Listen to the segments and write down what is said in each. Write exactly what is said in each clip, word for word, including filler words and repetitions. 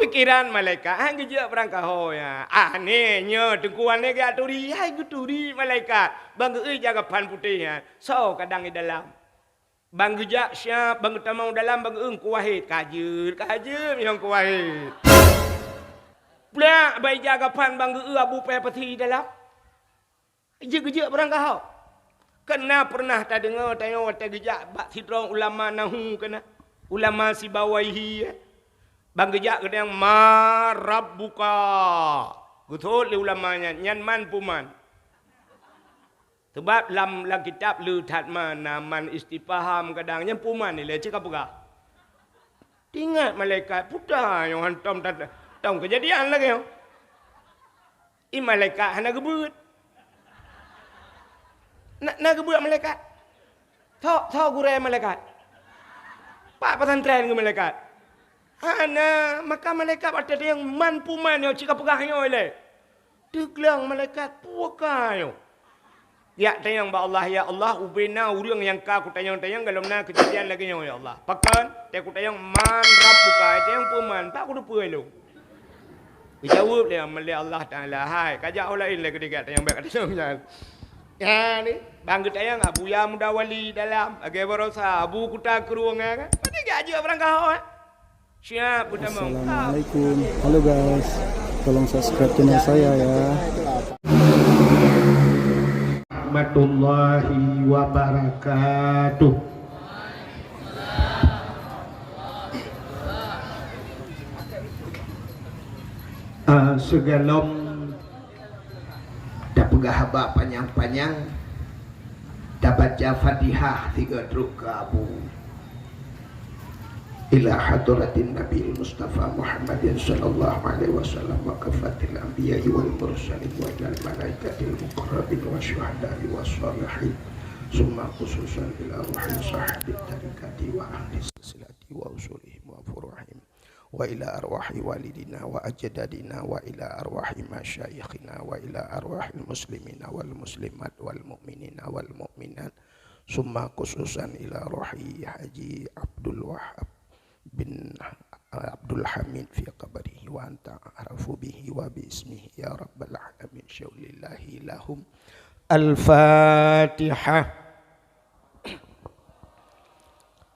Pikiran malaikat, han geujak beurangkaho nyan. Ah, nyoe Teungku Wan geuturi, hai geuturi malaikat. Ban geu-eu jak kafan putéh nyan. Soe kadang di dalam? Ban geujak siap, ban geutamong dalam, ban geu-eu Teungku Wahid. Ka jeuet, ka jeuet nyang Teungku Wahid. Plak, ban ijak kafan ban geu-eu Abu Paya Pasi di dalam. Jeuet geujak beurangkaho. Kan na pernah tadeungoe tanyoe watée geujak bak sidroe ulama nahu keunan. Ulama Sibawaihi, eh. Ban geujak geutanyong, "Man rabbuka?" Geuseuôt lé ulama nyan, "Nyan man peue man?" Sabab lam, lam kitab le that man, na man istifham kadang, nyan peue man ilée cit ka peugah. Teuingat malaikat, peue ta nyang hantom that, tom keujadian lagée nyoe. I malaikat hana geubeuet. Na, na geubeuet malaikat? Tho, tho gurée malaikat? Pat pesantren keu malaikat? Hana, maka malaikat watée tanyong man peue man nyoe cit ka peugah nyoe ilée. Teugleng malaikat, peue ka nyoe? Jak tanyong bak Allah, "Ya Allah, ubena ureuëng nyang ka kutanyong-tanyong gohlom na keujadian lagée nyoe, ya Allah." Pakon? Tée kutanyong, "Man rabbuka?" Tanyong peue man, pat kuteupeue lôn. Geujaweueb lé, lé Allah Taala, "Hai, kajak ho laén lé keudeh tanyong bék katanyong nyan." Nyan, ban geutanyong Abuya Muda Wali dalam, lagée baroesa Abu Kuta Krueng, ya kan? Padahai geujak beurangkaho, eh. Siap, geutamong. Assalamualaikum. Halo guys, tolong subscribe channel saya ya. Warahmatullahi wabarakatuh. Ah, sigohlom tapeugah haba panyang-panyang, tabaca Fatihah sigoe trok keu Abu. Ila hadratin Nabil Mustafa Muhammadin sallallahu alaihi wasallam wa kafatil anbiya'i wal mursalin wa ilal malaikatil muqarrabin wa syuhada'i was salihin. Summa khususan ila ruhi sahabi tarikati wa ahli silsilati wa usulihim wa furu'ihim. Wa ila arwahi walidina wa ajdadina wa ila arwahi masyayikhina wa ila arwahil muslimina wal muslimat wal mu'minina wal mu'minat. Summa khususan ila ruhi Haji Abdul Wahab bin Abdul Hamid fi qabrihi wa anta a'rafu bihi wa bi ismihi ya rabbal alamin. Syaulillahi lahum. Al-Fatihah.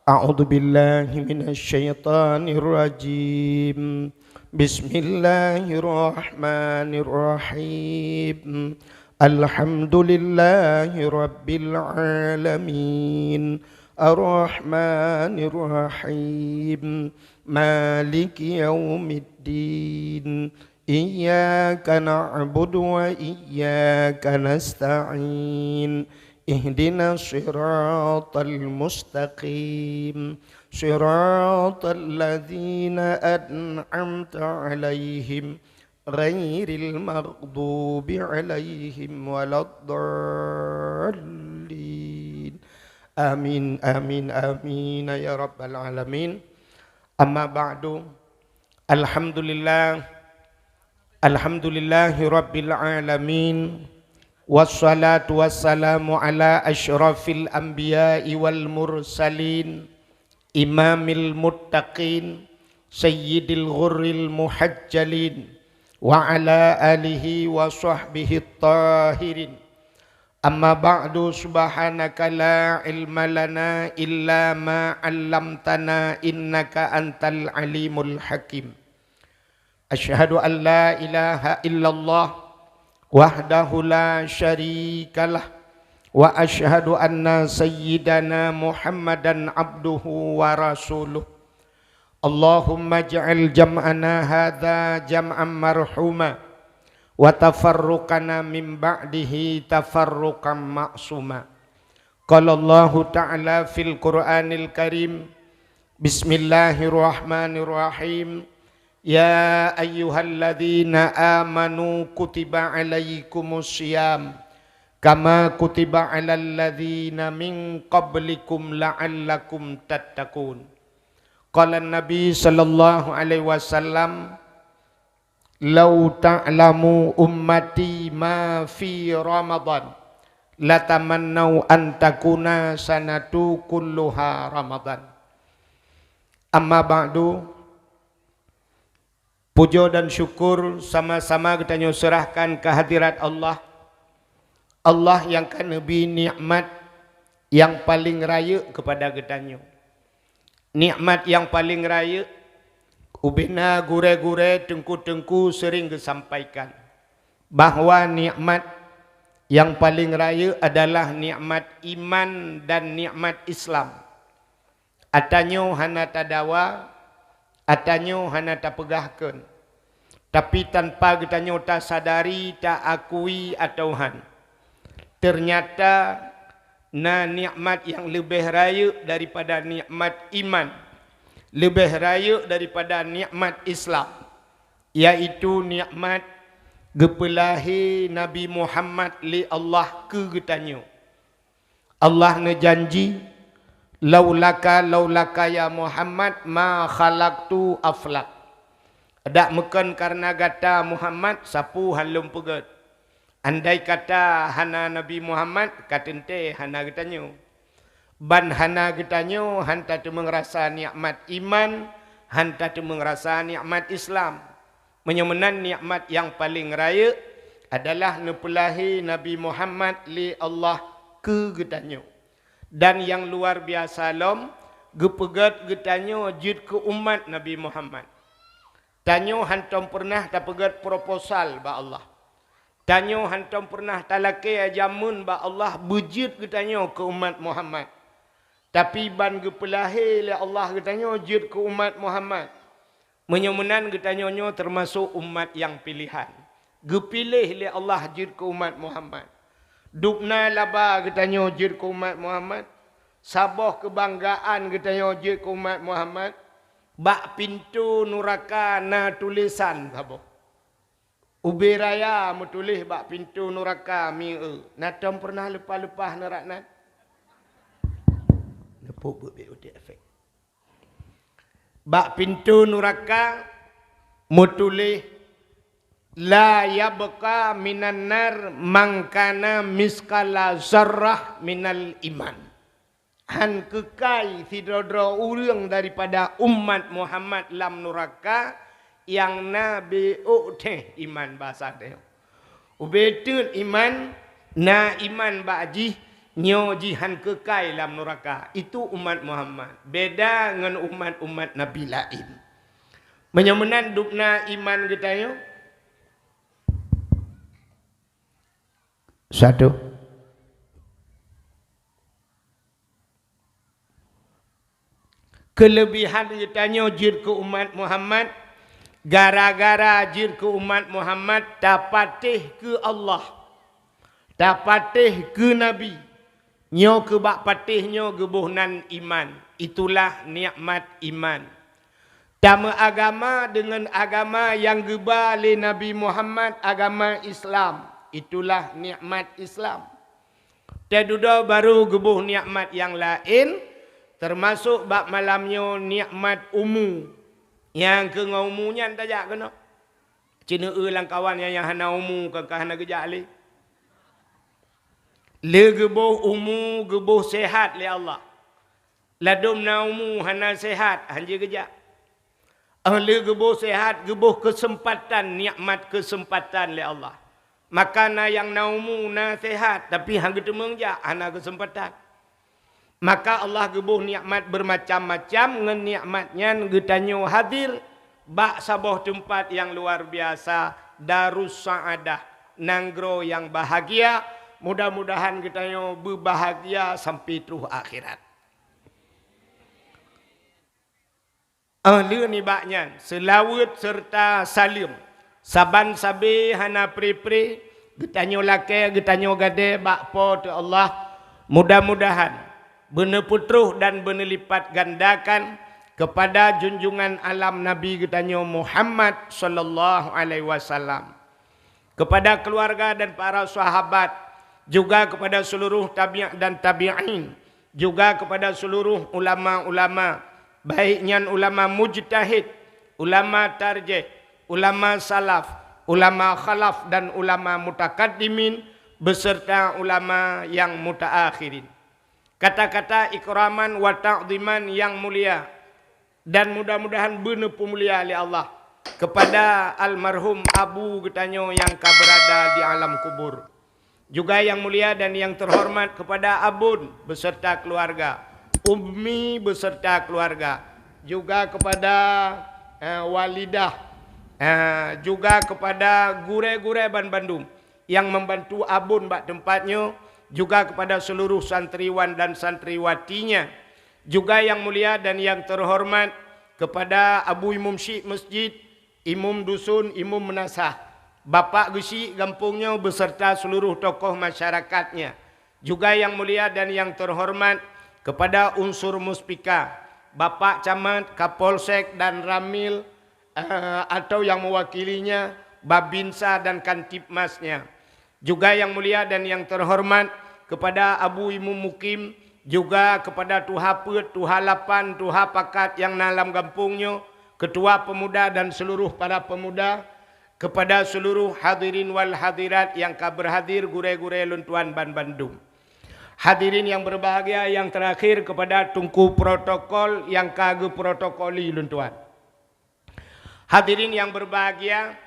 A'udzu billahi minasy syaithanir rajim. Bismillahirrahmanirrahim. Alhamdulillahi rabbil alamin. Arrahmanirrahim. Maliki yaumiddin. Iyyaka na'budu wa iyyaka nasta'in. Ihdinas siratal mustaqim. Siratal ladzina an'amta 'alaihim, ghairil maghdubi 'alaihim waladdallin. Amin, amin, amin ya rabbal alamin. Amma ba'du. Alhamdulillah. Alhamdulillahi rabbil alamin. Wassalatu wassalamu ala asyrafil anbiya'i wal mursalin, imamil muttaqin, sayyidil ghurril muhajjalin, wa ala alihi wa sahbihi tahirin. Amma ba'du, subhanaka la ilma lana illa ma 'allamtana innaka antal alimul hakim. Asyhadu an la ilaha illallah wahdahu la syarikalah, wa asyhadu anna sayyidana Muhammadan abduhu wa rasuluh. Allahumma ij'al jam'ana hadza jam'an marhuma, wa tafarruqana min ba'dihi tafarruqan ma'suma. Qala Allahu ta'ala fil Qur'anil Karim, bismillahirrahmanirrahim. Ya ayyuhalladzina amanu kutiba alaikumus siyam kama kutiba alal ladzina min qablikum la'allakum tattaqun. Qala Nabi sallallahu alaihi wasallam, "Lau ta'lamu ummati ma fi Ramadan, latamannau an takuna sanatu kulluha Ramadan." Amma ba'du, Pujoe dan syukur sama-sama geutanyoe seurahkan keu hadirat Allah. Allah nyang ka neubri nikmat nyang paleng rayeuk keupada geutanyoe. Nikmat nyang paleng rayeuk, ubena gurée-gurée, teungku-teungku seuring geusampaikan bahwa nikmat nyang paleng rayeuk adalah nikmat iman dan nikmat Islam. Ata nyoe hana tadawa, ata nyoe hana tapeugah kheun. Tapi tanpa geutanyoe tasadari, taakui atawa han, teunyata na nikmat nyang leubeh rayeuk daripada nikmat iman, leubeh rayeuk daripada nikmat Islam, yaitu nikmat geupeulahé Nabi Muhammad lé Allah keu geutanyoe. Allah neujanji, "Laulaka, laulaka ya Muhammad, ma khalaqtu aflak." Dak meukon kareuna gata Muhammad, sapeue han lôn peugét. Andai kata hana Nabi Muhammad, ka teuntée hana geutanyoe. Ban hana geutanyoe han tateumeung rasa nikmat iman, han tateumeung rasa nikmat Islam. Meunyoe meunan nikmat nyang paleng rayeuk adalah neupeulahé Nabi Muhammad lé Allah keu geutanyoe. Dan nyang luar biasa lom, geupeugét geutanyoe jeuet keu umat Nabi Muhammad. Tanyoe hántom peureunah tapeugét proposal bak Allah. Tanyoe hántom peureunah talakée jameun bak Allah beujeuet geutanyoe keu umat Muhammad. Tapi ban geupeulahé lé Allah geutanyoe jeuet keu umat Muhammad. Meunyoe meunan geutanyoe nyoe teumasok umat nyang piléhan. Geupiléh lé Allah jeuet keu umat Muhammad. Dubna laba geutanyoe jeuet keu umat Muhammad. Saboh keubanggaan geutanyoe jeuet keu umat Muhammad. Bak pintoe nuraka na tulésan saboh. Ubé raya meutuléh bak pintoe nuraka mieu. Na tom peureunah leupah-leupah neurak nan? Neupok beuet-beuet udeb efek. Bak pintoe nuraka meutuléh, "La yabqa minan nar man kana misqala zarrah minal iman." Han keukai sidroe-droe ureuëng daripada umat Muhammad lam nuraka nyang na beuôk théh iman basa teuh. Ubé teut iman, na iman bak jih, nyoe jih han keukai lam nuraka. Itu umat Muhammad. Beda ngon umat-umat nabi laén. Meunyoe meunan dubna iman geutanyoe. Satu. Keuleubihan geutanyoe jeuet keu umat Muhammad, gara-gara jeuet keu umat Muhammad tapatéh keu Allah, tapatéh keu Nabi. Nyoe keu bak patéh nyoe geuboh nan iman, itulah nikmat iman. Tameuagama deungon agama nyang geuba lé Nabi Muhammad, agama Islam, itulah nikmat Islam. Teududoe barô geuboh nikmat nyang laén, teumasok bak malam nyoe nikmat umu. Nyang keu ngon umu nyan tajak keunoe. Ceuneueu lam kawan nyang, nyang hana umu, ka, ka hana geujak lé. Lé geuboh umu, geuboh seuhat lé Allah. Ladôm na umu hana seuhat, hanjeuet geujak. Óh lheueh geuboh seuhat, geuboh keuseumpatan, nikmat keuseumpatan lé Allah. Maka na nyang na umu, na seuhat, tapi han geuteumeung jak, hana keuseumpatan. Maka Allah geuboh nikmat beureumacam-macam, ngon nikmat nyan geutanyoe hadir bak saboh teumpat nyang luar biasa, Darus Saadah, nanggroe nyang bahagia. Mudah-mudahan geutanyoe beubahagia sampai troh akhirat. Óh lheueh nibak nyan, seulaweuet seureuta saleuem saban sabe hana pre-pre geutanyoe lakée, geutanyoe gadée bak Po teu Allah. Mudah-mudahan beuneupeutroh dan beuneulipat gandakan keupada junjungan alam Nabi geutanyoe Muhammad sallallahu alaihi wasallam, kepada keluarga dan para sahabat, juga kepada seluruh tabi' dan tabi'in, juga kepada seluruh ulama-ulama, baik nyan ulama mujtahid, ulama tarjih, ulama salaf, ulama khalaf, dan ulama mutakaddimin, beserta ulama yang mutaakhirin. Kata-kata ikraman wa ta'ziman yang mulia, dan mudah-mudahan beuneupeumulia lé Allah. kepada almarhum abu geutanyoe nyang ka beurada di alam kubur. Juga yang mulia dan yang terhormat kepada abon beserta keluarga, ummi beserta keluarga, juga kepada, eh, walidah, eh, juga kepada gurée-gurée ban bandum yang membantu abon bak tempat nyoe, juga kepada seluruh santriwan dan santriwatinya, juga yang mulia dan yang terhormat kepada Abu Imum Syik Masjid, Imum Dusun, Imum Meunasah, Bapak Geusyik gampông nyoe beserta seluruh tokoh masyarakatnya, juga yang mulia dan yang terhormat kepada unsur Muspika, Bapak Camat, Kapolsek dan Ramil, eh, atau yang mewakilinya, Babinsa dan Kantipmasnya. Juga yang mulia dan yang terhormat kepada Abu Imum Mukim, juga kepada tuha peuet, tuha lapan, tuha pakat nyang na lam gampông nyoe, ketua pemuda dan seluruh para pemuda, kepada seluruh hadirin wal hadirat nyang ka berhadir, gurée-gurée lôn tuan ban bandum. Hadirin yang berbahagia, yang terakhir kepada tungku protokol nyang ka geuprotokoli lôn tuan. Hadirin yang berbahagia,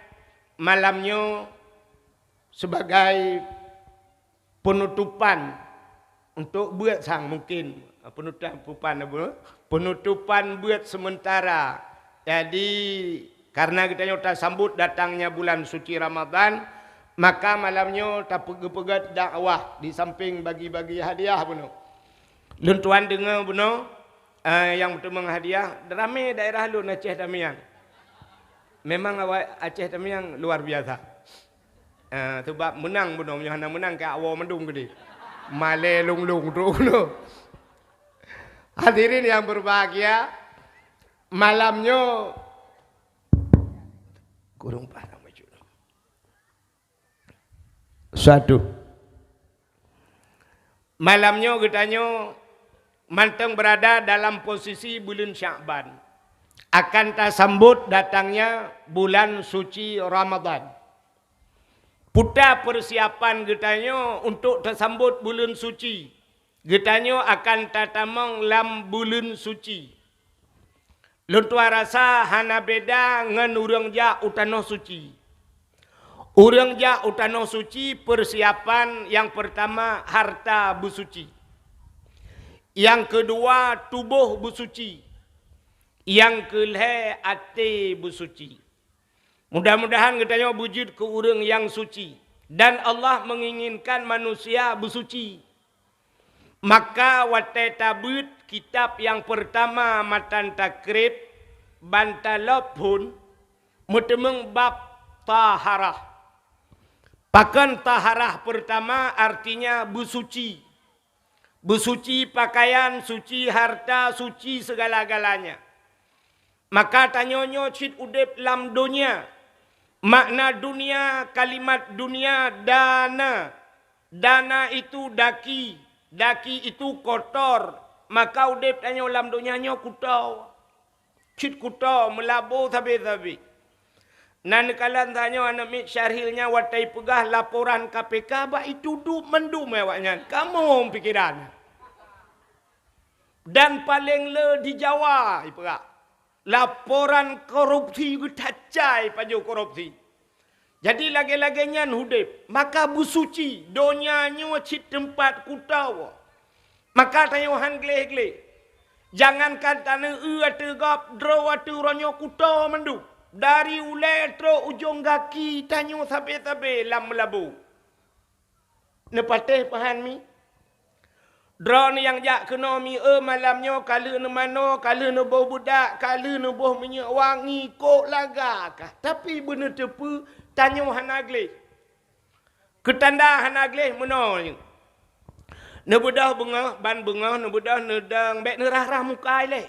malam nyoe sebagai penutupan untuk beuet sang mungkin, penutupan apa? Penutupan beuet sementara. Jadi, karena geutanyoe tasambot datangnya bulan suci Ramadan, maka malam nyoe tapeugeupeuget dakwah di samping bagi-bagi hadiah bunoe. Lôn tuan deungoe bunoe, eh, nyang meuteumong hadiah, ramé daerah lôn Aceh Tamiang. Memang awak Aceh Tamiang luar biasa. Eh, sebab meunang bunoe, meunyoe hana meunang keu awoe mandum keudeh. Malée lông-lông trok bunoe. Hadirin yang berbahagia, malam nyoe kurang parang baju. Satu. Malam nyoe geutanyoe mantong berada dalam posisi buleuen Syakban. Akan tasambot datangnya bulan suci Ramadan. Peue persiapan geutanyoe untuk tasambot buleuen suci? Geutanyoe akan tatamong lam buleuen suci. Lôn tuan rasa hana beda ngon ureuëng jak u tanoh suci. Ureuëng jak u tanoh suci, persiapan nyang pertama harta beusuci. Nyang keudua tuboh beusuci. Nyang keulhée até beusuci. Mudah-mudahan geutanyoe beujeuet keu ureuëng nyang suci. Dan Allah menginginkan manusia beusuci. Maka watée tabeuet kitab nyang peurtama matan takrib ban talop phon meuteumong bab taharah. Pakon taharah peurtama artinya beusuci. Beusuci pakaian, suci harta, suci segala-galanya. Maka tanyoe nyoe cit udeb lam donya. Makna dunia, kalimat dunia, dana. Dana itu daki, daki itu kotor. Maka udeb tanyoe lam donya nyoe kuto. Cit kuto, meulabo sabe-sabe. Na neukalon tanyoe aneuk miet Syahril nyan watée peugah laporan K P K bak itudup mandum awaknyan. Kamoe pikiran. Dan paleng le di Jawa ipeugah. Laporan korupsi geutacai pajoh korupsi. Jadi lagée-lagée nyan udeb, maka beusuci, donya nyoe cit teumpat kuto. Maka tanyoe han gleh-gleh. Jangankan taneueu ateueh gob, droe ateueh uroe nyoe kuto mandum. Dari ulée trok ujong gaki tanyoe sabe-sabe lam meulabo. Neupatéh peuhan mi? Droeneuh nyang jak keunoe mi, eu, malam nyoe ka lheueh neumanoe, ka lheueh neuboh beudak, ka lheueh neuboh minyeuk wangi, kok laga kah. Tapi beuneuteupeu tanyoe hana gleh. Keutanda hana gleh meunoe nyoe. Neubeudôh beungoh, ban beungoh neubeudôh neudong bék neurah-rah muka ilée.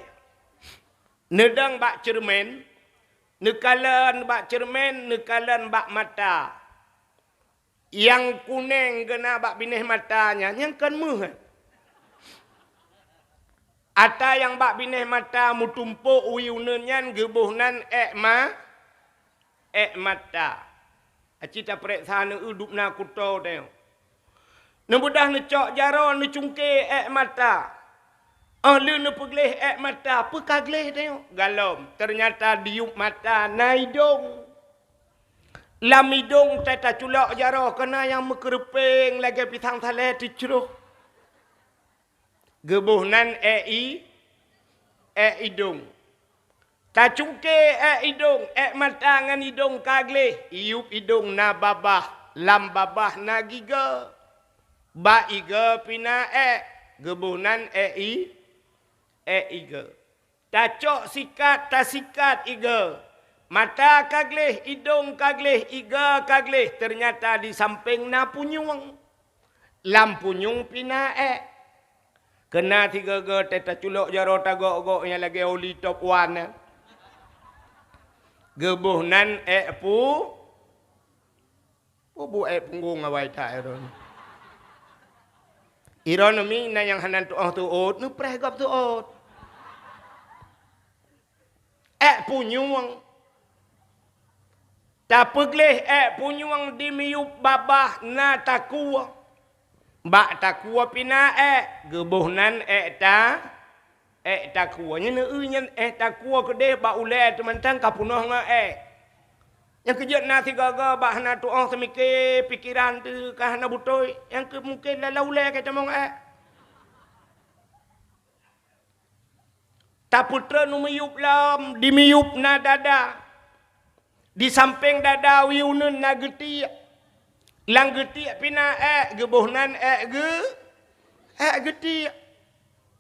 Neudong bak ceureumen, neukalon bak ceureumen, neukalon bak mata. Nyang kuneng geuna bak binéh mata nyan, nyan kon méuh. Ata nyang bak binéh mata meutumpôk wie uneuen nyan geuboh nan ék ma-, ék mata. Aci tapareksa neueu dubna kuto teuh. Neubeudôh neucok jaroe neucungke ék mata. Oh lheueh neupeugleh ék mata, peu ka gleh tanyoe? Galom. Teunyata di yup mata na idong. Lam idong teuh taculok jaroe, keunan nyang meukeureupieng lagée pisang salée teucroh. Geuboh nan ék i, ék idong. Tacungke ék idong, ék mata ngon idong ka gleh, i yup idong na babah, lam babah na gigoe. Bak igoe pih na ék, geuboh nan ék i, ék igoe. Tacok sikat, tasikat igoe. Mata ka gleh, idong ka gleh, igoe ka gleh, teunyata di sampéng na punyueng. Lam punyueng pih na ék. Keunan sigoe-goe teuh taculok jaroe tagok-gok nyang lagée oli top one nyan. Geuboh nan ék pu-, peue bu ék punggong awai that droeneuh. Droeneuh mi na nyang hana tuoh teuôt, neupreh gob teuôt. Ék punyueng. Tapeugleh ék punyueng di miyup babah na takue. Bak takue pih na ék, geuboh nan ék ta-, ék takue. Nyan eu nyan ék takue keudeh bak ulée teumantang ka peunoh ngon ék. Nyang keujeuet na sigoe-goe bak hana tuoh seumike pikeran teuh ka hana beutôi, nyang keu mungken lam ulée ka tamong ék. Tapeutreun u miyup lom, di miyup na dada. Di sampéng dada u uneuen na geutiek. Lam geutiek pih na ék, geuboh nan ék geu-, ék geutiek.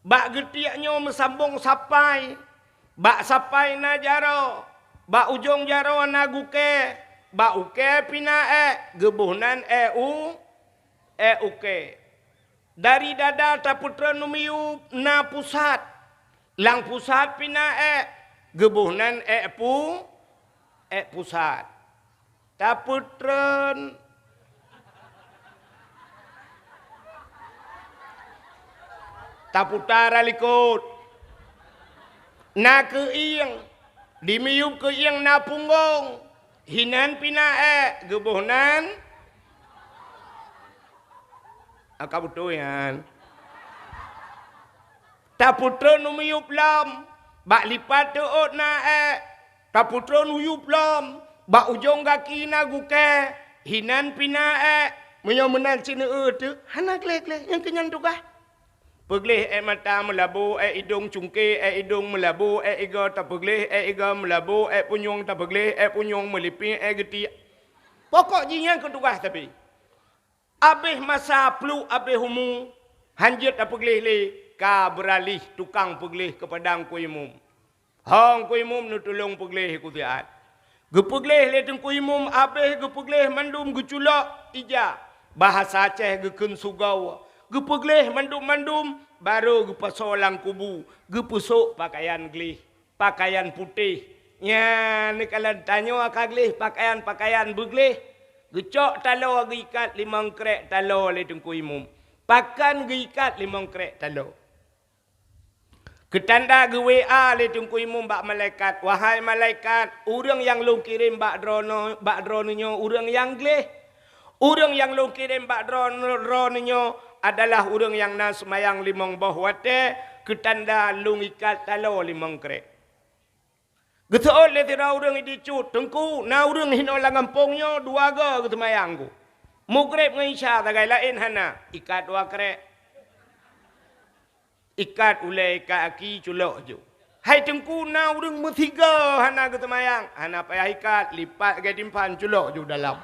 Bak geutiek nyoe meusambong sapai. Bak sapai na jaroe. Bak ujong jaroe na gukée. Bak ukée pih na ék, geuboh nan ék u-, ék ukée. Dari dada tapeutreun u miyup na pusat. Lam pusat pih na ék, geuboh nan ék pu-, ék pusat. Tapeutreun, taputar likot. Na keuieng, di miyup keuieng na punggong. Hinan pih na ék, geuboh nan. Ka beutôi nyan. Tapeutreun u miyup lom, bak lipat teuôt na ék. Tapeutreun u yup lom, bak ujong gaki na gukée, hinan pih na ék. Meunyoe meunan sineue teuh, hana gleh-gleh, nyang keu nyan tugaih. Peugleh ék mata meulabo, ék idong cungke, ék idong meulabo, ék igoe tapeugleh, ék igoe meulabo, ék punyueng tapeugleh, ék punyueng meulipéh, ék geutiek. Pokok jih nyan keu tugaih tapi. Abéh masa pluek abéh umu, hanjeuet tapeugleh lé, ka beuralih tukang peugleh keupada Teungku Imum. Ho Teungku Imum neutulông peugleh keu siat. Geupeugleh lé Teungku Imum abéh geupeugleh mandum geuculok ija, bahasa Aceh geukheun sugoe. Geupeugleh mandum-mandum, barô geupasoe lam kubu, geupeusôk pakaian gleh, pakaian putéh. Nyan neukalon tanyoe ka gleh pakaian-pakaian beugleh. Geucok taloe geuikat limong krék taloe lé Teungku Imum. Pakon geuikat limong krék taloe? Keutanda geu-W A lé Teungku Imum bak malaikat, "Wahai malaikat, ureuëng nyang lôn kirém bak droeneuh, bak droeneuh nyoe ureuëng nyang gleh. Ureuëng nyang lôn kirém bak droeneuh, droeneuh nyoe adalah ureuëng nyang na seumayang limong boh watée, keutanda lôn ikat taloe limong krék." Geuseuôt lé sidroe ureuëng di Cut, "Teungku, na ureuëng hinoe lam gampông nyoe dua goe geuseumayang ku. Mugreb ngon Isya sagai, laén hana, ikat dua krék. Ikat ulée, ikat aki, culok ju." "Hai Teungku, na ureuëng meusigoe hana geuseumayang." "Hana payah ikat, lipat lagée timphan, culok ju dalam."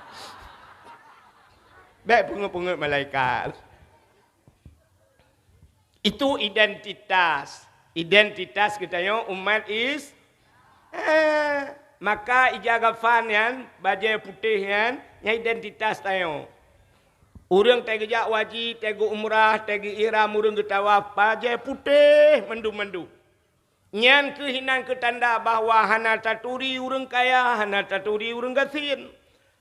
Bék peungeut-peungeut malaikat. Itu identitas. Identitas geutanyoe umat Is-, eh, maka ija gafan nyan, bajée putéh nyan, nyan identitas tanyoe. Ureuëng teugeujak waji, teuge umrah, teuge ihram, ureuëng geutawaf, bajée putéh mandum-mandum. Nyan kheueh hinan keu tanda bahwa hana taturi ureuëng kaya, hana taturi ureuëng gasien,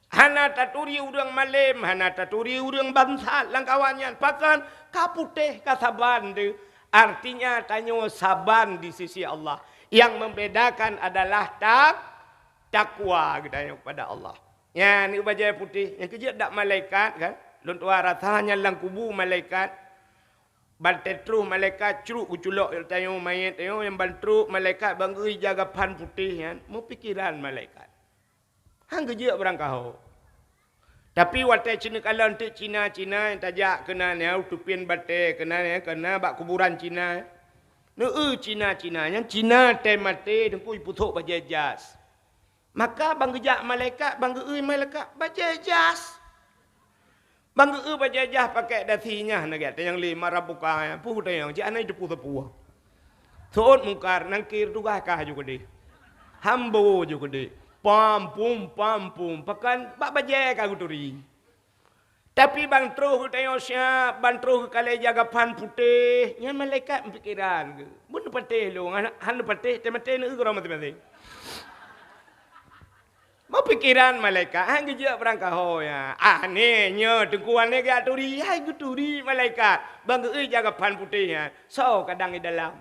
hana taturi ureuëng malém, hana taturi ureuëng bansat lam kawan nyan. Pakon? Ka putéh, ka saban teuh. Artinya tanyoe saban di sisi Allah. Nyang membedakan adalah tak-, takwa geutanyoe kepada Allah. Nyan bajée putéh, nyang keujeuet dak malaikat kan? Lôn tuha rasa nyan lam kubu malaikat. Ban trok malaikat crok geuculok tanyoe manyét tanyoe nyang ban trok malaikat ban geuijaga phan putéh nyan, meupikeran malaikat. Han geujeuet beurangkaho. Tapi watée ceuneuk kalon teuk Cina-Cina nyang tajak keunan ya, u teupian batée keunan ya, keunan bak kuburan Cina. Neu-eu Cina-Cina nyang Cina tée maté teungku iputhok bajée jas. Maka ban geujak malaikat, ban geu-eu malaikat bajée jas. Ban geu-eu bajée jas pakai dasi nyan na gata nyang lé marab buka nyan. Peue tanyong, cit hana jiteupeue sapeue. Seuôt Mungkar, Nangkir tugaih kah ju keudeh. Hambo ju keudeh. Pam pum pam pum, pakon bak bajée ka geuturi. Tapi ban troh geutanyoe siab, ban troh geukalée jaga phan putéh, nyan malaikat meupikeran geuh. Bun patéh lôn, hana, hana patéh, teumaté neu-eu keudroe maséng-maséng. Meupikeran malaikat, han geujeuet beurangkaho ya. Ah, nyoe teungku aneuk geuturi, hai geuturi malaikat. Ban geu-eu jaga phan putéh nyan. Soe kadang di dalam.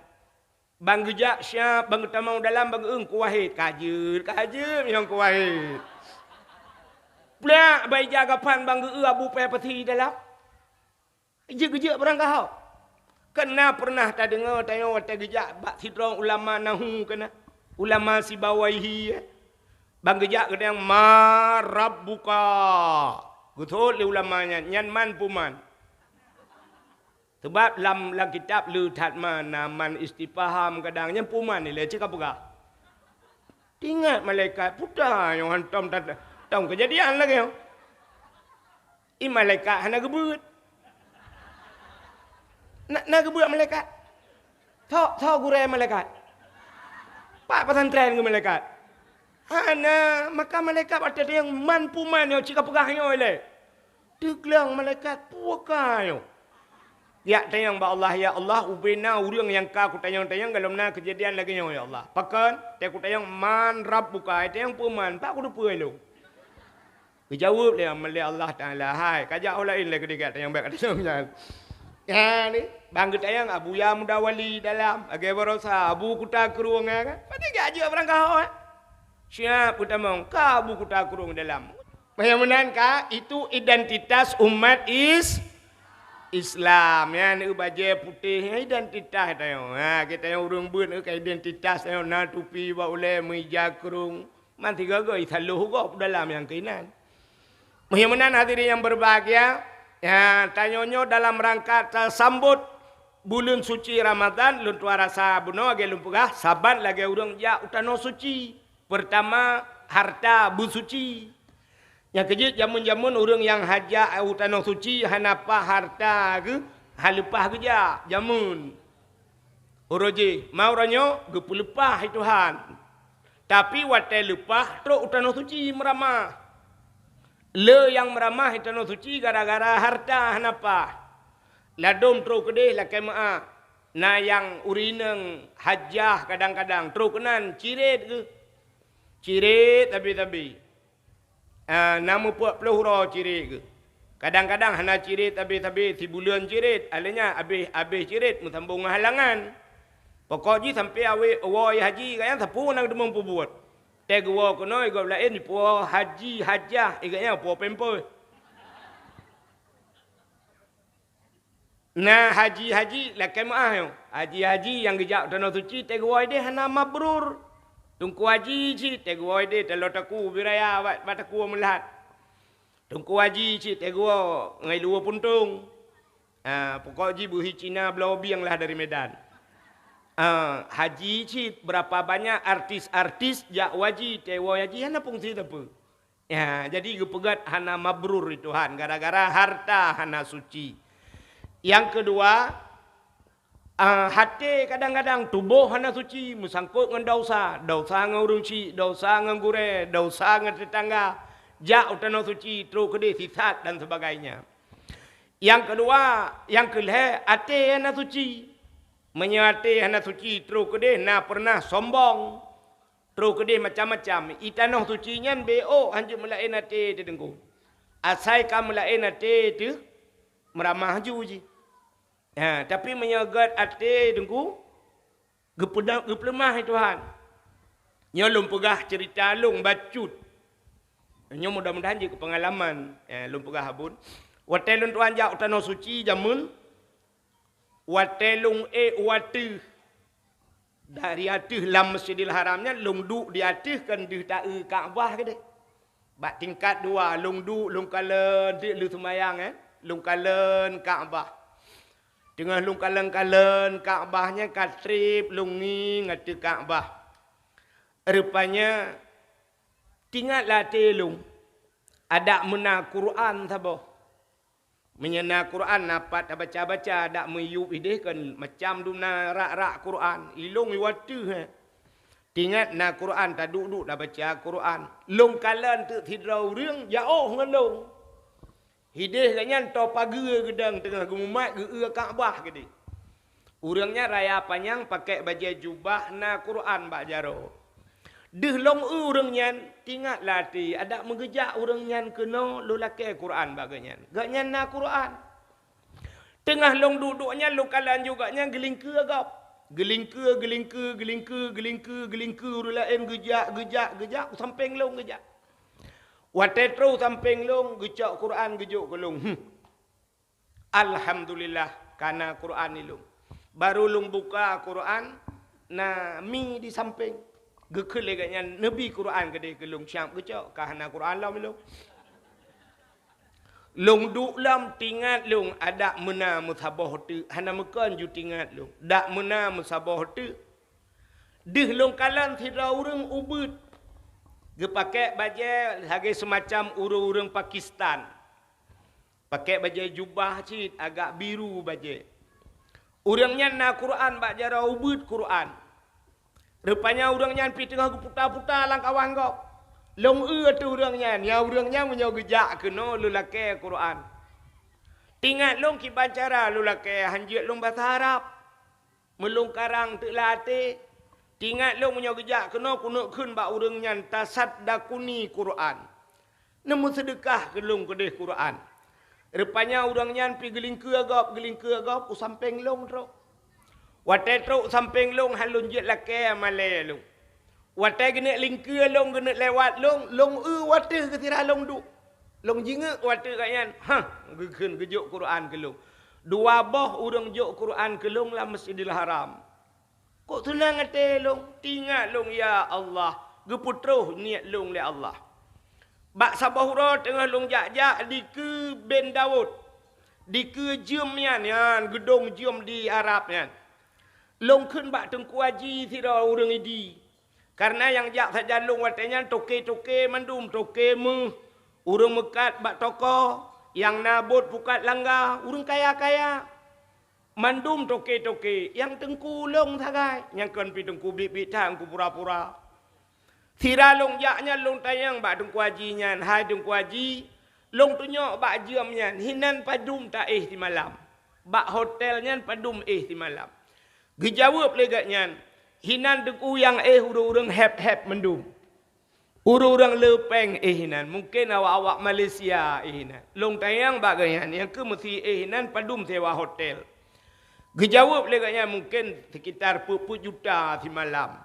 Ban geujak siab, ban geutamong dalam, ban geu-eu Teungku Wahid. Ka jeuet, ka jeuet nyang Teungku Wahid. Plak ban ija gapan ban geu-eu Abu Peh Pasi dalam. Jeuet geujeuet beurangkaho. Keunan pernah tadeungoe tanyoe watée geujak bak sidroe ulama nahu keunan. Ulama Sibawaihi, eh. Ban geujak geudang, "Man rabbuka?" Geuseuôt lé ulama nyan, "Nyan man peue man?" Sabab lam, lam kitab le that man, na man istifham kadang nyan peue man ilée cit ka peugah. Teuingat malaikat, peue ta nyoe hantom that, tom keujadian lagée nyoe. I malaikat hana geubeuet. Na, na geubeuet malaikat? Tho, tho gurée malaikat? Pat pesantren keu malaikat? Hana, maka malaikat watée tanyong man peue man nyoe cit ka peugah nyoe ilée. Teugleng malaikat, peue ka nyoe? Jak tanyong bak Allah, "Ya Allah, ubé na ureuëng nyang ka kutanyong-tanyong gohlom na keujadian lagée nyoe, ya Allah." "Pakon?" "Tée kutanyong, 'Man rabbuka?' Ai tanyong peue man, pat kuteupeue lôn." Geujaweueb lé, lé Allah Taala, "Hai, kajak ho laén lé keudeh kajak tanyong, bék katanyong nyan." Nyan, ban geutanyong Abuya Muda Wali dalam, lagée baroesa, Abu Kuta Krueng, ya kan? Padahai geujak jeuet beurangkaho, eh? Siab geutamong, ka Abu Kuta Krueng dalam. Meunyoe meunan ka, itu identitas umat is-, Islam. Nyan eu bajée putéh, nyan identitas tanyoe. Ha, geutanyoe ureuëng beuet, eu ka identitas tanyoe, na tupi bak ulée, meuija krueng. Man sigoe-goe isaloh gob dalam nyang keuinan. Meunyoe meunan hadirin yang berbahagia, ya, tanyoe nyoe dalam rangka tasambot buleuen suci Ramadhan, lôn tuan rasa bunoe lagée lôn peugah, saban lagée ureuëng jak u tanoh suci. Peurtama, harta beusuci. Nyang keujeuet jameun-jameun ureuëng nyang hajat u tanoh suci hana paih harta geuh, hana leupah geujak jameun. Uroe jih, ma uroe nyoe geupeuleupah lé Tuhan. Tapi watée leupah trok u tanoh suci meuramah. Le nyang meuramah i tanoh suci gara-gara harta hana paih. Ladom trok keudeh lakée meuáh. Na nyang ureuëng inong hajah kadang-kadang trok keunan cirét geuh. Cirét sabe-sabe. Ah, na meupeuet ploh uroe cirét geuh. Kadang-kadang hana cirét sabe-sabe, sibuleuen cirét, alheuh nyan abéh, abéh cirét meusambong ngon halangan. Pokok jih sampoe awé woe haji gobnyan sapeue na geuteumong peubuet. Tée geuwoe keunoe gob laén jipuwoe haji hajah, gobnyan puwoe pampers. Na haji-haji lakée meuáh nyoe. Haji-haji nyang geujak u tanoh suci tée geuwoe ideh hana mabrur. Teungku haji cit tée geuwoe ideh taloe taku biraya bak, bak taku meulat. Teungku haji cit tée geuwoe ngon luweue puntông. Ah, pokok jih beuhi Cina bloe bieng lah dari Medan. Ah, haji cit berapa banyak artis-artis jak haji, tée woe haji hana fungsi sapeue. Ya, jadi geupeugét hana mabrur lé Tuhan gara-gara harta hana suci. Nyang keudua, ah, até kadang-kadang tuboh hana suci meusangkot ngon desya, desya ngon ureuëng chik, desya ngon gurée, desya ngon teutangga, jak u tanoh suci trok keudeh sisat dan sebagainya. Nyang keudua, nyang keulhée até hana suci. Meunyoe até hana suci trok keudeh na peureunah sombong. Trok keudeh macam-macam. I tanoh suci nyan bék ôk hanjeuet meulaén até teuh Teungku. Asai ka meulaén até teuh meuramah ju jih. Ha, tapi meunyoe gét até Teungku, geupeuda-, geupeuleumah lé Tuhan. Nyoe lôn peugah ceurita lôn bacut. Nyoe mudah-mudahan jeuet keu peungalaman, eh, lôn peugah abon. Watée lôn tuan jak u tanoh suci jameun, Watée lôn ék u ateueh, dari ateueh lam Masjidil Haram nyan, lôn duek di ateueh kon deuh taeu Ka'bah keudeh. Bak tingkat dua, lôn duek, lôn kalon, deuek lheueh seumayang, eh, lôn kalon Ka'bah. Teungoh lôn kalon-kalon Ka'bah nyan ka treb lôn ngieng ateueh Ka'bah. Rupanya, teuingat lam até lôn, adak meuna Quran saboh. Meunyoe na Quran, na pat tabaca-baca, adak meuyueb ideh kon macam dum na rak-rak Quran. Ilôn i wateueh, eh. Teuingat na Quran, taduek-duek tabaca Quran. Lôn kalon teuk sidroe ureuëng jiôh ngon lôn. Ideh gobnyan toe pageue geudong teungoh geumumat geu-eu Ka'bah keudeh. Ureuëng nyan raya panyang, pakék bajée jubah, na Quran bak jaroe. Deuh lôn eu ureuëng nyan, teuingat lam até, adak meugeujak ureuëng nyan keunoe, lôn lakée Quran bak gobnyan. Gobnyan na Quran. Teungoh lôn duek-duek nyan, lôn kalon ju gobnyan geulingkeue gob. Geulingkeue, geulingkeue, geulingkeue, geulingkeue, geulingkeue, ureuëng laén geujak, geujak, geujak, u sampéng lôn geujak. Watée trôh u sampéng lôn, geucok Quran geujok keu lôn. Hmm. Alhamdulillah, ka na Quran ilôn. Barô lôn buka Quran, na mi di sampéng. Geukheun lé gobnyan, neubi Quran keudeh keu lôn, siab geucok, ka hana Quran lom ilôn. Lôn duek lom, teuingat lôn, adak meuna meusaboh teuk, hana meukon ju teuingat lôn. Dak meuna meusaboh teuk. Deuh lôn kalon sidroe ureuëng ubeuet. Geupakék bajée lagée seumacam ureuëng-ureuëng Pakistan. Pakék bajée jubah cit agak biru bajée. Ureuëng nyan na Quran bak jaroe, ubeuet Quran. Rupanya ureuëng nyan pih teungoh geuputa-puta lam kawan gob. Lôn eu ateueh ureuëng nyan, ya ureuëng nyan meunyoe geujak keunoe lôn lakée Quran. Teuingat lôn kiban cara lôn lakée, han jeuet lôn basa Arab. Meulôn karang teuk lam até, teuingat lôn meunyoe geujak keunoe keuneuk kheun bak ureuëng nyan, "Tasaddaquni Quran." Neumeuseudeukah keu lôn keudeh Quran. Rupanya ureuëng nyan pih geulingkeue gob, geulingkeue gob u sampéng lôn trôk. Watée trôk u sampéng lôn, han lôn jeuet lakée malée lôn. Watée geuneuk lingkeue lôn, geuneuk lewat lôn, lôn eu wateueh geusira lôn duek. Lôn jingeuk wateueh gobnyan, hah, geukheun geujok Quran keu lôn. Dua boh ureuëng jok Quran keu lôn lam Masjidil Haram. Kok seunang até lôn, teuingat lôn, ya Allah, geupeutroh niet lôn lé Allah. Bak saboh uroe teungoh lôn jak-jak dikeue Ben Daud, dikeue jeuem nyan, nyan geudong jeuem di Arab nyan. Lôn kheun bak Teungku Haji sidroe ureuëng Idi. Kareuna nyang jak sajan lôn watée nyan toke-toke mandum, toke méuh, ureuëng meukat bak toko, nyang na buet pukat langga, ureuëng kaya-kaya. Mandum toke-toke, nyang teungku lôn sagai, nyang kon pih teungku biet-biet that, teungku pura-pura. Sira lôn jak nyan lôn tanyong bak Teungku Haji nyan, "Hai Teungku Haji, lôn tunyok bak jeuem nyan, hinan padum taéh simalam? Bak hotel nyan padum éh simalam?" Geujaweueb lé gobnyan, "Hinan Teungku, nyang éh ureuëng-ureuëng héb-héb mandum. Ureuëng-ureuëng le péng éh hinan, mungken awak-awak Malaysia éh hinan." Lôn tanyong bak gobnyan, "Nyang keuh meusi éh hinan padum sewa hotel?" Geujaweueb lé gobnyan, "Mungken sekitar peuet-peuet juta simalam."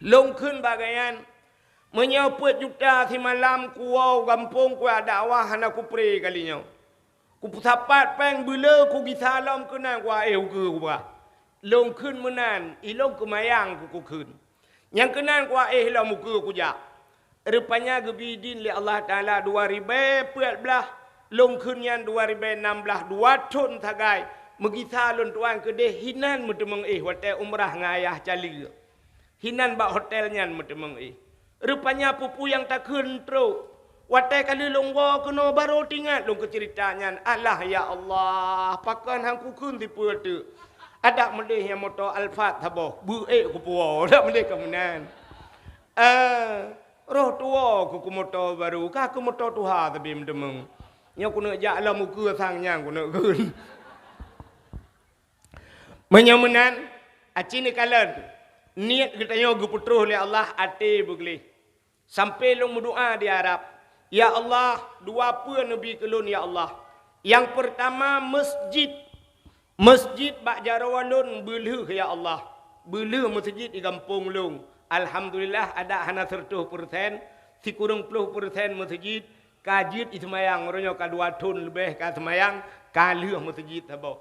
Lôn kheun bak gobnyan, "Meunyoe peuet juta simalam kuwoe u gampông kuda dakwah hana kupré kali nyoe. Kupeusapat péng beuleu kugisa lom keunan kuaéh ukeue kubah." Lôn kheun meunan, ilôn keumayang kukheun. Nyang keunan kuaéh lom ukeue kujak. Rupanya geubi idin lé Allah Taala dua ribée peuet blaih, lôn kheun nyan dua ribée nam blaih, dua thon sagai, meugisa lôn tuan keudeh hinan meuteumeung éh watée umrah ngon ayah caleue. Hinan bak hotel nyan meuteumeung éh. Rupanya peue-peue nyang takheun trok. Watée ka lheueh lôn woe keunoe barô teuingat lôn keu ceurita nyan. Alah ya Allah, pakon han kukheun sipeue teuk. Adak meudeh nyang moto Alphard saboh, beu ék kupuwoe, adak meudeh ka meunan. Eh, roh tuwoe keu, keu moto barô, ka keu moto tuha sabe meuteumeung. Nyoe keuneuk jak lom ukeue sang nyan keuneuk kheun. Meunyoe meunan, aci neukalon, niet geutanyoe geupeutroh lé Allah, até beugleh. Sampoe lôn meudoá di Arab, "Ya Allah, dua peue neubi keu lôn, ya Allah. Nyang peurtama, masjid. Masjid bak jaroe lôn beulheueh, ya Allah. Beulheueh masjid di gampông lôn. Alhamdulillah, adak hana seureutôh peureusén, sikureueng ploh peureusén masjid ka jeuet jiseumayang, uroe nyoe ka dua thon leubeh ka seumayang, ka lheueh masjid saboh.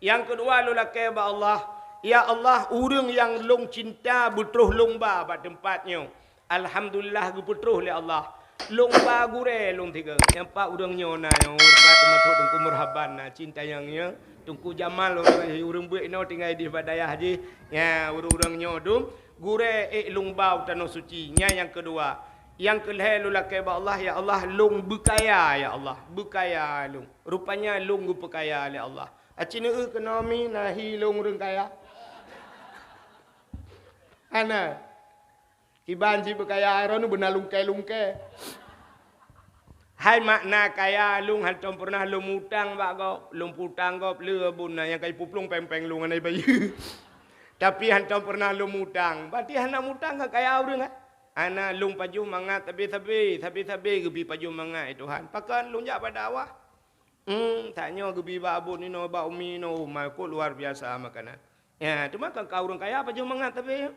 Nyang keudua lôn lakée bak Allah, "Ya Allah, ureuëng nyang lôn cinta beutroh lôn ba bak teumpat nyoe, alhamdulillah geupeutroh lé Allah. Lôn ba gurée lôn tiga." Nyang pat ureuëng nyoe na nyoe, pat teumasok Teungku Murhaban na, cinta nyang nyoe. Teungku Jamal ureuëng, ureuëng beuet inoe tinggai di bak dayah jih. Nya, ureuëng-ureuëng nyoe dum, gurée ék lôn ba u tanoh suci. Nya nyang keudua. Nyang keulhée lôn lakée bak Allah, "Ya Allah, lôn beukaya, ya Allah, beukaya lôn." Rupanya lôn geupeukaya lé Allah. Aci neueu keunoe mi na hi lôn ureuëng kaya. Hana. Kiban cit beukaya, droeneuh beuna lungkée-lungkée. Hai makna kaya, lôn hantom peureunah lôn mutang bak gob, lôn putang gob le bun na nyang ka jipuplueng péng-péng lôn hana jibayeue. Tapi hantom peureunah lôn mutang, berarti hana mutang ka kaya ureuëng, kan? Hana, lôn pajoh mangat sabe-sabe, sabe-sabe geubi pajoh mangat, "Ya Tuhan, pakon lôn jak bak dakwah?" Hmm, tanyoe geubi bak abon inoe, bak umi inoe, oh, ma, kok luar biasa makanan. Ya, teuma kan ka ureuëng kaya pajoh mangat tapi,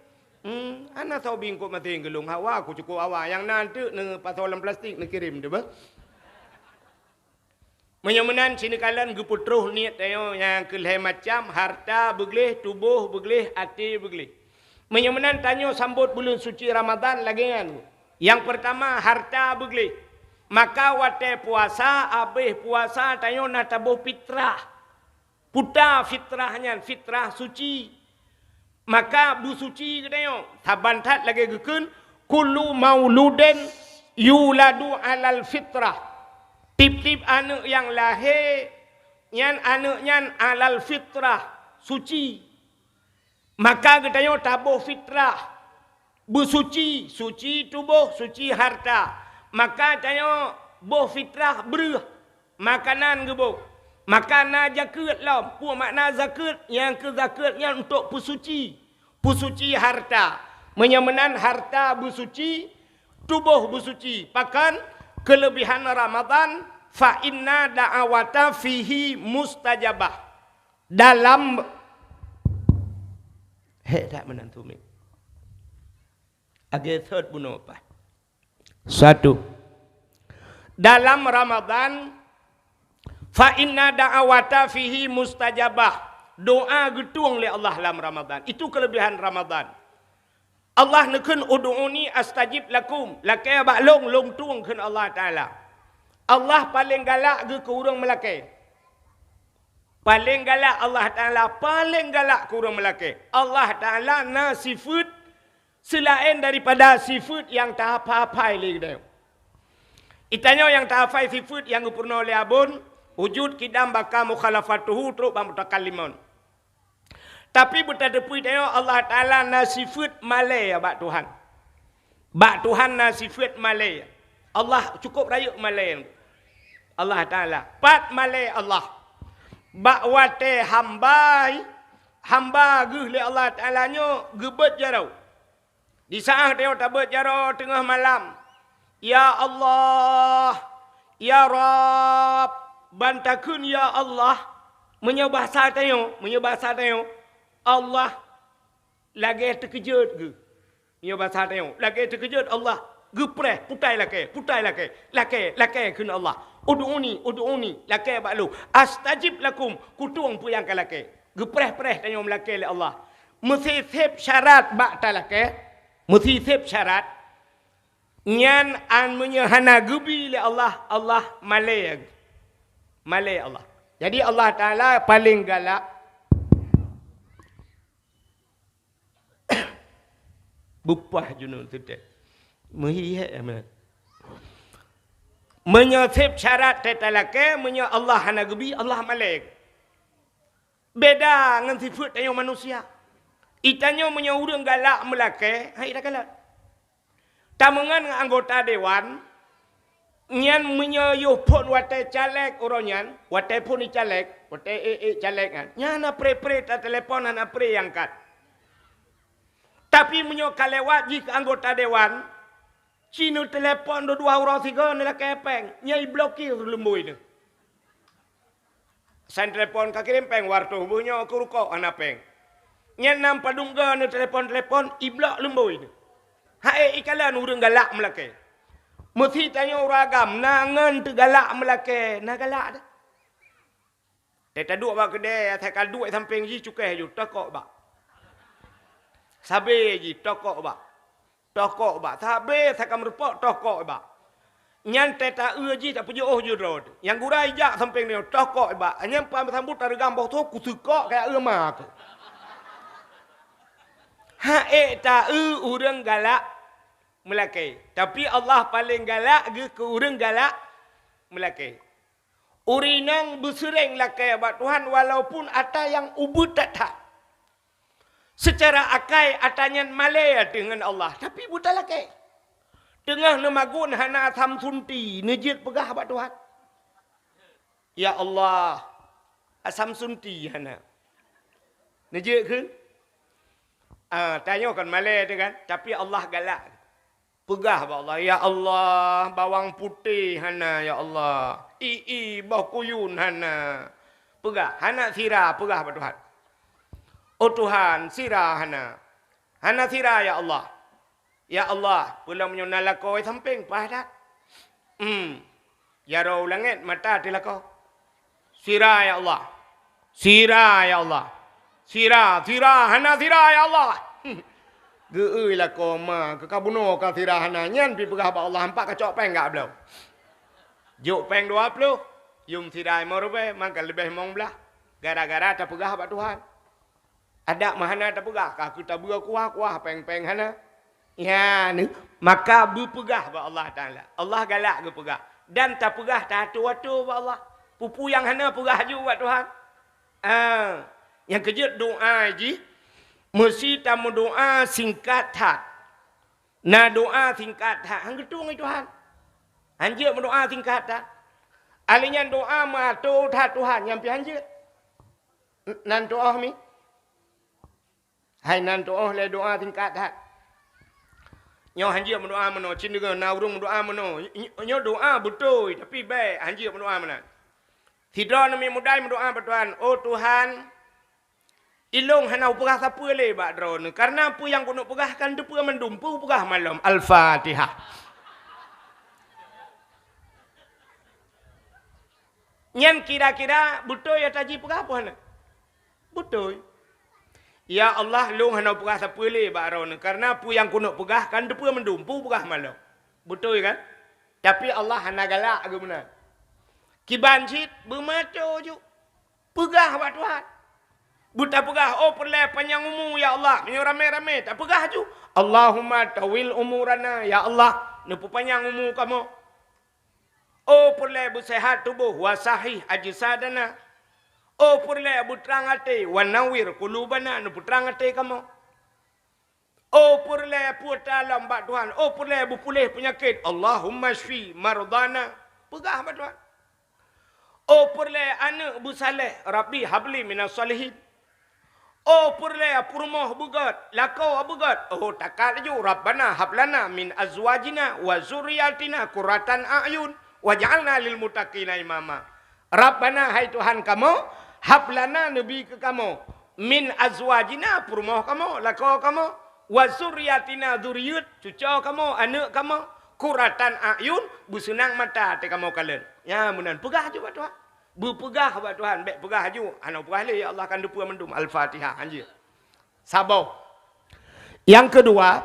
hmm, hana soe bingkot maté geulong hawa, ku cukôp hawa. Nyang na teuk neupasoe lam plastik neukirém teuh beuh. Meunyoe meunan, sineukalon geupeutroh niet tanyoe nyang keu lhée macam, harta beugleh, tuboh beugleh, até beugleh. Meunyoe meunan, tanyoe sambot buleuen suci Ramadhan lagée nyan. Nyang peurtama, harta beugleh. Maka watée puasa, abéh puasa tanyoe na taboh fitrah. Puta fitrah nyan, fitrah suci. Maka beusuci geutanyoe, saban that lagée geukheun, "Kullu mauludin yuladu alal fitrah." Tieb-tieb aneuëk nyang lahé nyan, aneuëk nyan alal fitrah, suci. Maka geutanyoe taboh fitrah, beusuci, suci tuboh, suci harta. Maka tanyoe boh fitrah breuh, makanan geuboh. Maka na zakeuet lom. Peue makna zakeuet? Nyang keu zakeuet nyan untuk peusuci, peusuci harta. Meunyoe meunan harta beusuci, tuboh beusuci. Pakon? Keuleubehan Ramadhan, "Fa inna da'awata fihi mustajabah." Dalam, hék that meunan tu, Mik. Lagée sot bunoe paih. Satu. Dalam Ramadhan, "Fa inna da'awata fihi mustajabah." Doa geutueng lé Allah lam Ramadhan. Itu keuleubehan Ramadhan. Allah neukheun, "Ud'uni astajib lakum." Lakée bak lôn, lôn tueng, kheun Allah Taala. Allah paleng galak geuh keu ureuëng meulakée. Paleng galak Allah Taala, paleng galak keu ureuëng meulakée. Allah Taala na sifeuet seulaén daripada sifeuet nyang tahafai-hafai lé geutanyoe. Geutanyoe nyang tahafai sifeuet nyang geupeurunoe lé abon, wujud, qidam, baqa, mukhalafatuhu, trok bak mutakallimun. Tapi beutateupeue tanyoe Allah Taala na sifeuet malée bak Tuhan. Bak Tuhan na sifeuet malée. Allah cukôp rayeuk malée. Allah Taala. Pat malée Allah? Bak watée hamba, hamba geuh lé Allah Taala nyoe geubeuet jaroe. Di saát tanyoe tabeuet jaroe teungoh malam, "Ya Allah, ya Rabb," ban takheun, "Ya Allah." Meunyoe basa tanyoe, meunyoe basa tanyoe, Allah lagée teukeujot geuh. Meunyoe basa tanyoe, lagée teukeujot Allah geupreh, "Putai lakée, putai lakée, lakée, lakée," kheun Allah. "Ud'uni, ud'uni, lakée bak lôn. Astajib lakum, kutueng peue nyang ka lakée." Geupreh-preh tanyoe meulakée lé Allah. Meusiseb syarat bak talakée, meusiseb syarat, nyan an meunyoe hana geubi lé Allah, Allah malée, malée Allah. Jadi Allah Taala paleng galak. Bupah junun teutek. Meuhi hé meunan. Meunyoe seb syarat teutalakée, meunyoe Allah hana geubi, Allah malée. Beda ngon sifeuet tanyoe manusia. Itanyoe meunyoe ureuëng galak meulakée, hai takalon. Tameungon ngon anggota dewan, nyan meunyoe yoh phon watée caleg uroe nyan, watée phon caleg, watée ék-ék caleg nyan, nyan hana pré-pré tatelepon, hana pré angkat. Tapi meunyoe ka lewat jih keu anggota dewan, ci neutelepon dua-dua uroe sigoe neulakée péng, nyan iblokir lumboi neuh. San telepon ka kirém péng, watée beuh nyoe keu rukok hana péng. Nyan nam padum goe neutelepon-telepon, iblok lumboi neuh. Hai ikalon ureuëng galak meulakée. Meusi tanyoe ureuëng agam na ngon teugalak meulakée, na galak dah. Eh, taduek bak keudè, asai ka duek sampéng jih cukéh ju, tokok bak. Sabé jih, tokok bak. Tokok bak. Sabé asai ka meurumpok, tokok bak. Nyan teuh ta-eu jih, tapeujiôh ju droe teuh. Nyang gura ijak sampéng nyoe, tokok bak. Nyan pan meusambot tareugam boh tho, kuseukok kaya eu ma keuh. Hak ék ta-eu ureuëng galak meulakée. Tapi Allah paleng galak geuh keu ureuëng galak meulakée. Ureuëng inong beuseureng lakée bak Tuhan walaupun atra nyang ubeut that-that. Seucara akai atra nyan malée ateueh ngon Allah, tapi beutalakée. Teungoh neumagun hana asam sunti, neujeuet peugah bak Tuhan. Ya Allah, asam sunti hana. Neujeuet kheun? Ah, tanyoe kan malée teuh kan, tapi Allah galak. Peugah bak Allah, "Ya Allah, bawang putéh hana, ya Allah. I-i, boh kuyun hana." Peugah, hana sira, peugah bak Tuhan. "Oh Tuhan, sira hana. Hana sira, ya Allah. Ya Allah, peulom nyoe na lakoe sampéng paih that." Hmm. Jaroe u langét mata teuh lakoe. "Sira, ya Allah. Sira, ya Allah. Sira, sira, hana sira, ya Allah." Geu-eu lakoe ma, keu ka bunoe ka sira hana, nyan pi peugah bak Allah, "Hampa kacok péng gak bloe. Jok péng dua ploh, yum sira limong ribée, mangka leubeh limong blaih." Gara-gara tapeugah bak Tuhan. Adak meuhana tapeugah, ka keu tabeue kuah-kuah, péng-péng hana. Ya, ni, maka beupeugah bak Allah Taala. Allah galak geupeugah. Dan tapeugah tatoe-atoe bak Allah. Peue-peue nyang hana peugah ju bak Tuhan. Ah, nyang keujeuet doa jih, meusi tameudoa singkat that. Na doa singkat that, han geutueng lé Tuhan. Han jeuet meudoa singkat that. Alèh nyan doa meuatoe that Tuhan, nyan pih han jeuet. Nan tuoh mi? Hai nan tuoh lé doa singkat that. Nyoe han jeuet meudoa meunoe, cit deungoe na ureuëng meudoa meunoe. Nyoe doa beutôi, tapi bèk han jeuet meudoa meunan. Sidroe aneuk miet muda meudoa bak Tuhan, "Oh Tuhan, ilôn hana kupeugah sapeue lé bak Droeneuh, kareuna peue nyang keuneuk peugah kan teupeue mandum, peue kupeugah malom." Al-Fatihah. Nyan kira-kira beutôi ata jih peugah peue hana? Beutôi. "Ya Allah, lôn hana peugah sapeue lé bak Droeneuh, kareuna peue nyang keuneuk peugah kan teupeue mandum, peue peugah malom." Beutôi kan? Tapi Allah hana galak geuh meunan. Kiban cit beumeuatoe ju. Peugah bak Tuhan. Beutapeugah, "Oh peureulèe panyang umu, ya Allah." Meunyoe ramé-ramé, tapeugah ju, "Allahumma tawil umurana, ya Allah, neupeupanyang umu kamoe." Oh peureulèe beuseuhat tuboh, "Wa sahih ajsadana." Oh peureulèe beutrang até, "Wa nawwir qulubana," neupeutrang até kamoe. Oh peureulèe peue ta lom bak Tuhan, oh peureulèe beupuléh peunyakét, "Allahumma syfi mardana." Peugah bak Tuhan. Oh peureulèe aneuk beusaléh, "Rabbi habli minas shalihin." Oh peureulèe peurumoh beugét, lakoe beugét, oh takat laju, "Rabbana hablana min azwajina wa zurriyatina qurratan a'yun waj'alna lil muttaqina imama." Rabbana, hai Tuhan kamoe, hablana, neubi keu kamoe, min azwajina, peurumoh kamoe, lakoe kamoe, wa zurriyatina, zurieuet, cucoe kamoe, aneuk kamoe, qurratan a'yun, beuseunang mata até kamoe kalon. Nyan meunan peugah ju bak Tuhan. Beupeugah bak Tuhan, bèk peugah ju, "Hana peugah lé, ya Allah, kan teupeue mandum." Al-Fatihah, han jeuet. Saboh. Nyang keudua,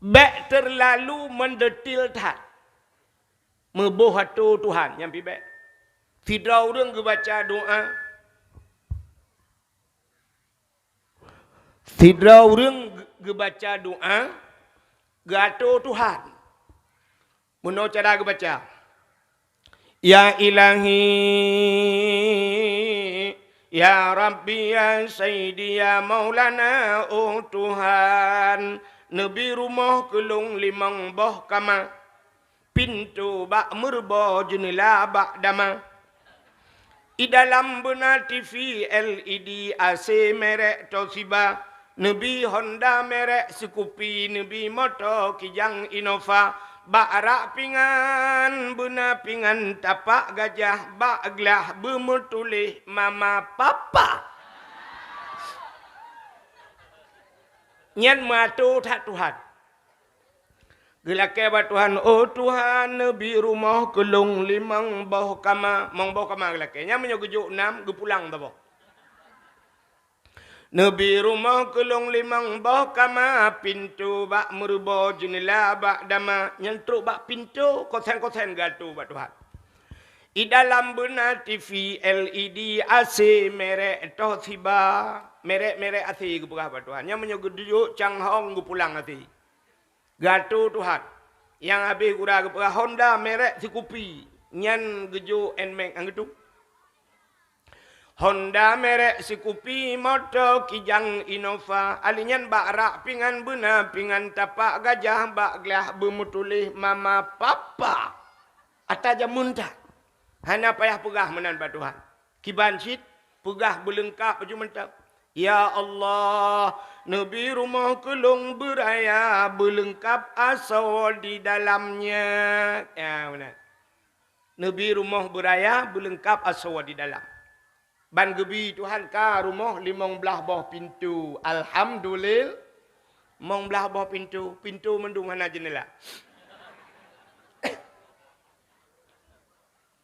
bèk teurlalu meudetil that. Meuboh atoe Tuhan, nyan pih bèk. Sidroe ureuëng geubaca doa, sidroe ureuëng geubaca doa, geuatoe Tuhan. Meunoe cara geubaca, "Ya Ilahi, ya Rabbi, ya Sayyidi, ya Maulana, oh Tuhan, neubi rumoh keu lôn limong boh kama, pintoe bak meureubo, jeuneula bak dama. I dalam beuna T V L E D, A C merek Toshiba, neubi Honda merek Scoopy, neubi moto Kijang Innova, bak rak pingan beuna pingan tapak gajah, bak glah beumeutuléh mama papa." Nyan meuatoe that Tuhan. Geulakée bak Tuhan, "Oh Tuhan, neubi rumoh keu lôn limong boh kama." Limong boh kama geulakée. Nyan meunyoe geujok nam, geupulang saboh. "Neubi rumoh keu lôn limong boh kama, pintoe bak meureubo, jeunela bak dama." Nyan trok bak pintoe, kosen-kosen geuatô bak Tuhan. "I dalam beuna T V L E D, A C merek Toshiba." Merek-merek A C geupeugah bak Tuhan. Nyan meunyoe geujok canghong, geupulang A C. Geuatô Tuhan. Nyang habéh gura geupeugah Honda merek sikupi. Nyan geujok Nmax, han geutu. "Honda merek sikupi, moto Kijang Innova." Ali nyan bak rak pingan beuna pingan tapak gajah, bak glah beumeutuléh mama papa. Ata jameun that. Hana payah peugah meunan bak Tuhan. Kiban cit, peugah beuleungkab baju mantong. "Ya Allah, neubi rumoh keu lôn beuraya, beuleungkab asoe di dalamnya." Ya, meunan. Neubi rumoh beuraya, beuleungkab asoe di dalam. Ban geubi Tuhan ka rumoh limong blaih boh pintoe. Alhamdulillah, limong blaih boh pintoe. Pintoe mandum hana jeunela.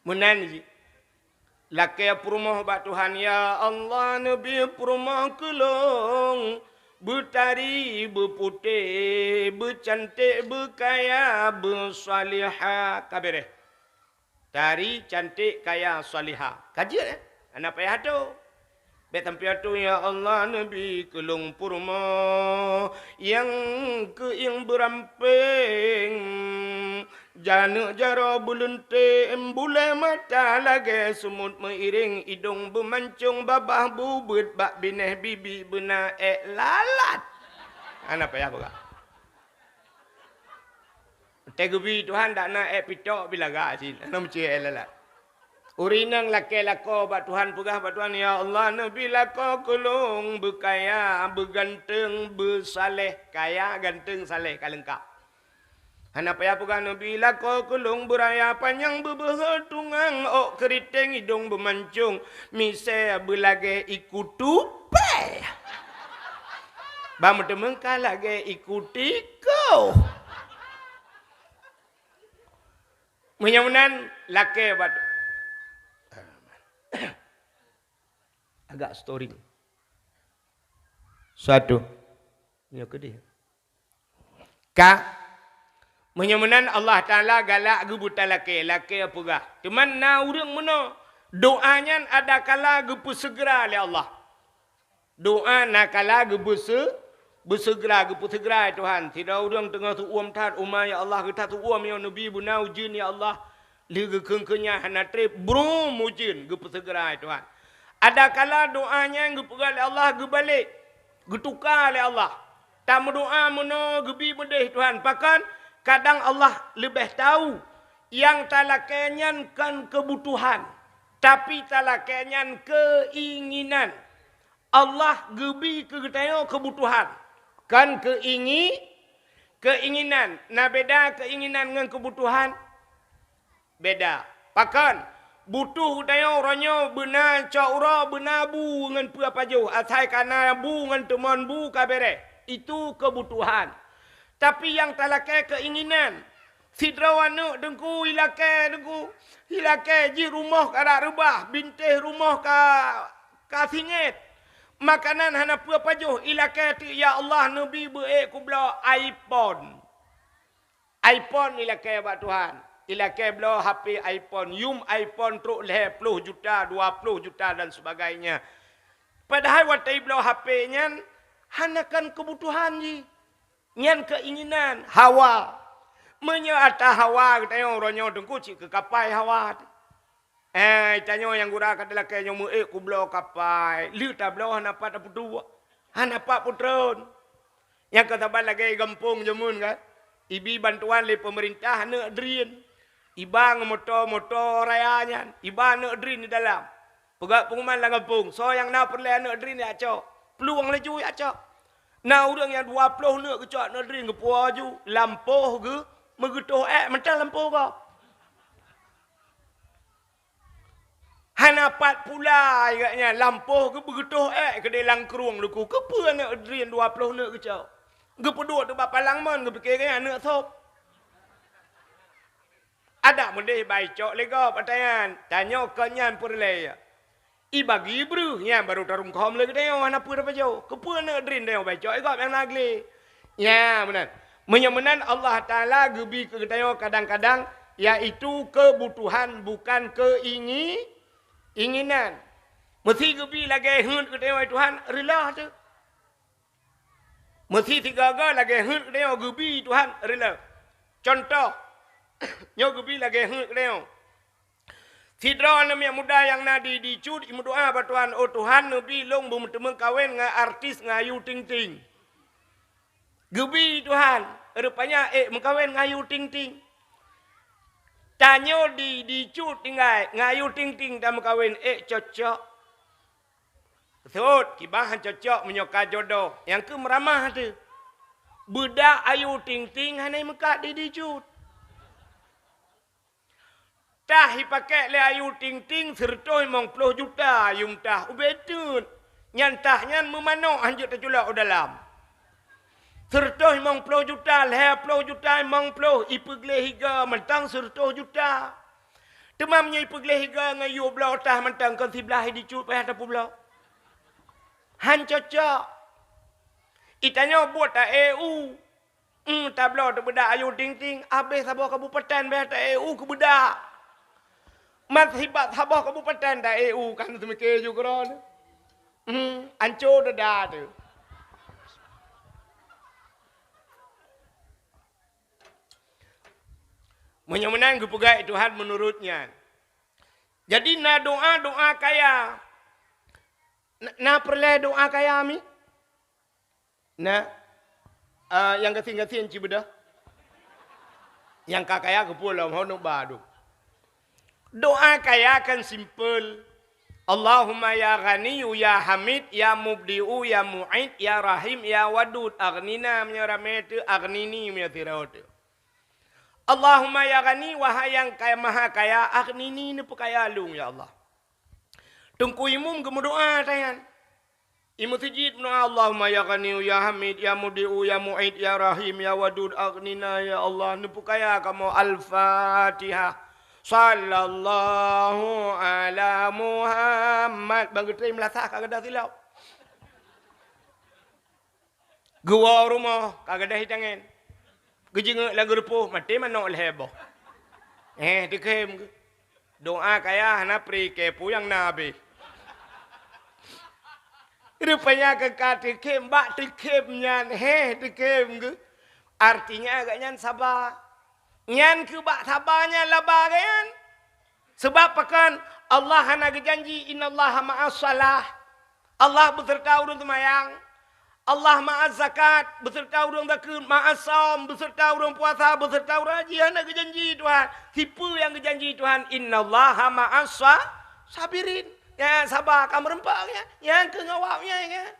Meunan jih. Lakée peurumoh bak Tuhan, "Ya Allah, neubi peurumoh keu lôn, beutari, beuputéh, beucanték, beukaya, beusalihah." Ka beureh. Tari, canték, kaya, salihah. Ka jeuet, eh? Hana payah atô. Bék sampoe atô, "Ya Allah, neubi keu lôn peurumoh nyang keuieng beurampéng, janeuk jaroe beuleuntém, bulée mata lagée seumut meuiréng, idong beumancong, babah bubeuet, bak binéh bibi beuna ék lalat." Hana payah peugah. Teuh geubi Tuhan dak na ék pitok bi lagak cit, hana meucue ék lalat. Ureueng inong lakée lakoe bak Tuhan, peugah bak Tuhan, "Ya Allah, neubi lakoe keu lôn beukaya, beuganteung, beusaleh." Kaya, ganteung, saleh ka leungkab. Hana payah peugah, "Neubi lakoe keu lôn beuraya, panyang beubeuhe tungang, ôk keuriteng, idong beumancong, miseue beulagée iku tupée, ban meuteumèe ka lagée iku tikôh." Meunyoe meunan, lakée bak, agak storing. Satu. Nyoe keudeh. Ka. Meunyoe meunan, Allah Taala galak geubeuta lakée, lakée peugah. Teuma na ureueng meunoe, doa nyan ada kala geupeuseugera lé Allah. Doa na kala geubeuse-, beuseugera, geupeuseugera, "Ya Tuhan, sidroe ureueng teungoh seuuem that uma, ya Allah, geutat seuuem nyoe, neubi beuna ujeuen, ya Allah." Lheueh geukheun-kheun nyan hana treb, brum ujeuen, geupeuseugera, "Ya Tuhan." Ada kala doa nyan geupeugah lé Allah geubalek, geutuka lé Allah. Tameudoa meunoe geubi meudeh Tuhan. Pakon? Kadang Allah leubeh tau nyang talakée nyan kon keubutuhan, tapi talakée nyan keuinginan. Allah geubi keu geutanyoe keubutuhan, kon keuingi-, keuinginan. Na beda keuinginan ngon keubutuhan? Beda. Pakon? Butoh geutanyoe uroe nyoe beuna cot uroe, beuna bu ngon peue pajoh. Asai ka na bu ngon teumon bu ka beres. Itu keubutuhan. Tapi nyang talakée keuinginan. Sidroe aneuk Teungku ilakée, Teungku ilakée jih rumoh ka rab reubah, bintéh rumoh ka, ka singét. Makanan hana peue pajoh, ilakée teuk, "Ya Allah, neubi beu-ék kubloe iPhone." iPhone ilakée bak Tuhan. Ilakée bloe H P iPhone, yum iPhone trok lhée ploh juta, dua ploh juta dan sebagainya. Padahai watée ibloe H P nyan hana kon keubutuhan jih. Nyan keuinginan, hawa. Meunyoe ata hawa geutanyoe uroe nyoe Teungku cit keu kapai hawa. Eh, tanyoe nyang gura ka talakée nyoe meu-ék kubloe kapai. Lheueh tabloe hana pat tapeuduek. Hana pat peutreun. Nyang keu saban lagée gampông jameun kan. Ibi bantuan lé peumeurintah aneuk drien. Iba ngon moto-moto raya nyan. Iba aneuk drien di dalam. Peugah pengumuman lam gampông. Soe nyang na peureulée aneuk drien jak cok. Plueng laju jak cok. Na ureueng nyang dua ploh neuk geucok aneuk drien geupuwoe aju. Lampôh geu-, meugeutoh ék mantong lampôh gob. Hana pat pula gobnyan lampôh geubeugeutoh ék keudeh lam krueng luku. Keupeue aneuk drien dua ploh neuk geucok? Geupeuduek teuk bak palang mon, geupike gobnyan aneuk sop. Adak meudeh baicok lé gob ata nyan, tanyoe kon nyan peureulée. Ibagi breuh nyan barô tarungkôm lé geutanyoe hana peue tapajoh. Keupeue neuk drin tanyoe baicok lé gob nyang na glé? Nyan meunan. Meunyoe meunan Allah Taala geubi keu geutanyoe kadang-kadang, yaitu keubutuhan bukan keuingi-, inginan. Meusé geubi lagée heuet geutanyoe Tuhan, reuloh teuh. Meusé sigoe-goe lagée heuet geutanyoe geubi Tuhan reuloh. Cuntoh, nyoe geubi lagée heuet geutanyoe. Sidroe aneuk miet muda nyang na di, di Cut, imeudoá bak Tuhan, "Oh Tuhan, neubi lôn beumeuteumeung kawen ngon artis ngon Ayu Ting Ting." Geubi Tuhan, rupanya ék meukawen ngon Ayu Ting Ting. Tanyoe di, di Cut tinggai, ngon Ayu Ting Ting tameukawen, ék cocok. Sot, kiban han cocok meunyoe ka jodoh, nyang keu meuramah teuh. Beudak Ayu Ting Ting hana meukat di, di Cut. Tah ipakék lé Ayu Ting Ting sireutôh limong ploh juta yum tah ubé teut. Nyan tah nyan meumanok han jeuet taculok u dalam. Sireutôh limong ploh juta, lhée ploh juta, limong ploh, ipeugleh iga mantong sireutôh juta. Teuma meunyoe ipeugleh iga ngon yue bloe tah mantong kon siblaih di Cut payah tapeubloe. Han cocok. Itanyoe buet ta-E U. Hmm, tabloe teubeudak Ayu Ting Ting, abéh saboh kabupaten beh ta-E U keubeudak. Mat hibat saboh kabupaten ta-E U kan seumiké ju keudroe. Hmm, anco dada teuh. Meunyoe meunan geupeugah Tuhan meunurot nyan. Jadi na doa-doa kaya. Na, na peureulée doa kaya mi? Na, ah, nyang gasien-gasien ci beudôh. Nyang ka kaya keupeue lom honok badu. Doa kaya kan simpel. Allahumma ya Ghaniyyu ya Hamid ya Mubdi'u ya Mu'id ya Rahim ya Wadud aghnina meunyoe ramé teuh, aghnini meunyoe sidroe teuh. Allahumma ya Ghani, wahai nyang kaya, maha kaya, aghnini, neupeukaya lôn ya Allah. Teungku imum geumeudoa tanyan. Imum sijid meudoa, "Allahumma ya Ghani, ya Hamid, ya Mubdi'u, ya Mu'id, ya Rahim, ya Wadud, aghnina ya Allah, neupeukaya kamoe." Al-Fatihah. Sallallahu ala Muhammad. Bang geutrém lasah ka geudah silop. Geuwoe rumoh ka geudah itangen. Geujeungeuk lam geurupoh maté manok lhée boh. Eh, teukhém geuh. Doa kaya hana pri kée puyang na abéh. Rupanya keu ka teukhém bak teukhém nyan, heh, teukhém geuh. Artinya agak nyan saba. Nyan keu bak saba nyan laba geuh nyan. Sabab pakon? Allah hana geujanji, "Innallaha ma'as shalah." Allah beuseureuta ureuëng seumayang. Allah ma'az zakat, beuseureuta ureuëng zakeuet, ma'as shaum, beuseureuta ureuëng puasa, beuseureuta ureuëng haji. Hana geujanji Tuhan. Sipeue nyang geujanji Tuhan? "Innallaha ma'as sa-, sabirin." Nyang saba ka meureumpok nyan. Nyang keu ngawab nyan, nyan.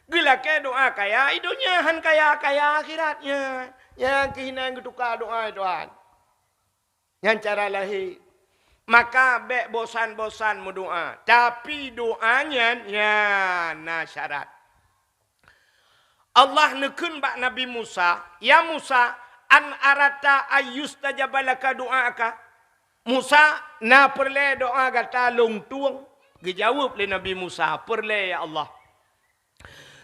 Geulakée doa kaya, i donya han kaya, kaya akhirat nyan. Nyang keu hina geutuka doa Tuhan. Nyan cara lahé. Maka bék bosan-bosan meudoá, tapi doá nyan, nyan na syarat. Allah neukheun bak Nabi Musa, "Ya Musa, an arata ayyustajaba laka du'aaka?" "Musa, na peureulée doá gata lôn tueng?" Geujaweueb lé Nabi Musa, "Peureulée, ya Allah."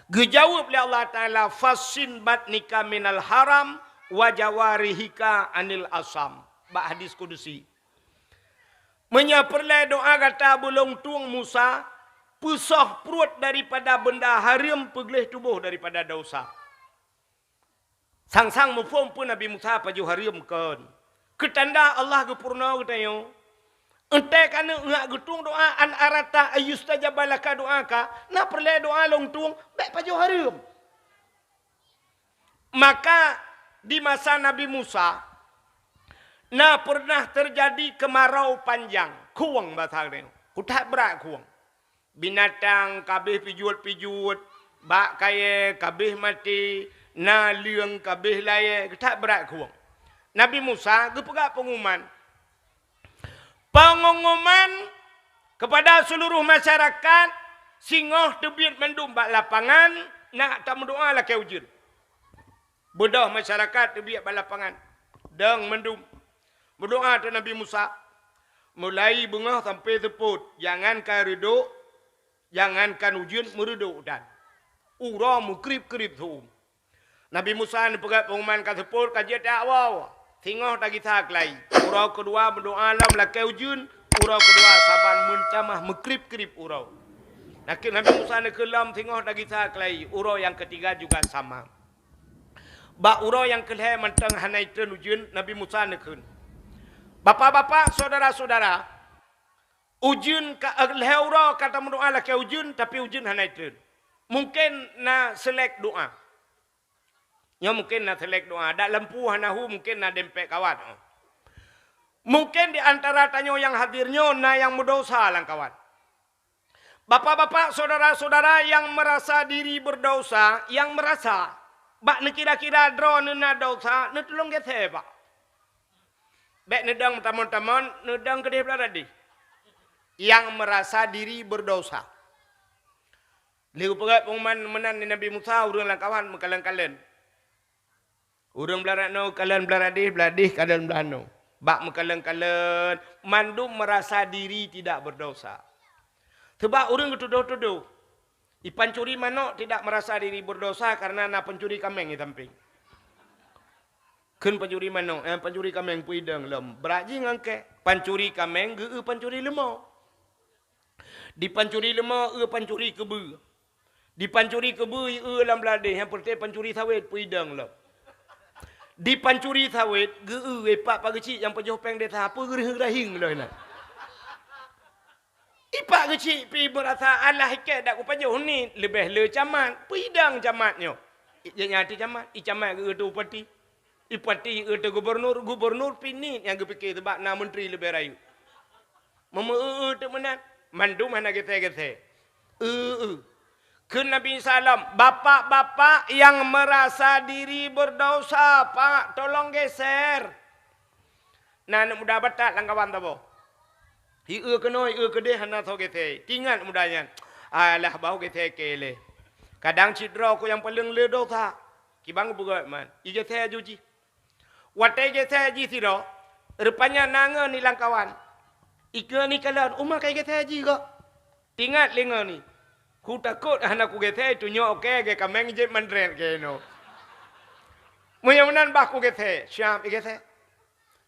Geujaweueb lé Allah Taala, "Fassin batnika minal haram wa jawarihika anil asam." Bak hadis kudusi. Meunyoe peureulée doá gata beulông tueng Musa, peusoh pruet daripada beunda hareuem, peugleh tuboh daripada desya. Sang-sang muphom peue Nabi Musa pajoh hareuem kon. Keutanda Allah geupeurunoe geutanyoe. Entée ka neuk geutong doa an arata ayyustajaba laka doa ka, na peureulée doa lông tueng, bék pajoh hareuem. Maka di masa Nabi Musa, na pernah terjadi kemarau panjang, khueng basa geutanyoe. Kuthat brat khueng. Binatang kabeh pijuet-pijuet, bak kayée kabeh maté, naleueng kabeh layée, geuthat brat khueng. Nabi Musa geupeugah pengumuman, "Pengumuman kepada seluruh masyarakat, singoh teubiet mandum bak lapangan, nak tameudoa lakée ujeuen." Beudôh masyarakat teubiet bak lapangan, dong mandum. Meudoa teuk Nabi Musa, mulai beungoh sampoe seupôt, jangankan reudôk, jangankan ujeuen, meureudôk dan uroe meukrib-krib seu-uem. Nabi Musa neupeugah pengumuman ka seupôt, ka jeuet jak woe, singoh tagisa keulayi. Uroe keudua meudoa lom lakée ujeuen, uroe keudua saban meutamah meukrib-krib uroe. Nakeuh Nabi Musa neukheun lom singoh tagisa keulayi, uroe nyang keutiga juga sama. Bak uroe nyang keulhée mantong hana jitreun ujeuen, Nabi Musa neukheun, "Bapak-bapak, syedara-syedara, ujeuen ka, eh, lhée uroe ka tameudoa lakée ujeuen, tapi ujeuen hana jitreun. Mungken na seulek doa." Nyoe mungken na seulek doa, dak lampu hana hu, mungken na dempet kawat. Mungken di antara tanyoe nyang hadir nyoe na nyang meudesya lam kawat. Bapak-bapak, syedara-syedara nyang meurasa diri beudesya, nyang meurasa, bak neukira-kira droeneuh na desya, neutulông gesée, Pak. Bék neudong meutamong-tamong, neudong keudeh blah radeh. Nyang meurasa diri beudesya. Lheueh geupeugah pengumuman meunan lé Nabi Musa, ureuëng lam kawat meukalon-kalon. Ureuëng blah radeh kalon blah radeh, blah radeh kalon blah noe. Bak meukalon-kalon, mandum meurasa diri tidak beudesya. Seubab ureuëng geutudoh-tudoh, i pancuri manok tidak meurasa diri beudesya kareuna na pancuri kaméng di sampéng. Kheun pancuri manok, eh, pancuri kaméng peue idong lom. Brat jih ngon kée. Pancuri kaméng geu-eu pancuri leumo. Di pancuri leumo eu pancuri keubeue. Di pancuri keubeue eu lam blah radeh, nyang peureute pancuri sawét peue idong lom. Di pancuri sawét geu-eu ipak Pak Geuchik nyang peujoh péng desa peue geureuhing-reuhing lom inan. Ipak Geuchik pih meurasa alah ikée dak kupajoh ni leubeh le camat, peue idong camat nyoe. Nyan ti camat, i camat geu-eu teuk bupati. I bupati geu-eu teuk gubernur, gubernur pih niet nyang geupike seubab na menteri leubeh rayeuk. Meumeu-eu-eu teuk meunan, mandum hana gesée-gesée. Eu-eu. Kheun Nabi Isa lom, "Bapak-bapak nyang meurasa diri beudesya, Pak, tolong geser." Na aneuëk muda Batak lam kawan saboh. Hi-eu keunoe, hi-eu keudeh hana soe gesée. Tingat muda nyan, "Alah, bah gesée kée lé. Kadang cit droe ku nyang paleng le desya." Kiban geupeugah man, igesée aju jih. Watée gesée jih sidroe, rupanya na ngon ni lam kawan. Ikeu ni kalon, uma kai gesée jih kok. Tingat lé ngon ni. Kutakot hana kugesée tunyok kée gée kaméng jeuet mandret kée nyoe. Meunyoe meunan bah kugesée, siab igesée.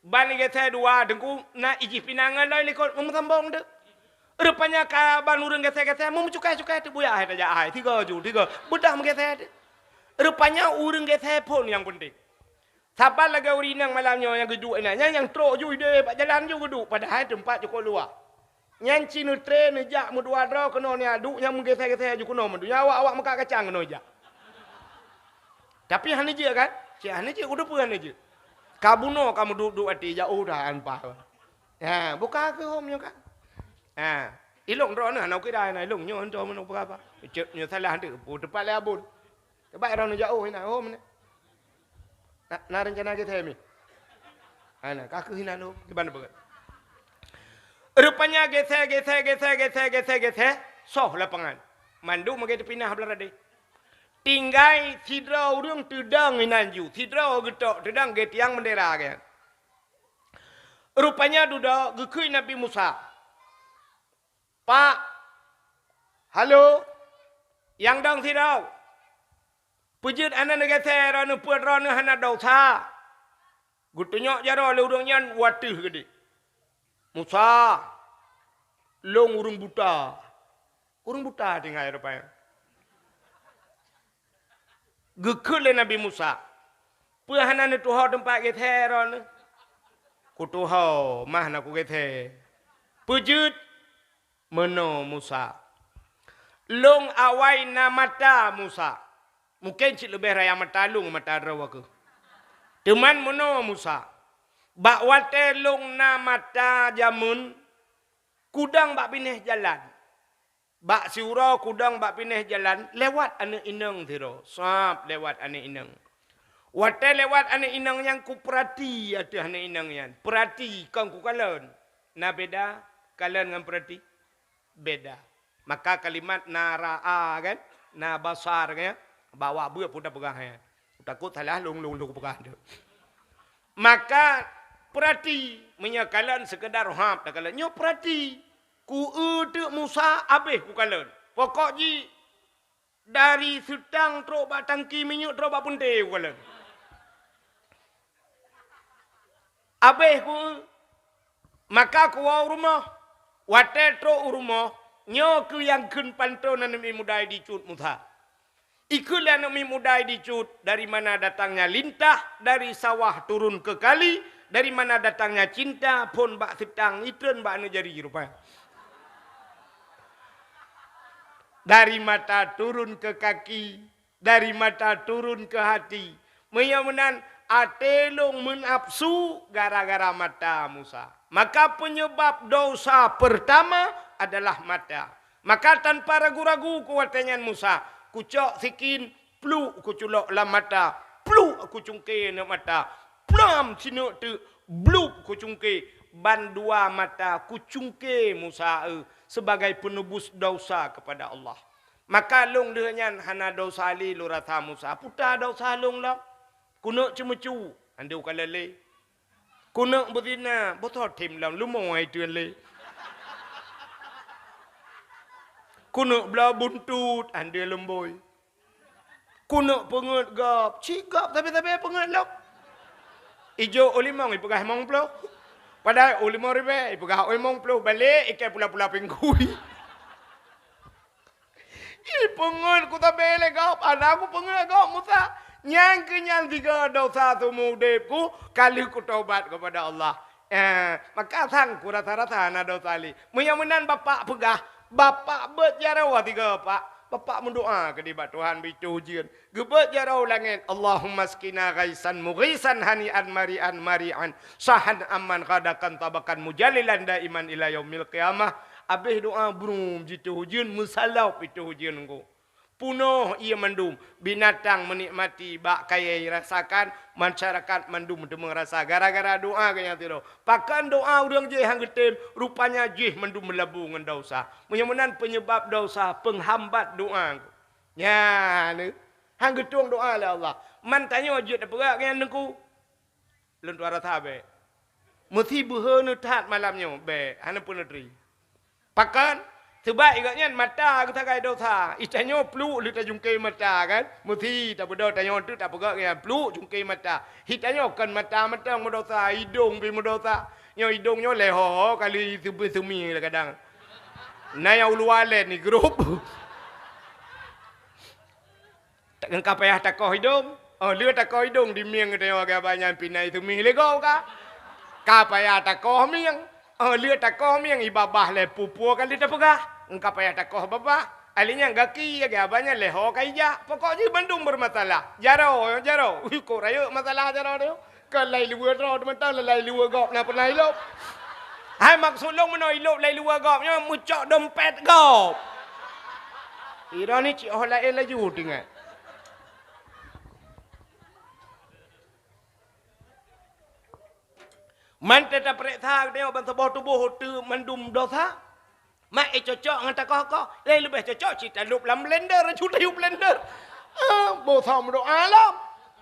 Ban igesée dua teungku na ijih pinangan loi likot meusambong teuk. Rupanya ka ban ureuëng gesée-gesée meumeucukai-cukai teuk buya hai tajak hai. Tiga ju, tiga. Beudah meugesée teuk. Rupanya ureuëng gesée phon nyang peunteng. Saban lagée ureuëng inong malam nyoe nyang geuduek inan, nyang, nyang trok ju ideh bak jalan ju geuduek, padahai teumpat cukôp luwah. Nyan ci neutre neujak meudua droe keunoe nia duek nyang meugesée-gesée ju keunoe meudua. Nyan awak-awak meukat kacang keunoe jak. Tapi hana jeuet kan? Cit hana jeuet, kuteupeu hana jeuet. Ka bunoe ka meuduek-duek até jak udah anpah. Ha, buka keu hom nyoe kan? Ha, ilong droeneuh hana kira na ilong nyoe hantom meunoe peugah apa. Cit nyoe salah teuk, pu teumpat lé abon. Teubak droeneuh jak oh inan, oh, meunan. Na, na reuncana gesée mi? Hana, ka kheueh inan lom, kiban beugét. Rupanya gesée, gesée, gesée, soh lapangan. Mandum lagée teupinah blah radeh. Tinggai sidroe ureuëng teudong inan ju, sidroe geutok teudong geuh tiang beundera geuh. Rupanya dudoe geukheun Nabi Musa. Pak, halo, nyang dong sidroe. Peue jeuet hana neugesée droeneuh, peue droeneuh hana desya. Geutunyok jaroe lé ureuëng nyan u ateueh geude. Musa, lôn ureuëng buta. Ureuëng buta tinggai rupanya. Geukheun lé Nabi Musa, "Peue hana neutuho teumpat gesée droeneuh?" "Kutuho, mah na kugesée." "Peue jeuet?" "Meunoe Musa, lôn awai na mata Musa." Mungken cit leubeh raya mata lôn mata droe keuh. "Teuma meunoe Musa, bak watée lôn na mata jameun, kudong bak binéh jalan. Bak siuroe kudong bak binéh jalan, lewat aneuëk inong sidroe, sab lewat aneuëk inong. Watée lewat aneuëk inong nyan kupeurati ateueh aneuëk inong nyan, peurati kon kukalon. Na beda kalon ngon peurati?" Beda. Maka kalimat na ra'a kan, na basar kan, bak awak beuet pun tapeugah nyan. Takot salah lôn, lôn, lôn peugah tu. Maka Peurati, meunyoe kalon seukeudar hab takalon. Nyoe peurati, ku eu teuk Musa habéh kukalon. Pokok jih dari seutang trok bak tangki minyeuk trok bak peunte kukalon. Habéh ku eu, maka kuwoe u rumoh. Watée trok u rumoh, nyoe keuh nyang kheun panton aneuëk miet muda di cut Musa. Ikheun lé aneuëk miet muda di cut, dari mana datangnya lintah, dari sawah turun ke kali, dari mana datangnya cinta, phon bak seutang, itreun bak aneuëk jari rupa. Dari mata turun ke kaki, dari mata turun ke hati. Meunyoe meunan, até lôn meunafsu gara-gara mata Musa. Maka peunyeubab dosa peurtama adalah mata. Maka tanpa ragu-ragu ku watée nyan Musa, kucok sikin, pluk kuculok lam mata, pluk kucungke aneuëk mata, plam sineuk teuk, blub kucungke, ban dua mata kucungke Musa eu sebagai peunubus dosa keupada Allah. Maka lôn lheueh nyan hana dosa lé lôn rasa Musa. Puta dosa lôn lom. Keuneuk ceumeucue, andeu ka lé. Keuneuk beuzina, beusoe them lom lumoe teun lé. Keuneuk bloe buntut, andeu lom boi. Keuneuk peungeuet gob, cit gob sabe-sabe peungeuet lom. Ijok u limong ipeugah limong ploh. Padahai u limong ribée ipeugah u limong ploh, balek ikai pula-pula pinggui. Ipeungeuet kusabe lé gob, hana kupeungeuet gob Musa. Nyang keu nyan sigoe dosa seumeu udeb ku, ka lheueh kutobat keupada Allah. Eh, maka sang kurasa-rasa hana dosa lé. Meunyoe meunan bapak peugah, bapak beuet jaroe sigoe pak. Bapak meudoa keudeh bak Tuhan beuitoh ujeuen. Geubeuet jaroe u langét, "Allahumma askina ghaisan mughisan hani'an mari'an mari'an." Sahan amman ghadakan tabakan mujalilan daiman ila yaumil qiyamah. Abéh doa brum jitoh ujeuen, meusalop itoh ujeuen engko. Punoh ié mandum, binatang meunikmati bak kayée rasakan, masyarakat mandum teumé rasa gara-gara doa geuh nyang sidroe. Pakon doa ureuëng jih han geutem, rupanya jih mandum meulabu ngon dosa. Meunyoe meunan peunyeubab dosa, peunghambat doa. Nyan, han geutueng doa lé Allah. Man tanyoe jeuet tapeugah nyan teungku. Lôn tuan rasa bék. Meusi beuhe neuthat malam nyoe bék, hana peuneutri. Pakon? Seubab gobnyan mata geusagai dosa. Itanyoe pluek lheueh tajungke mata kan? Meusi tabeudôh tanyoe teuk tapeugah nyan pluek jungke mata. Itanyoe kon mata mantong meudosa, idong pih meudosa. Nyoe idong nyoe lé ho-ho kali seumi-seumi lé kadang. Na nyang uluwa lé ni grup. Ka payah takoh idong. Oh, lheueh takoh idong di mieng geutanyoe agak banyan pinai seumi lego ka. Ka payah takoh mieng. Oh, lheueh takoh mieng ibabah lé pupua kali tapeugah. Ka payah takoh babah. Ahli nyang gaki agak banyan leho ka ijak. Pokok jih bandum bermasalah. Jaro, jaro. Ui, kok rayeuk masalah jaro tu. Ka lai luwa droe teumantong, lai luwa gob na pernah ilop. Hai maksud lôn meunoe ilop lai luwa gob nyoe meucok dompet gob. Ironi cik oh laén laju tinggai. Man teuta peuriksa geutanyoe ban saboh tuboh teuk mandum dosa. Mak, eh, cocok ngon takoh-koh. Eh, leubeh cocok cit talop lam blender, aju tayue blender. Ah, boh sa meudoa lom.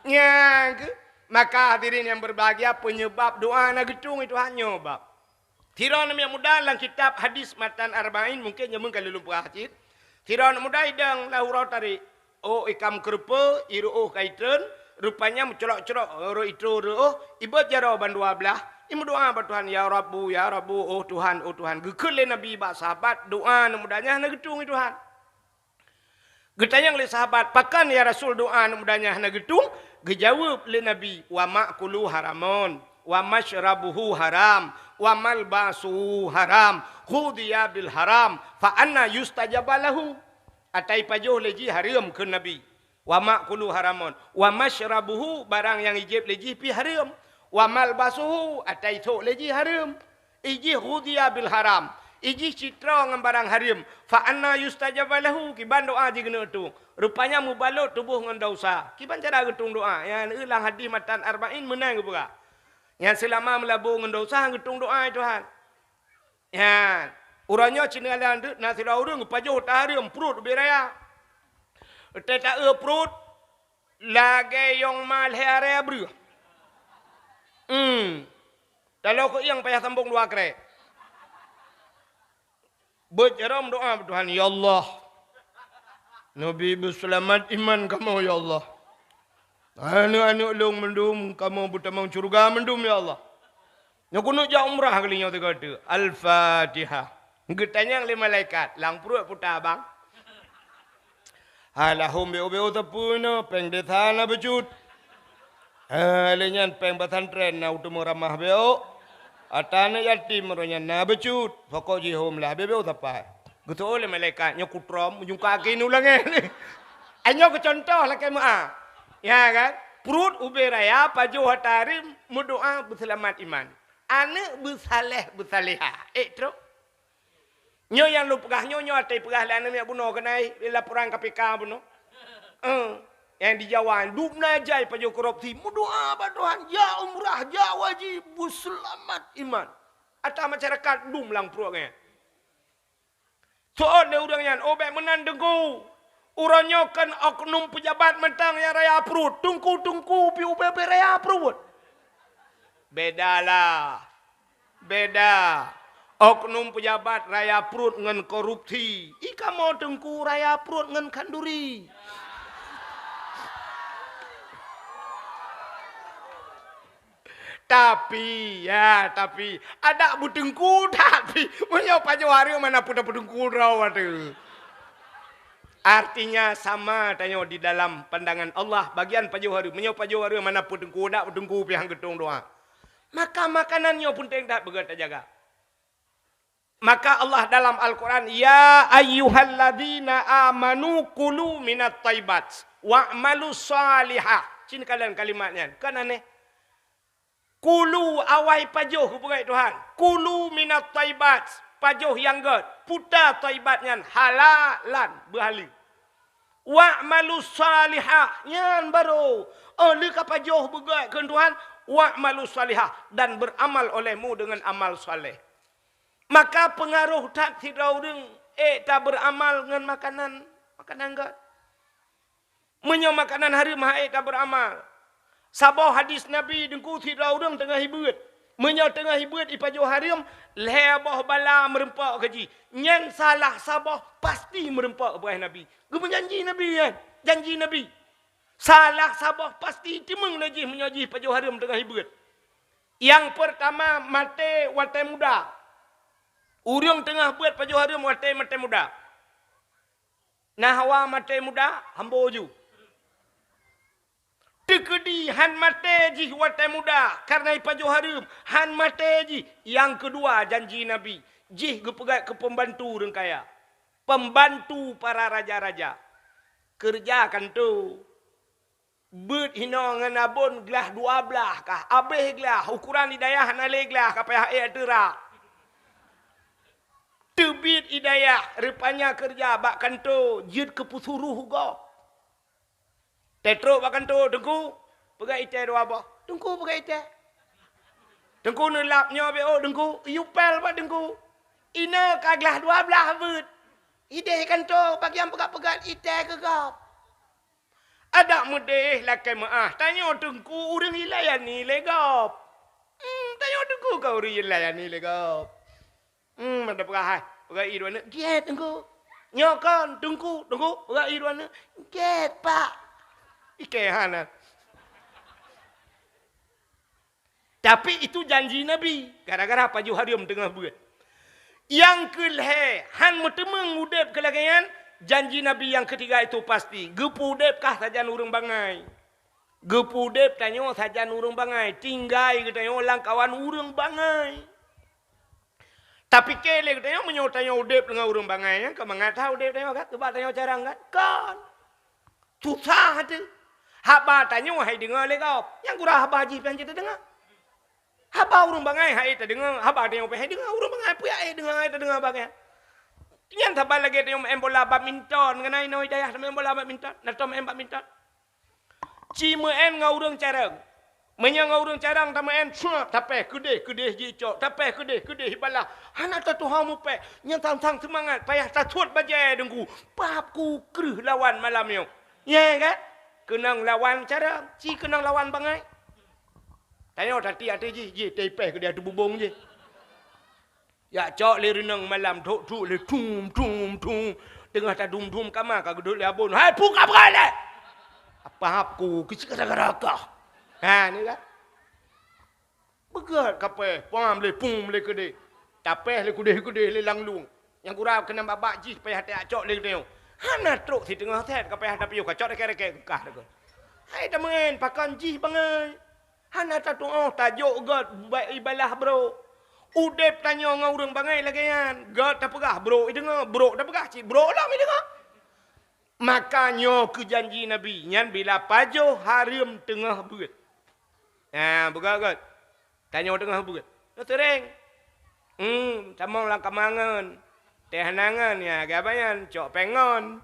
Nyang keu, maka hadirin yang berbahagia, penyebab doa na geutung itu hanya bab. Sidroe aneuk muda lam kitab hadis matan Arba'in, mungkin jameun ka lôn peugah cit. Sidroe aneuk muda idong lam uroe tarék. Oh, ikam keureupeue, iruôh ka itreun, rupanya meucrok-crok, rot itroh reuôh, ibot jaroe ban dua blaih, imeudoa bak Tuhan, "Ya Rabbu, ya Rabbu, oh Tuhan, oh Tuhan." Geukheun lé Nabi bak sahabat, doa aneuk muda nyan hana geutung lé Tuhan. Geutanyong lé sahabat, "Pakon ya Rasul doa aneuk muda nyan hana geutung?" Geujaweueb lé Nabi, "Wa ma'kuluhu haramun, wa masyrabuhu haram, wa malbasuhu haram, ghudhiya bil haram, fa anna yustajabu lahu?" Ata ipajoh lé jih hareuem, kheun Nabi. "Wa ma'kuluhu haramun, wa masyrabuhu," barang nyang ijieb lé jih pih hareuem. "Wa malbasuhu," ata isôk lé jih hareuem. Ijih ghudhiya bil haram, ijih cit troe ngon barang hareuem. "Fa anna yustajabu lahu?" Kiban doa jih keuneuk tueng. Rupanya meubalot tuboh ngon dosa. Kiban cara geutueng doa? Nyan lam hadis matan Arba'in meunan geupeugah. Nyan seulama meulabu ngon dosa geutueng doa lé Tuhan. Nyan, uroe nyoe ceuneulalang deuek na sidroe ureueng geupajoh ata hareuem pruet ubit raya. Teuta eu pruet lagée yong ma lhée arée breueh. Hmm. Taloe keu ieng payah sambong dua krek. Beuet jaroe meudoa bak Tuhan, "Ya Allah, neubi beuseulamat iman kamoe, ya Allah. Aneuk-aneuk lôn mandum kamoe beutamong syeuruga mandum, ya Allah." Nyoe keuneuk jak umrah kali nyoe sigoe teuk. Al-Fatihah. Geutanyong lé malaikat, "Lam pruet peue ta, Bang?" "Hai lahom beu-beu sapeue na, péng desa na bacut. Hai lé nyan péng pesantren na uteumé ramah beu. Ata aneuk yatim roh nyan na bacut. Pokok jih hom lah beu-beu sapai." Geuteu'oh lé malaikat, "Nyoe kutrom, ujong kaki nu langét." Nyoe keucuntoh lakée meu'ah. Ya kan? Pruet ubé raya, pajoh ata hareuem, meudoa beuseulamat iman. Aneuk beusaléh beusaléha. Ék trok? Nyoe nyang lôn peugah nyoe, nyoe até peugah lé aneuk miet bunoe keunan, laporan K P K bunoe. Eh, nyang di Jawa, dum na jai pajoh korupsi, meudoa bak Tuhan, jak umrah, jak haji, beuseulamat iman. Ata masyarakat dum lam pruet nyan. Seuôt lé ureuëng nyan, "Oh, bék meunan, Teungku. Uroe nyoe kon oknum peujabat mantong nyang raya pruet. Teungku-teungku pih ubé-ubé raya pruet." Beda lah. Beda. Oknum peujabat raya pruet ngon korupsi. I kamoe teungku raya pruet ngon khanduri. Tapi, ya, tapi, adak beuteungku, tapi, meunyoe pajoh hareuem mana peuteungku droe teuh. Artinya sama tanyoe di dalam pandangan Allah, bagian pajoh hareuem. Meunyoe pajoh hareuem mana peuteungku, dak beuteungku pih han geutong doa. Maka makanan nyoe peunteng that beugöt tajaga. Maka Allah dalam Al-Quran, "Ya ayyuhalladzina amanu kulu minat thayyibat wa'malu shalihah." Cit kalon kalimat nyan. Kan aneh. Kulu awai pajoh geupeugah Tuhan. Kulu minat thayyibat, pajoh nyang göt. Puta thayyibat nyan halalan beuhaleue. Wa'malu shalihah, nyan barô. Oh, lheueh ka pajoh beugöt keu Tuhan, wa'malu shalihah, dan beramal olehmu dengan amal saleh. Maka peungaroh that sidroe ureuëng ék taberamal ngon makanan, makanan göt. Meunyoe makanan hareuem han ék taberamal. Saboh hadis Nabi, Teungku, sidroe ureuëng teungoh hibeut. Meunyoe teungoh hibeut ipajoh hareuem, lhée boh bala meurumpok keu jih. Nyan salah saboh pasti meurumpok bak Nabi. Geumeujanji Nabi nyan, janji Nabi. Salah saboh pasti teumeung lé jih meunyoe jih pajoh hareuem teungoh hibeut. Nyang peurtama, maté watée muda. Ureuëng teungoh beuet pajoh hareuem watée, maté muda. Na hawa maté muda, hambo ju. Teukeudi han maté jih watée muda, kareuna ipajoh hareuem, han maté jih. Nyang keudua, janji Nabi, jih geupeugah keu peumbantu ureuëng kaya. Peumbantu para raja-raja. Keureuja kantô. Beuet hinoe ngon abon glah dua blaih kah, abéh glah, ukoran i dayah hana lé glah, ka payah ék teurak. Teubiet i dayah, rupanya keureuja bak kantô jeuet keu peusuroh gob. Teutrok bak kantô, "Teungku, peugah itéh dua boh." "Teungku, peugah itéh." "Teungku, neulap nyoe beu, Teungku." Yue pél bak Teungku. Inoe ka glah dua blaih beuet. Idéh kantô, bagian peugah-peugah itéh keu gob. Adak meudéh lakée meuáh, tanyoe teungku ureuëng ilayani lé gob. Hmm, tanyoe teungku ka ureuëng ilayani lé gob. Hmm, meunan peugah hai, peugah ié dua neuk, "Gét teungku." "Nyoe kon teungku, teungku," peugah ié dua neuk, "Gét pak." Ikée hana. Tapi itu janji Nabi, gara-gara pajoh hareuem teungoh beuet. Nyang keu lhée, han meuteumeung udeb keu lagée nyan, janji Nabi nyang keutiga itu pasti, geupeu udeb kah sajan ureuëng bangai. Geupeu udeb tanyoe sajan ureuëng bangai, tinggai geutanyoe lam kawan ureuëng bangai. Tapike lé geutanyoe meunyoe tanyoe udeb deungon ureuëng bangai nyan, keu mangat that udeb tanyoe kan, keu bak tanyoe carang kan? Kon. Susah teuh. Haba tanyoe hai deungoe lé gob. Nyang gura haba jih pian jeuet teudeungoe. Haba ureuëng bangai hai tadeungoe, haba tanyoe pih hai deungoe, ureuëng bangai peue hai deungoe, hai tadeungoe bangai. Nyan saban lagée tanyoe maén bola badminton, ngon ai inoe dayah maén bola badminton, na tom maén badminton. Ci meuén ngon ureuëng carông. Meunyoe ngon ureuëng carông tameuén, suat, tapéh keudeh, keudeh jicok, tapéh keudeh, keudeh ibalah. Hana tatuha mupéh, nyan sang-sang seumangat, payah tasuet bajée deungku. Pap ku kreueh lawan malam nyoe. Nyang kan? Keunong lawan carông, ci keunong lawan bangai. Tanyoe tatiek ateueh jih, jih teuipèh keudeh ateueh bubông jih. Jak cok lé reunong malam, thok-thok lé, thum, thum, thum. Teungoh tadum-dum kama ka geudhôt lé abon. "Hai, peue ka peugah lé?" "Apa hab ku, keuci gara-gara kah." Ha, ni kan? Beugét kapèh, pam lé, pum lé keudeh. Tapèh lé keudeh-keudeh lé lam lueng. Nyang gura keunan bak-bak jih payah tacok lé geutanyoe. Hana trok siteungoh sét kapèh tapiôh kacok rèkét-rèkét keukah deungon. Hai tameu'en, pakon jih bangai. Hana tatu'oh tajok gét ba-, ibalah brôk. Udép tanyoe ngon ureueng bangai lagèe nyan. Gét tapeugah brôk ideungoe, brôk tapeugah cit brôk lom ideungoe. Maka nyoe keu janji Nabi, nyan bila pajoh hareuem teungoh beuet. Ha, beugét-gét. Tanyoe teungoh beuet. Nyoe seuréng. Hmm, tamong lam kamangon. Teuh hanangan, ya, gabayan, cok pengon.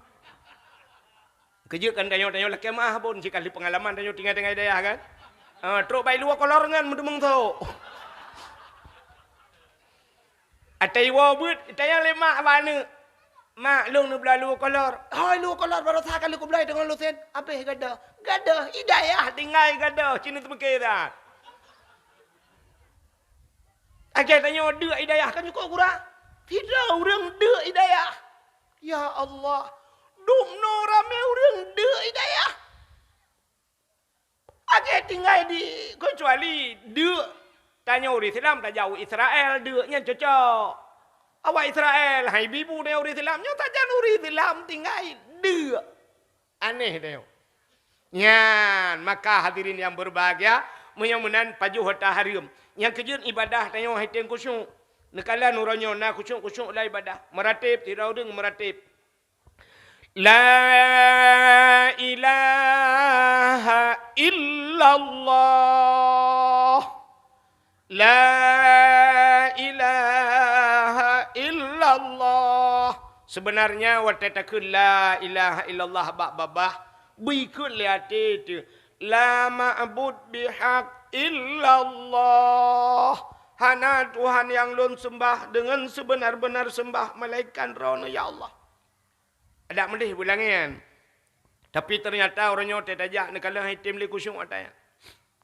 Keujeuet kan tanyoe, tanyoe lakèe meu'ah pun, sikali peungalaman tanyoe tinggai-tinggai dayah kan. Ha, trok bai luwa kolor ngon meuteumong sok. Atai woe beuet, tanyong lé mak bak aneuk. "Mak, lôn neubloe luwa kolor." "Hôi, luwa kolor baroesa ka lheueh kubloe teungoh lôn sén." "Abéh gadoh." Gadoh, i dayah tinggai gadoh, ci neuteupeue that. Akhé tanyoe deuk i dayah kan cukôp gura. Sidroe ureueng deuk i dayah. Ya Allah, dumnoe ramé ureueng deuk i dayah. Akhé tinggai di, keucuali deuk tanyoe ureueng Islam tajak u Israel, deuk nyan cocok. Awak Israel, hai bibu tanyoe ureueng Islam, nyoe sajan ureueng Islam tinggai deuk. Aneh tanyoe. Nyan, maka hadirin yang berbahagia, meunyoe meunan pajoh hareuta hareuem. Nyang keujeuet ibadah tanyoe hai tem khusyuk. Neukalon uroe nyoe na khusyuk-khusyuk lam ibadah. Meurateb, sidroe ureueng meurateb. La ilaha illallah. La ilaha illallah. Sebenarnya watèe takheun la ilaha illallah bak babah, bri kheun lé até teuh, la ma'bud bihaq illallah. Hana Tuhan nyang lôn seumbah deungon seubeuna-beuna seumbah melainkan Droeneuh, ya Allah. Adak meudeh beulangèe nyan. Tapi teunyata uroe nyoe teuh tajak neukalon hai tem lé khusyuk ata nyan.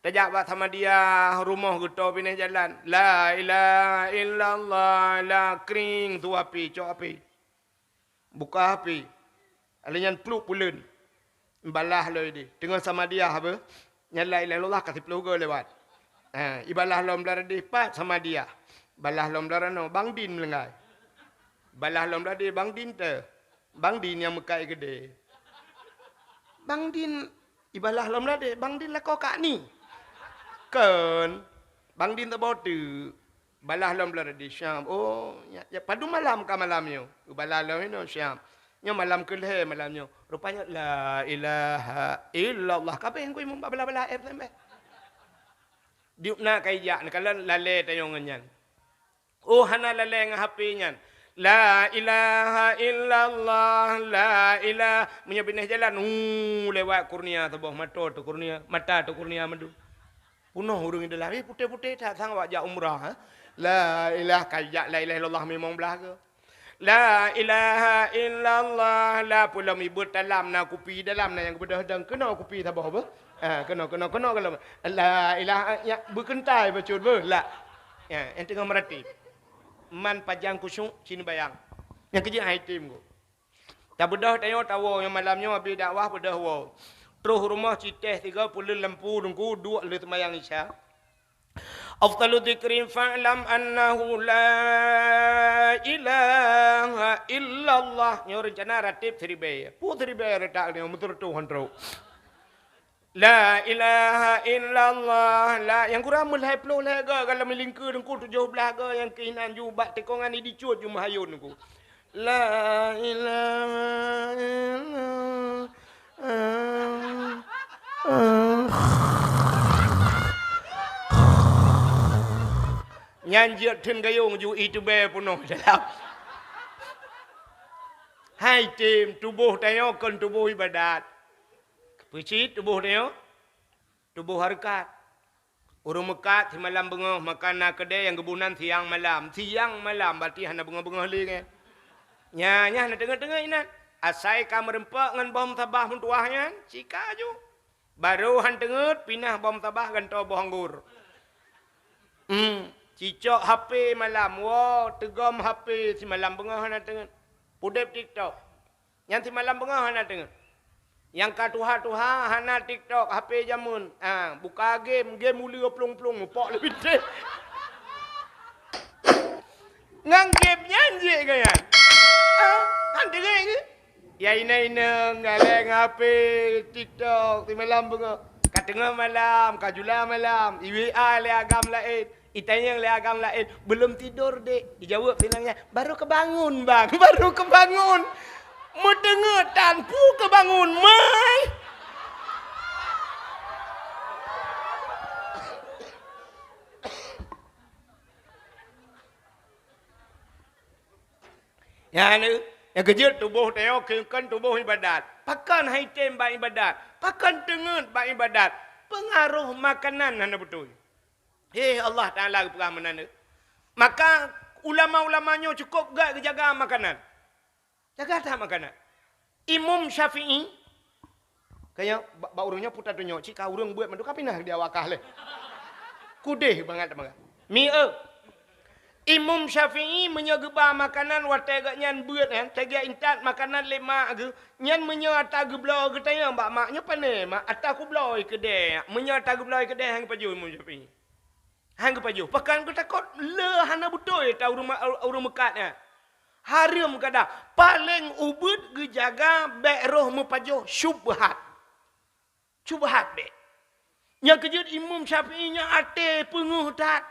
Tajak bak Samadiyah, rumoh geuto binéh jalan. La ilaha illallah, la kring, su api, cok api. Buka api. Alèh nyan pluek puleuen. Balah lom idéh. Teungoh Samadiyah beuh. Nyan la ilaha illallah ka siplôh goe lewat. Ha, ibalah lom blah deh pat Samadiyah. Balah lom blah ranoe, Bang Din meulinggai. Balah lom blah deh, Bang Din teuh. Bang Din nyang meukat keudè. Bang Din ibalah lom blah deh, Bang Din lakoe kak ni. Kon, Bang Din teuboh teuk. Balah lom blah deh, Syam. Oh, ya, ya, padum malam ka malam nyoe. Balah lom inoe, Syam. Nyoe malam keulhèe malam nyoe. Rupanya la ilaha illallah. Ka bèh ngui meubalah-balah air teumbèe. Diuk na kai jak neukalon lalè tanyoe ngon nyan. Oh, hana lalè ngon H P nyan. La ilaha illallah, la ilah-, meunyoe binéh jalan, hu, lewat kurnia saboh, mato teuh kurnia, mata teuh kurnia mandum. Peunoh ureueng di dalam, eh, putéh-putéh that sang awak jak umrah, eh. La ilah, kai jak la ilaha illallah mimong blah goe. La ilaha illallah, la pulo mibeuet dalam na kupi, dalam na nyang geubeudôh dong, keunoe kupi saboh beuh. Ha, keunoe, keunoe, keunoe gohlom. La ilaha, ya, beukeuntai bacut beuh, la. Ya, nyang teungoh meuratéb. Man pajan khusyuk, ci neubayang. Nyang keujeuet hai tem goe. Tabeudôh tanyoe tawoe, nyoe malam nyoe abéh dakwah beudôh woe. Troh rumoh ci teh sigoe puleuen lampu teungku, duek lheueh seumayang Isya. Afdalu dzikri fa'lam annahu la ilaha illallah. Nyoe reuncana rateb siribèe. Peue siribèe reutak nyoe, meuteureutoh han trok. La ilaha illallah. La, nyang kurang meulhèe ploh lhèe goe, gohlom lingkeue teungku tujoh blah goe, nyang keuh inan ju bak tikongan idicut ju meuhayôn teungku. La ilaha illallah. Nyan jeuet theun gayong ju iteubiet peunoh dalam. Hai tem, tuboh tanyoe kon tuboh ibadat. Peue cit tuboh tanyoe? Tuboh hareukat. Ureueng meukat simalam beungoh, maka na keudè nyang geuboh nan siang malam. Siang malam, berarti hana beungoh-beungoh lé nyan. Nyan, nyan hana teungeut-teungeut inan. Asai ka meurumpok ngon boh meusabah meutuwah nyan, sika ju. Barô han teungeut, pinah boh meusabah gantoe boh anggor. Hmm, cicok H P malam, woe, teugom H P simalam beungoh hana teungeut. Pudeb TikTok. Nyan simalam beungoh hana teungeut. Nyang ka tuha-tuha hana TikTok, H P jameun. Ah, buka game, game uleue plueng-plueng, mupok lé bintéh. Ngon game nyan jeuet geuh nyan. Ah, han teungeut geuh. Ya inong-inong, galeng H P, TikTok, simalam beungoh. Ka teungoh malam, ka jula malam, i-W A lé agam laén, itanyong lé agam laén, "Belum tidur, Dek?" Dijaweueb si inong nyan, "Baru kebangun, Bang, baru kebangun." Meuteungeut tan, peue kebangun, mai. Nyan, nyang keujeuet tuboh tanyoe keu-, kon tuboh ibadat. Pakon han item bak ibadat? Pakon teungeut bak ibadat? Peungaroh makanan hana beutôi. Hé, Allah Taala geupeugah meunan. Maka ulama-ulama nyoe cukôp gét geujaga makanan. Jaga that makanan. Imam Syafi'i, kayang ba-, bak ureuëng nyoe puta tunyok, cit ka ureuëng beuet mandum ka pinah di awak kah lé. Kudeh bangat teuma. Mi eu. Imam Syafi'i meunyoe geuba makanan watée geuh nyan beuet nyan, teuga intat makanan lé mak geuh, nyan meunyoe ata geubloe geutanyong bak mak, "Nyoe pane, Mak?" "Ata kubloe keudée." Meunyoe ata geubloe keudée, han geupajoh Imam Syafi'i. Han geupajoh. Pakon geutakot le hana beutôi ata ureuëng ma-, ureuëng meukat nyan. Hareuem kada. Paleng ubit geujaga bék roh meupajoh syubhat. Syubhat bék. Nyang keujeuet Imam Syafi'i nyan até peungeuh that,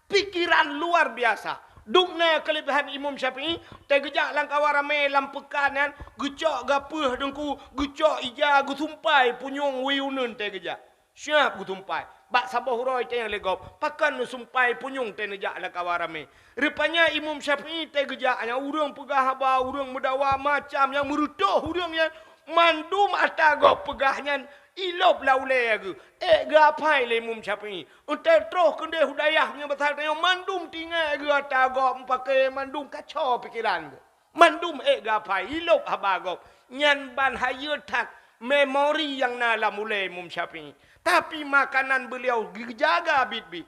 pikeran luar biasa. Dum na keuleubaihan Imam Syafi'i, teugeujak lam kawan ramé lam peukan nyan, geucok gapeuh deungku, geucok ija, geusumpai punyueng wie uneun teugeujak. Siab geusumpai. Bak saboh uroe tanyong lé gob, "Pakon neusumpai punyueng teuneujak lam kawan ramé?" Rupanya Imam Syafi'i teugeujak nyan ureuëng peugah haba, ureuëng meudawa macam nyang meureutoh ureuëng nyan, mandum ata gob peugah nyan ilop lam ulée geuh. Ék geuapai lé Imam Syafi'i. Untée troh keudeh u dayah meunyoe basa tanyoe mandum tinggai geuh ata gob meupaké mandum kacau pikeran geuh. Mandum ék geuapai, ilop haba gob. Nyan ban hayeue that memori nyang na lam ulée Imam Syafi'i. Tapi makanan beuliau geujaga biet-biet.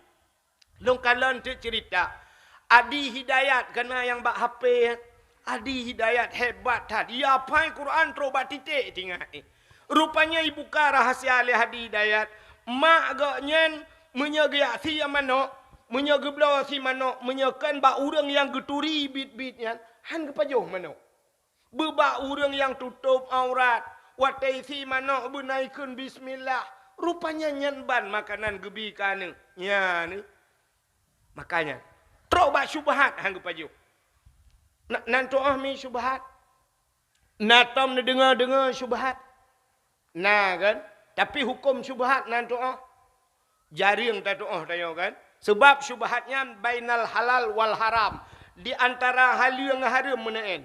Lôn kalon teuk ceurita. Adi Hidayat kana nyang bak H P. Adi Hidayat hebat that. Ia apai Quran trok bak titék tinggai. Rupanya ibuka rahasia lé Adi Hidayat. Mak gobnyan meunyoe geujak sie manok, meunyoe geubloe sie manok, meunyoe kon bak ureuëng nyang geuturi biet-biet nyan, han geupajoh manok. Beubak ureuëng nyang tutôb aurat, watée sie manok beuna ikheun bismillah, rupanya nyan ban makanan geubi keu aneuk. Nyan, makanya, trok bak syubhat han geupajoh. Na, nan tuoh mi syubhat. Na tom neudeungoe-deungoe syubhat. Na kan? Tapi huköm syubhat nan tuoh. Jareueng tatuoh tanyoe kan? Seubab syubhat nyan bainal halal wal haram, di antara haleue ngon hareuem meuneuen.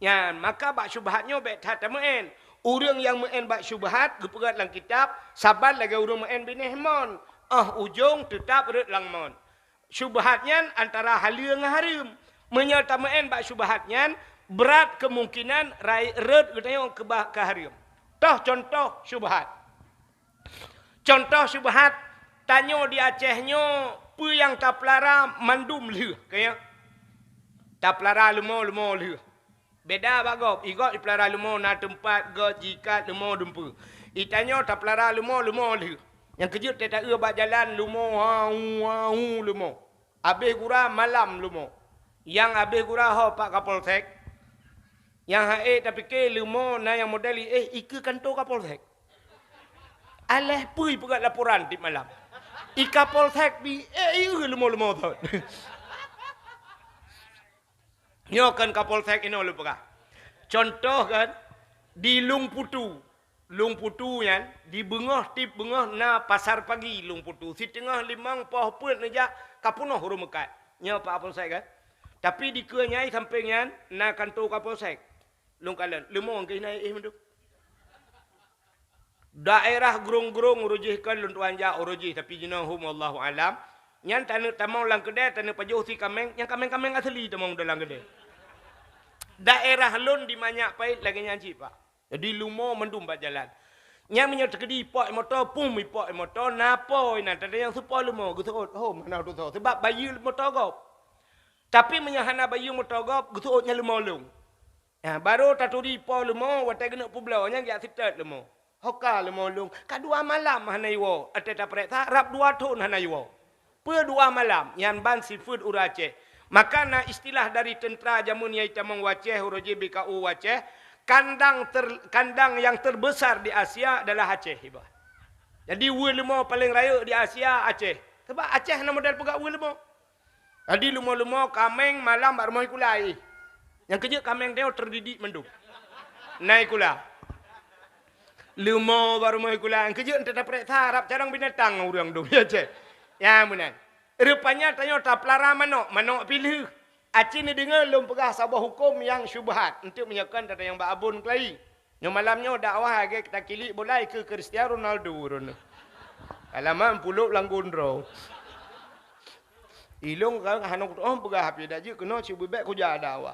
Nyan, maka bak syubhat nyoe bék that tameu'en. Ureuëng nyang meu'en bak syubhat geupeugét lam kitab, saban lagée ureuëng meu'en binéh mon, óh ujong teutab rhot lam mon. Syubhat nyan antara haleue ngon hareuem. Meunyoe tameu'en bak syubhat nyan, brat keumungkinan rai-, rhot geutanyoe keubah keu hareuem. Toh cuntoh syubhat. Cuntoh syubhat, tanyoe di Aceh nyoe peue nyang tapeulara mandum lheueh, ka nyo? Tapeulara leumo, leumo lheueh. Beda bak gob, i gob ipeulara leumo na teumpat gob jiikat leumo dumpeue. I tanyoe tapeulara leumo, leumo lheueh. Nyang keujeuet teuta-eu bak jalan leumo, hau, hau leumo. Abéh gura malam leumo. Nyang abéh gura ho pak Kapolsek. Nyang ha'e tapike leumo na nyang model i éh ikeue kanto Kapolsek. Aléh peue ipeugét laporan tieb malam. I Kapolsek bi éh ieu leumo-leumo thon. Nyoe kon Kapolsek inoe lôn peugah. Cuntoh kan, di Lueng Putu. Lueng Putu nyan, di beungoh tieb beungoh na pasar pagi Lueng Putu. Siteungoh limong poh peuet neujak, ka peunoh ureuëng meukat. Nyoe pak Kapolsek kan. Tapi dikeue nyai sampéng nyan na kanto Kapolsek. Lôn kalon, leumo keuh na éh mandum. Daerah Grong-Grong uroe jih kon lôn tuan jak uroe jih, tapi jinoe hom wallahu alam. Nyan taneuk tamong lam keudè, taneuk pajoh si kaméng, nyang kaméng-kaméng asli tamong dalam keudè. Daerah lôn di Manyak Pait lagée nyan cit, Pak. Jadi leumo mandum bak jalan. Nyan meunyoe teukeudi ipok moto, pum ipok moto, na po inan, tanda nyang seupôt leumo, geuseuôt, hom hana dosa, sabab bayeue moto gob. Tapi meunyoe hana bayeue moto gob, geuseuôt nyan leumo lôn. Nyan, barô taturi po leumo, watée geuneuk peubloe, nyan geujak seutôt leumo. Ho ka leumo lôn, ka dua malam hana iwoe, watée tapareksa, rab dua thon hana iwoe. Peue dua malam, nyan ban sifeuet ureuëng Aceh. Maka na istilah dari teuntra jameun nyang itamong u Aceh, uroe jih B K U Aceh, kandang ter-, kandang yang terbesar di Asia adalah Aceh, iba. Jadi, weue leumo paleng rayeuk di Asia, Aceh. Sabab Aceh hana model peugah weue leumo. Jadi, leumo-leumo kaméng malam bak rumoh sikula jih. Nyang keujeuet kaméng tanyoe teudidik mandum. Na sikula. Leumo bak rumoh sikula, nyang keujeuet teupeuriksa rab carông binatang ureuëng dum, ya cit. Ya, meunan. Rupanya tanyoe tapeulara manok, manok pih lheueh. Aci neudeungoe lôn peugah saboh huköm nyang syubhat, eunteuk meunyoe kon tatanyong bak Abon Kelai. Nyoe malam nyoe dakwah lagée takilik bola ikeue Cristiano Ronaldo droeneuh. Alamat pulok lam gondrong. Ilong ka hana kutoh peugah api dak jeuet keunoe cit beubek kujak dakwah.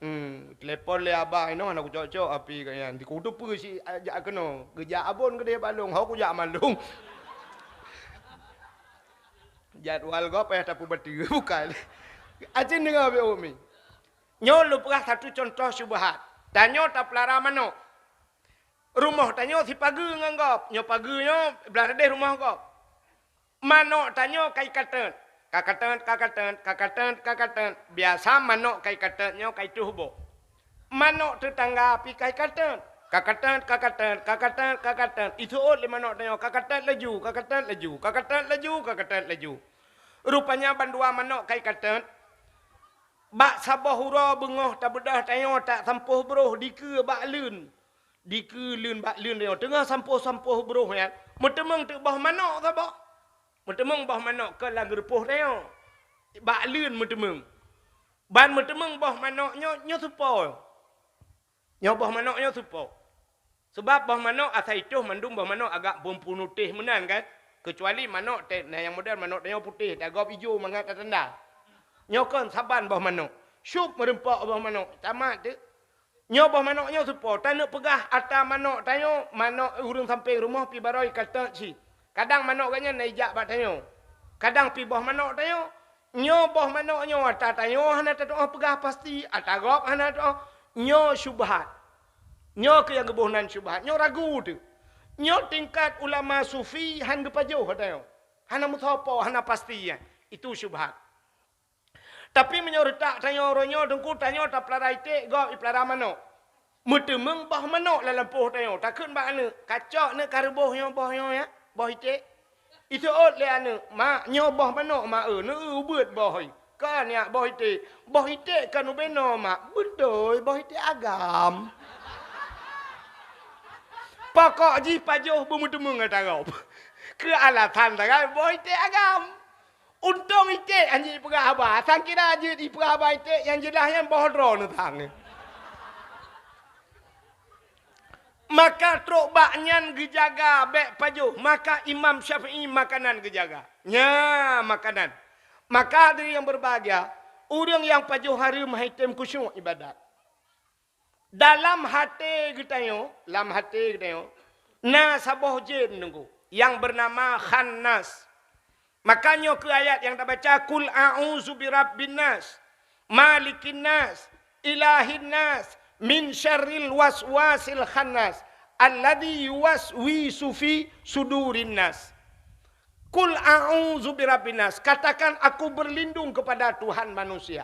Hmm, telepon lé abah inoe hana kucok-cok api ka nyan. Dikuteupeu si jak keunoe. Geujak Abon keudeh balong, ho kujak malong. Jadwal gob payah tapeubateue bukan. Acin deungoe beu umi. Nyoe lôn peugah satu contoh syubhat. Tanyoe tapeulara manok. Rumoh tanyoe sipageue ngon gob. Nyoe pageue nyoe blah tadeh rumoh gob. Manok tanyoe kai kateut. Ka kateut, ka kateut, ka kateut, ka kateut. Biasa manok kai kateut nyoe kai tuh boh. Manok teutangga pih kai kateut. Ka kateut, ka kateut, ka kateut, ka kateut. Iseuôt lé manok tanyoe ka kateut laju, ka kateut laju, ka kateut laju, ka kateut laju. Rupanya bandua manok kai kateut. Bak saboh uroe beungoh tabeudôh tanyoe tak sampôh broh dikeue bak leuen. Dikeue leuen bak leuen tanyoe. Teungoh sampôh-sampôh broh nyan, meuteumeung teuk boh manok saboh. Meuteumeung boh manok keu lam geurupoh tanyoe. Bak leuen meuteumeung. Ban meuteumeung boh manok nyoe, nyoe supo. Nyoe boh manok nyoe supo. Sabab boh manok asai toh mandum boh manok agak beumpunu teh meunan kan. Keucuali manok teh, nah nyang model manok tanyoe putéh, tagob ijo mangat tatanda. Nyoe kon saban boh manok. Syup meureumpok boh manok, tamat teuk. Nyoe boh manok nyoe supo, taneuk peugah ata manok tanyoe, manok ureuëng sampéng rumoh pih barô ikateut cit. Kadang manok gobnyan na ijak bak tanyoe. Kadang pih boh manok tanyoe. Nyoe boh manok nyoe ata tanyoe hana tatuoh peugah pasti, ata gob hana tatuoh. Nyoe syubhat. Nyoe keuh nyang geuboh nan syubhat. Nyoe ragu teuh. Nyoe tingkat ulama sufi han geupajoh ata nyoe. Hana meusoe po, hana pasti nyan. Itu syubhat. Tapi meunyoe reutak tanyoe uroe nyoe, teungku, tanyoe tapeulara iték gob ipeulara manok. Meuteumeung boh manok lam lampôh tanyoe, takheun bak aneuk, "Kacok neuk ka reuboh nyoe boh nyoe ya, boh iték." Iseuôt lé aneuk, "Mak, nyoe boh manok mak eu, neu eu ubeuet boh i." "Kon ya boh iték." "Boh iték kon ubenoe mak." "Beutôi, boh iték agam." Pokok jih pajoh beumeuteumeung ata gob. Keu alasan sagai boh iték agam. Untông iték han jeuet ipeugah haba, sang kira jeuet ipeugah haba iték nyang jeulaih nyan boh droeneuh sang. Maka trok bak nyan geujaga bék pajoh, maka Imam Syafi'i makanan geujaga. Nya makanan. Maka hadirin yang berbahagia, ureuëng nyang pajoh hareuem han item khusyuk ibadat. Dalam haté geutanyoe, lam haté geutanyoe, na saboh jén teungku nyang beunama Khannas. Maka nyoe keuh ayat nyang tabaca, "Qul a'udzu birabbin nas, malikin nas, ilahin nas, min syarril waswasil khannas, alladzi yuwaswisu fi sudurin nas." "Qul a'udzu birabbin nas," katakan, "Aku berlindung kepada Tuhan manusia."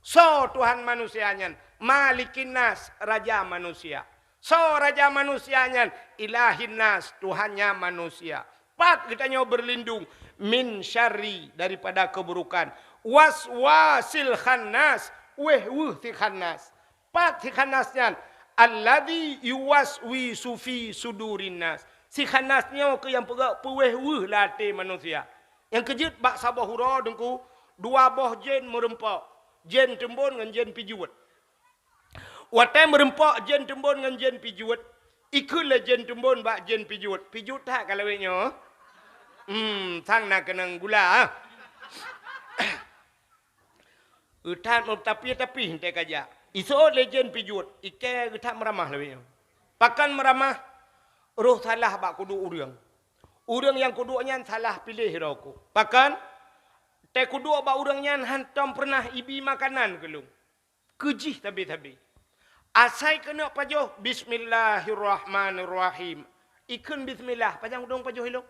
Soe Tuhan manusia nyan? Malikin nas, raja manusia. Soe raja manusia nyan? Ilahin nas, Tuhannya manusia. Pat geutanyoe berlindung? Min syarri, daripada keburukan. Waswasil khannas, wéh-weuh si khannas. Pat si khannas nyan? Alladzi yuwaswisu fi sudurin nas. Si khannas nyoe keuh nyang peugah peuwéh-weuh lam até manusia. Nyang keujeuet bak saboh uroe teungku, dua boh jén meureumpok, jén teumbon ngon jén pijuet. Watée meureumpok jén teumbon ngon jén pijuet, ikheun lé jén teumbon bak jén pijuet, "Pijuet that ka lawét nyoe?" "Hmm, sang na keunong gula, ah." Euthat meutapih-tapih teuka jak. Iseuôt lé jén pijuet, ikée euthat meuramah lawét nyoe. Pakon meuramah? Roh salah bak kuduek ureuëng. Ureuëng nyang kuduek nyan salah piléh droe ku. Pakon? Teukuduek bak ureuëng nyan hántom peureunah ibi makanan keu lôn. Keu jih sabe-sabe. Asai keuneuk pajoh, "Bismillahirrahmanirrahim." Ikheun bismillah, pajan udong pajoh ilong.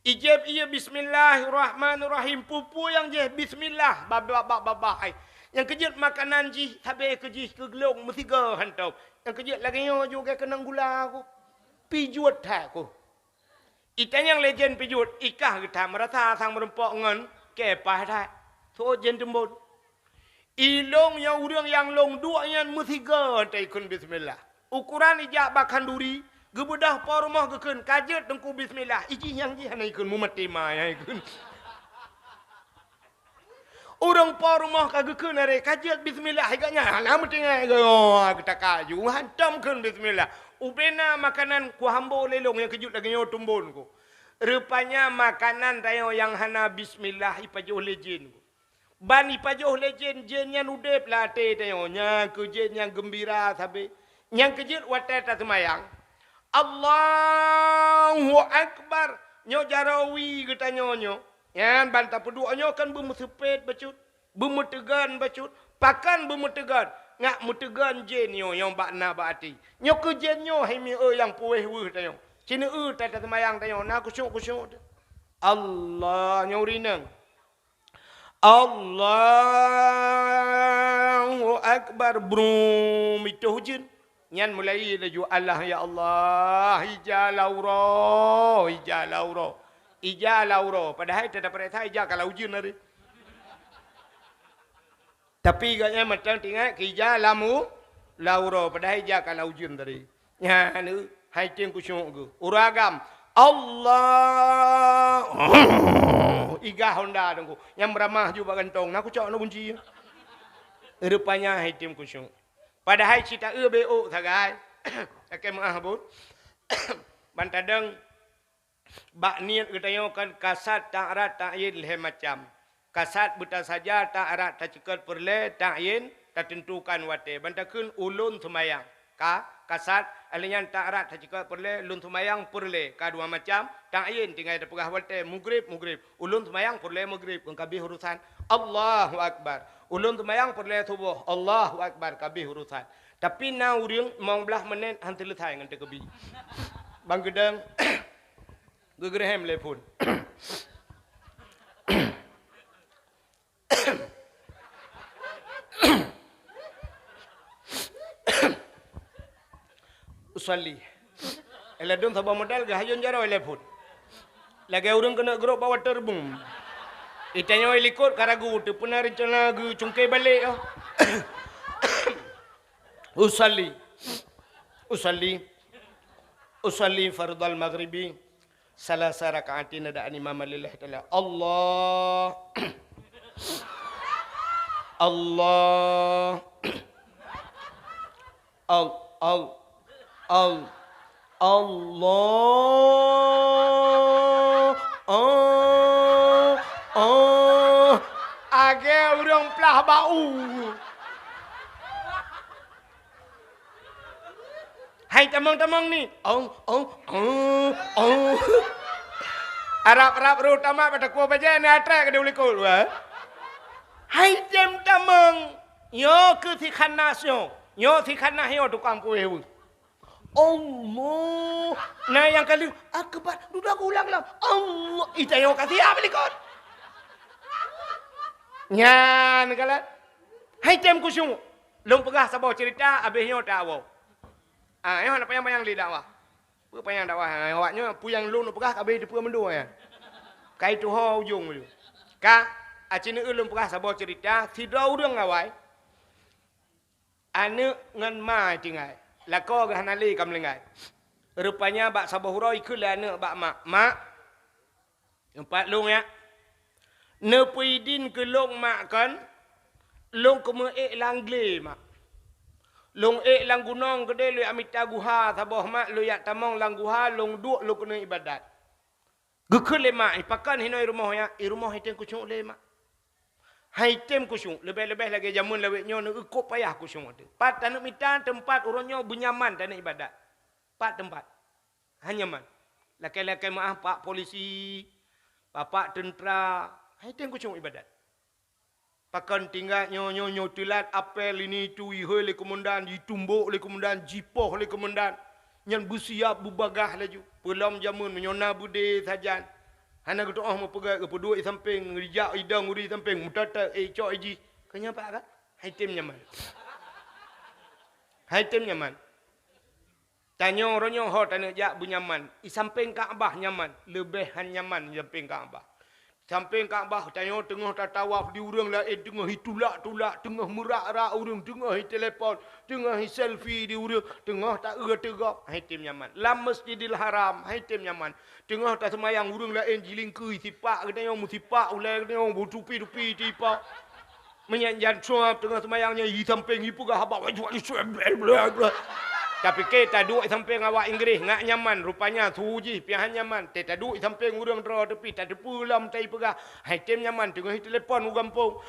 Ijép ié bismillahirrahmanirrahim, peue-peue nyang jih bismillah, babah-babah ai. Nyang keujeuet makanan jih, sabe keu jih keu glong meusigoe hántom. Nyang keujeuet lagée nyoe juga keunong gula ku. Pijuet that ku. Itanyong lé jén pijuet, ikah geutam meurasa sang meurumpok ngon kepah that. Sot jén teumbon. Ilong nyang ureuëng nyang lôn duek nyan meusigoe teuikheun bismillah. Ukoran ijak bak khanduri, geubeudôh po rumoh geukheun, "Ka jeuet Teungku bismillah." Ijih nyang jih hana ikheun, mumat tima nyang ikheun. Ureuëng po rumoh ka geukheun aré, "Ka jeuet bismillah." Igak nyan hana meutinggai, oh, geutaka ju, hántom kheun bismillah. Ubena makanan kuhambo lé lôn nyang keujeuet lagée nyoe teumbon ku. Rupanya makanan tanyoe nyang hana bismillah ipajoh lé jén ku. Ban ipajoh lé jén, jén nyan udeb lam até tanyoe. Nyan keuh jén nyang geumbira sabe. Nyang keujeuet watée taseumayang, "Allahu Akbar." Nyoe jaroe wie geutanyoe nyoe. Nyan ban tapeuduek nyoe kan beumeuseupet bacut, beumeuteugon bacut. Pakon beumeuteugon? Ngat meuteugon jén nyoe nyang bak na bak até. Nyoe keuh jén nyoe hai mieu nyang puweh weueh tanyoe. Sineuk taseumayang tanyoe na kusyuk-kusyuk teuh. Allah nyoe rineng. Allahu Akbar, brum, itoh ujeuen. Nyan mulai laju, "Allah, ya Allah, ija lauro, ija lauro, ija lauro." Padahai teutab peuriksa ija ka lam ujeuen tadi. Tapi gobnyan mantong teuingat keu ija lamu, lauro, padahai ija ka lam ujeuen tadi. Nyan, hai tem kusyuk geuh. Ureuëng agam, Allah. Igah honda teungku. Nyang beuramah ju bak gantong. Na kucok na kunci. Rupanya hai tem kusyuk. Padahai cit taeu be ôk sagai. Lakée meuah bun. Ban tadong bak niet geutanyoe kan kasad ta'arat ta'yin lhée macam. Kasad beutasaja ta'arat taceukot peureulée ta'yin tateuntukan watée. Ban takheun ulôn seumayang. Ka, kasad, ahli nyan ta'arat taceukot peureulée, lôn seumayang peureulée. Ka dua macam, ta'yin tinggai tapeugah watée, mugrib, mugrib. Ulôn seumayang peureulée mugrib, kon kabeh urusan. Allahu Akbar. Ulôn seumayang peureulée suboh, Allahu Akbar, kabeh urusan. Tapi na ureuëng limong blaih menét han seuleusai ngon takbir. Ban geudong, geugeureuhem lé phon. Usalli. Ladôm saboh modal geuhayôn jaroe lé phon. Lagée ureuëng keuneuk grôp bak waterboom. Itanyoe likot ka ragu, teupeuna reuncana geucungke balek, oh. Usalli. Usalli. Usalli fardal maghribi. Salasa raka'atin adaan imaman lillahi ta'ala. Allah. Allah. Al, al, al, Allah. Ah, ah. Agée ureuëng plah bak u. Hai tamong-tamong ni. Ong, ong, ong, ong. Arab-arab roh tamat bak takue bajée na atrek ka diulikot, wah. Hai tem tamong. Nyoe keuh si khannas nyoe. Nyoe si khannas nyoe tukang kueh weueh. Allah. Na nyang ka lheueh akbar. Dudoe ulang-ulang. Allah. Itanyoe ka siap likot. Nyan kalon. Hai tem kusyuk. Lôn peugah saboh ceurita, abéh nyoe tawoe. Ah, nyoe hana panyang-panyang lé dakwah. Peue panyang dakwah, ah, awak nyoe peue nyang lôn peugah ka abéh teupeue mandum nyan. Kai tuho ujong meuleu. Ka, aci neueu lôn peugah saboh ceurita, sidroe ureuëng awai. Aneuëk ngon ma tinggai. Lakoe geuh hana lé ka meulinggai. Rupanya bak saboh uroe ikheun lé aneuëk bak mak, "Mak, teumpat lôn ya. Neupeuidin keu lôn mak kon, lôn keumeuék lam glé mak. Lôn ék lam gunong keudeh lôn jak mita guha saboh mak, lôn jak tamong lam guha, lôn duek lôn keuneuk ibadat." Geukheun lé mak, "Ih, pakon hinoe i rumoh nyan?" "I rumoh hai tem kusyuk lé mak." "Hai tem kusyuk, leubeh-leubeh lagée jameun lawét nyoe neueu kok payah kusyuk teuh. Pat taneuk mita teumpat uroe nyoe beunyaman taneuk ibadat. Pat teumpat?" Hana nyaman. Lakée-lakée meu'ah pak polisi, bapak teuntra, hai tem khusyuk ibadat. Pakon tinggai nyoe, nyoe, nyoe teulat apel ini itu, ihôi lé komandan, jitumbok lé komandan, jipoh lé komandan. Nyan beusiap beubagaih laju. Peulom jameun meunyoe na beudé sajan. Hana geutu'oh meupeugah, geupeuduek i sampéng, geujak idong ureuëng i sampéng, meutatap, eh, cok i jih. Keu nyan pat ka? Hai tem nyaman. Hai tem nyaman. Tanyoe uroe nyoe ho taneuk jak beunyaman. I sampéng Ka'bah nyaman, leubeh han nyaman i sampéng Ka'bah. Sampéng Ka'bah tanyoe teungoh tatawaf di ureuëng laén teungoh itulak-tulak, teungoh meurak-rak ureuëng, teungoh itelepon, teungoh iselfie di ureuëng, teungoh taeu teugop, hai tem nyaman. Lam Masjidil Haram, hai tem nyaman. Teungoh taseumayang ureuëng laén jilingkeue sipak geutanyoe meusipak ulée geutanyoe beutupi-tupi tipa. Meunyan jan suab teungoh seumayang nyan i sampéng ipeugah haba. Tapi ke taduek i sampéng awak Inggréh ngak nyaman, rupanya su jih piah nyaman. Teuh taduek i sampéng ureuëng droe tepi tateupeue lom tai peugah. Hai tem nyaman teungoh itelepon u gampông.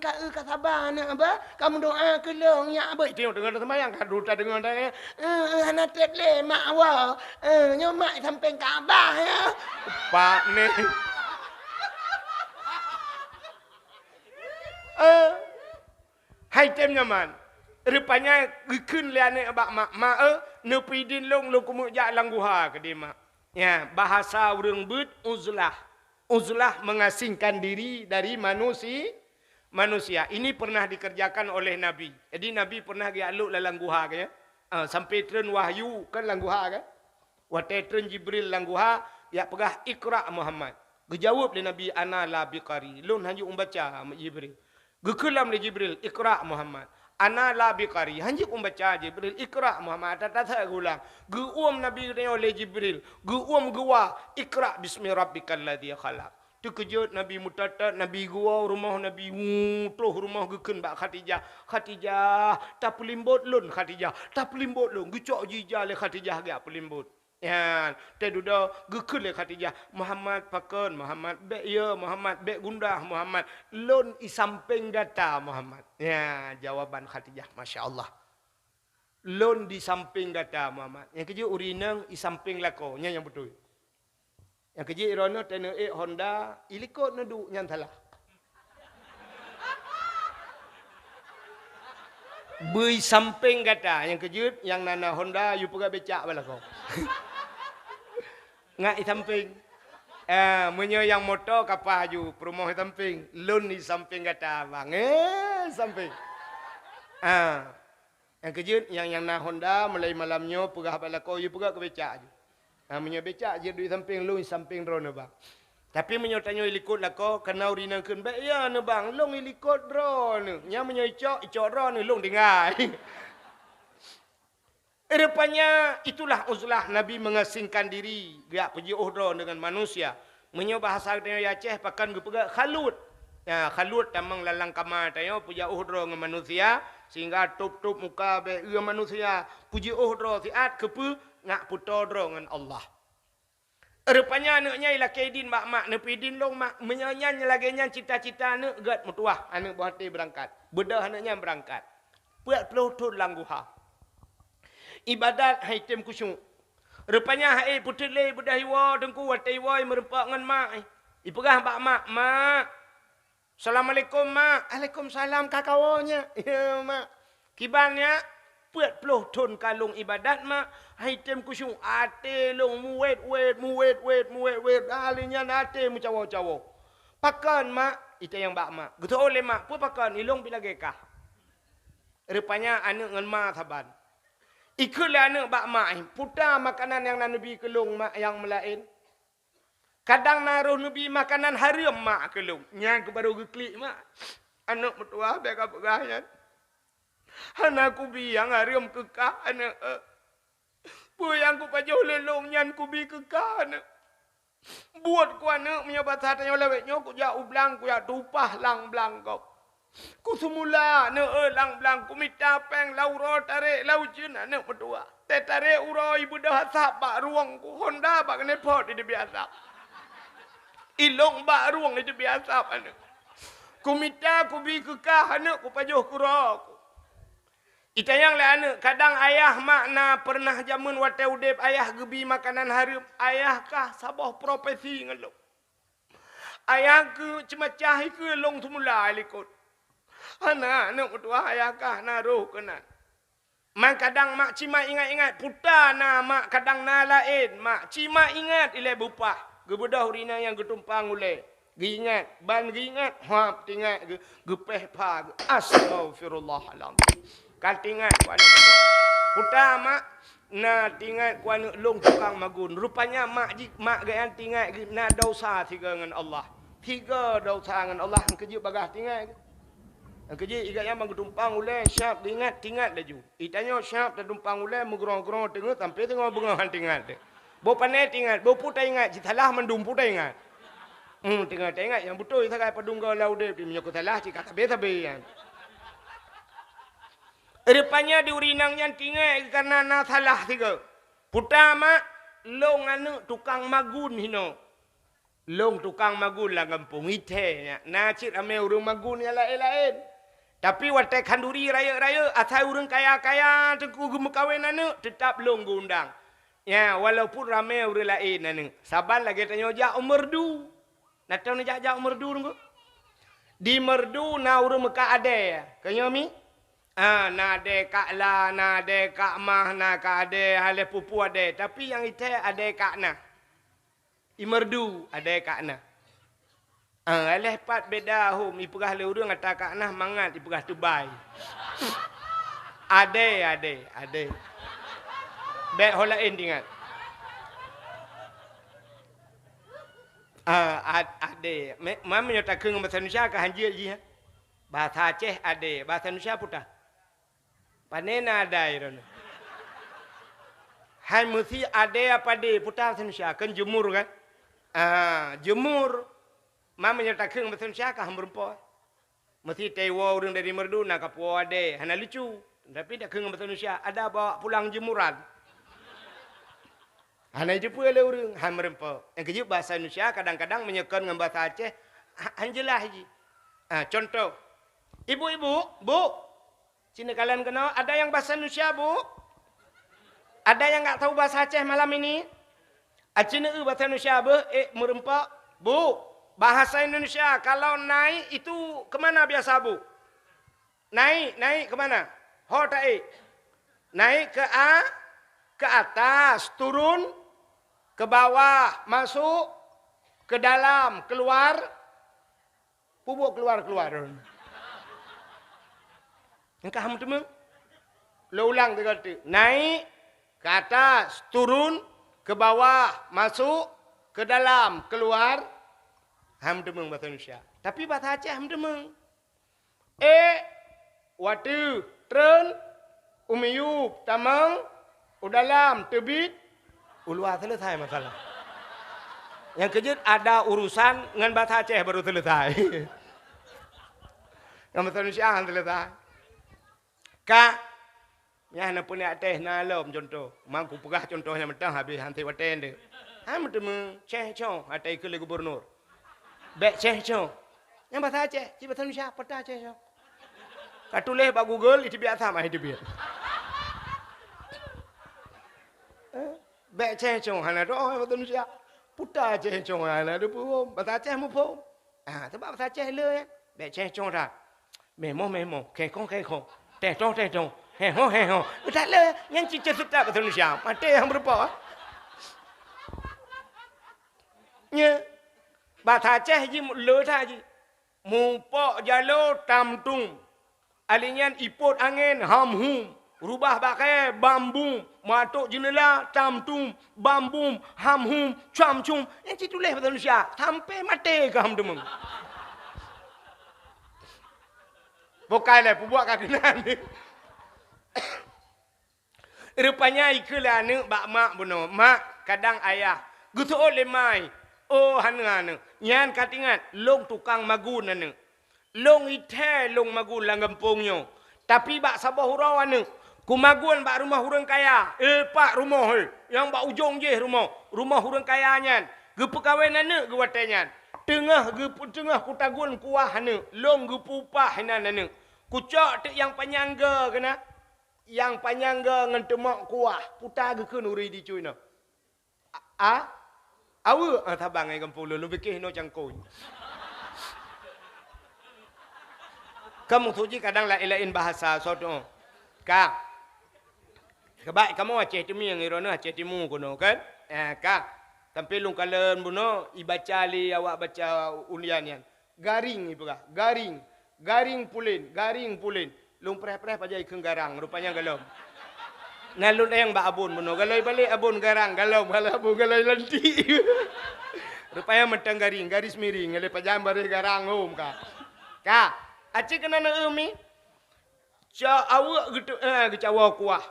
Ka eu ka saba aneuk ba, ka meudoa keu lôn nyak ba. Itu teungoh seumayang ka dulu tadeungoe dah. Eh, hana treb lé mak awak. Eh, nyoe mak i sampéng Ka'bah ya. Pak ni. Eh, hai tem nyaman. Rupanya geukheun lé aneuk bak mak, "Mak, eh, neupeudin lôn, lôn keumeuk jak lam guha," keudeh mak. Ya, bahasa ureuëng beuet uzlah. Uzlah mengasingkan diri dari manusi-, manusia. Ini pernah dikerjakan oleh Nabi. Jadi Nabi pernah geujak lôk lam guha ke ya. Ah, sampai treun wahyu kan lam guha kan. Watée treun Jibril lam guha, jak peugah, "Iqra Muhammad." Geujaweueb lé Nabi, "Ana la biqari." Lôn hanjeuet meubaca, Jibril. Geukheun lom lé Jibril, "Iqra Muhammad." "Ana la biqari." Hanjeuet meubaca Jibril, "Iqra Muhammad." Tata-tata geulang. Geuuem Nabi geutanyoe lé Jibril. Geuuem geuwa, "Iqra bismi rabbikal ladzi khalaq." Teukeujot Nabi meutot-tot, Nabi geuwoe rumoh Nabi, wu, troh rumoh geukheun bak Khadijah. "Khadijah, tapeulimbot lôn Khadijah, tapeulimbot lôn." Geucok jih ija lé Khadijah geujak peulimbot. Nyan, teududoe geukheun lé Khadijah, "Muhammad pakon, Muhammad bék yo, Muhammad bék gundah, Muhammad lôn i sampéng gata, Muhammad." Nyan jawaban Khadijah, masya Allah. "Lôn di sampéng gata, Muhammad." Nyang keujeuet ureuëng inong i sampéng lakoe, nyan nyang beutôi. Nyang keujeuet droeneuh teuneuk ék honda, i likot neuduek, nyan salah. Bui sampéng gata, nyang keujeuet nyang na, na honda, yue peugah becak bak lakoe. Ngat i sampéng. Ah, meunyoe nyang moto ka paih aju, peurumoh i sampéng, lôn i sampéng gata, bang. Eh, sampéng. Ah. Nyang keujeuet nyang, nyang na honda, mulai malam nyoe peugah bak lakoe, yue peugah keu becak aju. Ha, meunyoe becak jeuet duek sampéng, lôn sampéng droeneuh bang. Tapi meunyoe tanyoe i likot lakoe, kana ureuëng inong kheun, "Bék yo neuh bang, lôn i likot droeneuh." Nyan meunyoe icok, icok droeneuh, lôn tinggai. Rupanya itulah uzlah Nabi mengasingkan diri, geujak peujiôh droe deungon manusia. Meunyoe bahasa geutanyoe Aceh, pakon geupeugah khalut. Nyan, khalut tamong lam kama tanyoe peujiôh droe ngon manusia, sehingga tôb-tôb muka bék eu manusia. Peujiôh droe siat keupeue, ngat peutoe droe ngon Allah. Rupanya aneuk nyan ilakée idin bak mak, "Neupeudin lôn mak." Meunyoe nyan lagée nyan cita-cita aneuk, gét meutuwah aneuk boh até beurangkat. Beudôh aneuk nyan beurangkat. Peuet ploh thon lam guha. Ibadat hai tem khusyuk. Rupanya hai peuteuk lé beudôh iwoe teungku, watée iwoe meureumpok ngon mak. Ipeugah bak mak, "Mak, assalamualaikum mak." "Alaikumsalam, ka kawoe nyak." "Ya mak." "Kiban nyak?" "Peuet ploh thon ka lôn ibadat mak, hai tem khusyuk, até lôn muwét-wét, muwét-wét, muwét-wét, hali nyan até meucawo-cawo." "Pakon mak?" Itanyong bak mak. Geuteu'oh lé mak, "Peue pakon? Ilôn pih lagée kah." Rupanya aneuk ngon ma saban. Ikheun lé aneuk bak mak, "Peue ta makanan nyang na neubi keu lôn mak nyang meulaén? Kadang na roh neubi makanan hareuem mak keu lôn." Nyan keuh barô geuklik mak. "Aneuk meutuwah, bék kapeugah nyan. Hana kubi nyang hareuem keu kah aneuk. Peue nyang kupajoh lé lôn nyan kubi keu kah aneuk. Buet ku aneuk, meunyoe basa tanyoe lawét nyoe, kujak u blang, kujak tupah lam blang gob. Kuseumula aneuk, eh, lam blang, kumita péng lam uroe, tarek lam ujeuen aneuk meutuwah. Teutarek uroe, ibeudôh asap bak rueng ku, honda bak keuneuk phot iteubiet asap. Ilôn bak rueng iteubiet asap aneuk. Kumita kubi keu kah aneuk, kupajoh keu droe ku." Itanyong lé aneuk, kadang ayah mak na peureunah jameun watée udeb ayah geubi makanan hareuem, ayah kah saboh profesi ngon lôn. Ayah keu ceumacah ikeu lôn seumula likot. Hana aneuk meutuah ayah kah na roh keunan. Man kadang mak cit mak ingat-ingat, puta na mak kadang na laén, mak cit mak ingat ilée bupah. Geubeudôh rinang nyang geutumpang ulée. Geuingat, ban geuingat, hap teuingat geu-, geupéh pha geu-, astaghfirullahalazim. Ka teuingat ku aneuk. Puta mak, na teuingat ku aneuk lôn tukang magun. Rupanya mak jih, mak geuh nyan teuingat geuh na desya sigoe ngon Allah. Sigoe desya ngon Allah, nyang keujeuet bagaih teuingat geuh. Nyang keujeuet igat nyan ban geutumpang ulée, siap geuingat, teuingat laju. Itanyoe siap tatumpang ulée, meugrong-grong teungoh sampoe teungoh beungoh han teuingat teuh. Boh pané teuingat, boh peue taingat, cit salah mandum peue taingat. Hmm, teungoh taingat nyang beutôi sagai padum goe lam udeb, meunyoe keu salah cit ka sabe-sabe nyan. Rupanya di ureueng inong nyan teuingat kareuna na salah sigoe. Puta mak, lôn aneuk tukang magun hinoe. Lôn tukang magun lam gampông, ithée nyan na cit ramé ureueng magun nyang laén-laén. Tapi watée khanduri rayeuk-rayeuk, asai ureueng kaya-kaya teungku geumeukawen aneuk, teutab lôn geuundang. Nya, walaupun ramé ureueng laén aneuk, saban lagée tanyoe jak u Meureudu. Na teuh neujak-jak u Meureudu teungku? Di Meureudu na ureueng meukat adée, keunyoe mi? Ah, na adée Kak La, na adée Kak Mah, na ka adée, haleh pupu adée, tapi nyang ithée adée Kak Na. I Meureudu adée Kak Na. Ah, aléh pat beda hom, ipeugah lé ureueng ata Kak Na mangat, ipeugah teubai. Adée, adée, adée. Bék ho laén teuingat. Ah, ad-, adée. Me-, ma meunyoe takheun ngon basa Indonesia ka hanjeuet jih, ha? Basa Aceh adée, basa Indonesia peue tah? Pane na adai droeneuh? Hai meusi adée apa dée, peue tah basa Indonesia, kan jemur kan? Ah, jemur. Ma meunyoe takheun basa Indonesia ka han meureumpok. Meusi taiwoe ureueng dari Meureudu na kapuwoe adée, hana lucu. Tapi takheun ngon basa Indonesia, ada bawa pulang jemuran. Hana jiteupeu lé ureueng, han meureumpok. Nyang keujeuet basa Indonesia kadang-kadang meunyoe kon ngon basa Aceh, ha-, han jeulaih jih. Ah, contoh. Ibu-ibu, Bu, Cina kalian keunoe, ada yang bahasa Indonesia, Bu? Ada yang nggak tahu bahasa Aceh malam ini? Aci neueu bahasa Indonesia beuh, ék meureumpok. Bu, bahasa Indonesia, kalau naik itu ke mana biasa, Bu? Naik, naik ke mana? Ho taék. Naik ke a-, ke atas, turun ke bawah, masuk ke dalam, keluar. Peubuet keuluwa-keuluwa droeneuh. Nyang ka han meuteumeung? Lôn ulang sigoe teuk. Naik, ke atas, turun, ke bawah, masuk, ke dalam, keluar. Han meuteumeung bahasa Indonesia. Tapi bahasa Aceh han meuteumeung. Ék, u ateueh, treun, u miyueb, tamong, u dalam, teubiet, u luwa, seuleusai masalah. Nyang keujeuet ada urusan ngon bahasa Aceh baru seuleusai. Ngon bahasa Indonesia han seuleusai. Ka, nyan na peuneuk até na lom contoh. Mang kupeugah contoh nyang mantong habéh han sép watée nyoe. Han meuteumeung ceh cong até keu lé gubernur. Bék ceh cong. Nyang bahasa Aceh, cit bahasa Indonesia, peue tah ceh cong. Ka tuléh bak Google, iteubiet asam, ah, iteubiet. Eh, bék ceh cong, hana doh bahasa Indonesia. Peue tah ceh cong, hana teupeue. Bahasa Aceh muphom. Ah, sabab bahasa Aceh le, eh. Bék ceh cong that. Meh moh, meh moh, kheh khong, kheh khong. Teh tong, teh tong. Heh hoh, heh hoh. That le, nyan cit ceh seutôt bahasa Indonesia. Maté nyang beureupa. Nyoe. Bahasa Aceh jih le that jih. Mupok jaloe tam tum. Alèh nyan ipot angén ham hum. Rubah bak kayèe bam bum. Matok jeuneula tam tum, bam bum, ham hum, cam cum. Nyan cit tuléh bahasa Indonesia. Sampai maté ka han meuteumeung. Bukai lé, peubuet ka keunan. Rupanya ikheun lé aneuk bak mak bunoe, "Mak, kadang ayah geuseuôt lé mai." "Oh, hana aneuk. Nyan ka teuingat, lôn tukang magun aneuk. Lôn ithèe lôn magun lam gampông nyoe. Tapi bak saboh uroe aneuk, kumagun bak rumoh ureueng kaya. Eh, pat rumoh, eh, nyang bak ujong jih rumoh, rumoh ureueng kaya nyan. Geupeukawen aneuk geuh watèe nyan. Teungoh geupeu-, teungoh kutagun kuah aneuk, lôn geupeu-upah inan aneuk. Kucok teuk nyang panyang goe keunan." nyang panyang goe ngon teumok kuah, puta geukheun ureuëng di cuy nyoe. A, a, aweuek, ah, saban ngon gampông lôn, lôn piké hinoe cangkôi. Kan maksud jih kadang laén-laén bahasa, soe teuh. Ka. Sabab kamoe Aceh Teumieng, droeneuh Aceh Timu keunoe kan? Eh, ka. Sampai lôn kalon bunoe, ibaca lé awak baca ulian nyan. Garing ipeugah, garing, garing pulen, garing pulen. Lôn preh-preh pajan ikheun garang, rupanya galom. Na lôn ayang bak abon bunoe, galoi balek abon garang, galom, galom abon, galoi lantik. Rupanya mantong garing, garis miring, lé pajan baréh garang hom ka. Ka, aci keunan eu mi. Cok aweuek geutu-, eh, geucawoe kuah.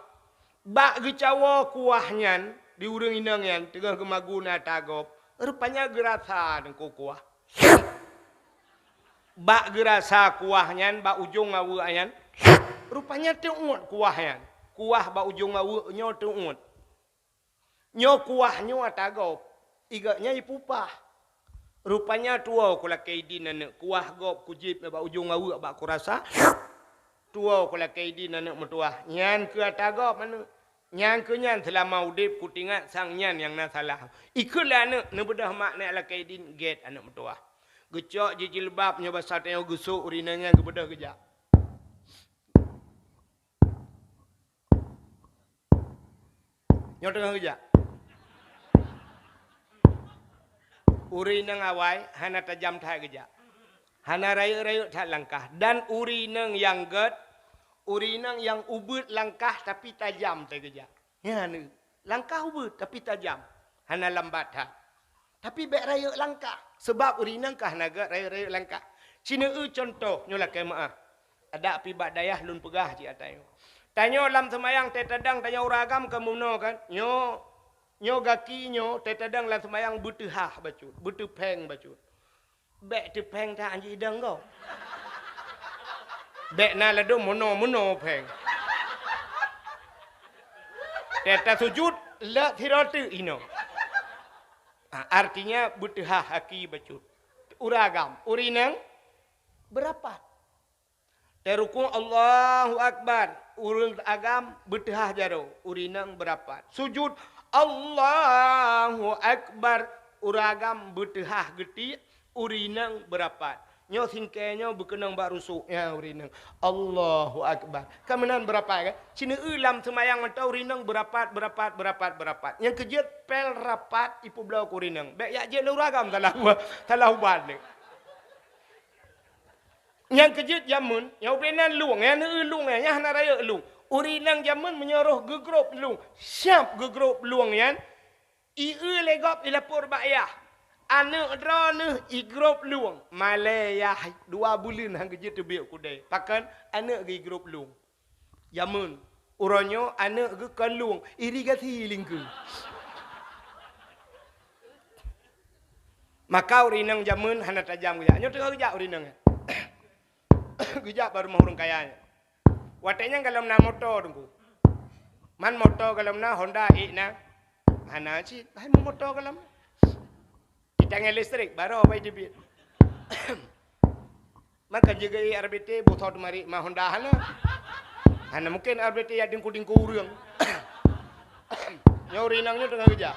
Bak geucawoe kuah nyan, di ureuëng inong nyan, teungoh geumagun ata gob, rupanya geurasa teungku kuah. Bak geurasa kuah nyan, bak ujong aweuek nyan, rupanya teuuet kuah nyan. Kuah bak ujong aweuek nyoe teuuet. Nyoe kuah nyoe ata gob, i gobnyan ipupah. Rupanya tuwoe kulakée idin aneuëk, kuah gob kujieb bak ujong aweuek bak kurasa. Tuwoe kulakée idin aneuëk meutuwah, nyan keuh ata gob aneuëk. Nyan keuh nyan seulama udeb kutingat sang nyan nyang na salah. Ikheun lé aneuëk, neubeudôh mak nyan lakée idin gét aneuëk meutuwah. Geucok jih jilbab nyoe basa tanyoe geusok ureuëng inong nyan geubeudôh geujak. Nyoe teungoh geujak. Ureuëng inong awai hana tajam that geujak. Hana rayeuk-rayeuk that langkah. Dan ureuëng inong nyang gét, ureuëng inong nyang ubeuet langkah tapi tajam that geujak. Nyan, langkah ubeuet tapi tajam. Hana lambat that. Tapi bék rayeuk langkah, sabab ureuëng inong ka hana gét rayeuk-rayeuk langkah. Ci neueu cuntoh nyoe lakée meuáh. Adak pih bak dayah lôn peugah cit ata nyoe. Tanyoe lam seumayang teuh tadang tanyoe ureuëng agam ka meunoe kan. Nyoe, nyoe gaki nyoe teuh tadang lam seumayang beuteuhah bacut, beuteupéng bacut. Bék teupéng that anjih idong gob. Bék na ladôm meunoe-meunoe péng. Teuh tasujut lé sidroe teuk inoe. Ah, artinya beuteuhah aki bacut. Ureuëng agam, ureuëng inong beurapat. Teuh rukuk Allahu Akbar, ureuëng agam beuteuhah jaroe, ureuëng inong beurapat. Sujut Allahu Akbar, ureuëng agam beuteuhah geutiek, ureuëng inong beurapat. Nyoe singkée nyoe beukeunong bak rusuk, ya ureuëng inong. Allahu Akbar. Ka meunan beurapat kan? Ci neueu lam seumayang mantong ureuëng inong beurapat, beurapat, beurapat, beurapat. Nyang keujeuet pél rapat ipeubloe keu ureuëng inong. Bék jak jeuet lé ureuëng agam salah, salah ubat lé. Nyang keujeuet jameun, nyang ubé nan lueng, nyang neueu lueng, nyang hana rayeuk lueng. Ureuëng inong jameun meunyoe roh geugrob lueng, siab geugrob lueng nyan, ieu lé gob ilapor bak yah. Aneuëk droeneuh igrob lueng, malée yah dua buleuen han geujeuet teubiet kudée. Pakon? Aneuëk geuh igrob lueng. Jameun, uroe nyoe aneuëk geuh kon lueng, irigasi lingkeu. Maka ureuëng inong jameun hana tajam geujak. Nyoe teungoh geujak ureuëng inong nyan. Geujak bak rumoh ureuëng kaya nyan. Watée nyan golom na moto teungku. Man moto golom na, Honda ék na. Hana cit, hai moto golom. Di tangai listrik, baroe bai teubiet. Maka jeuet R B T, boh tho teumarit ma Honda hana. Hana mungken R B T jak dingku-dingku ureuëng. Nyoe ureuëng inong nyoe teungoh geujak.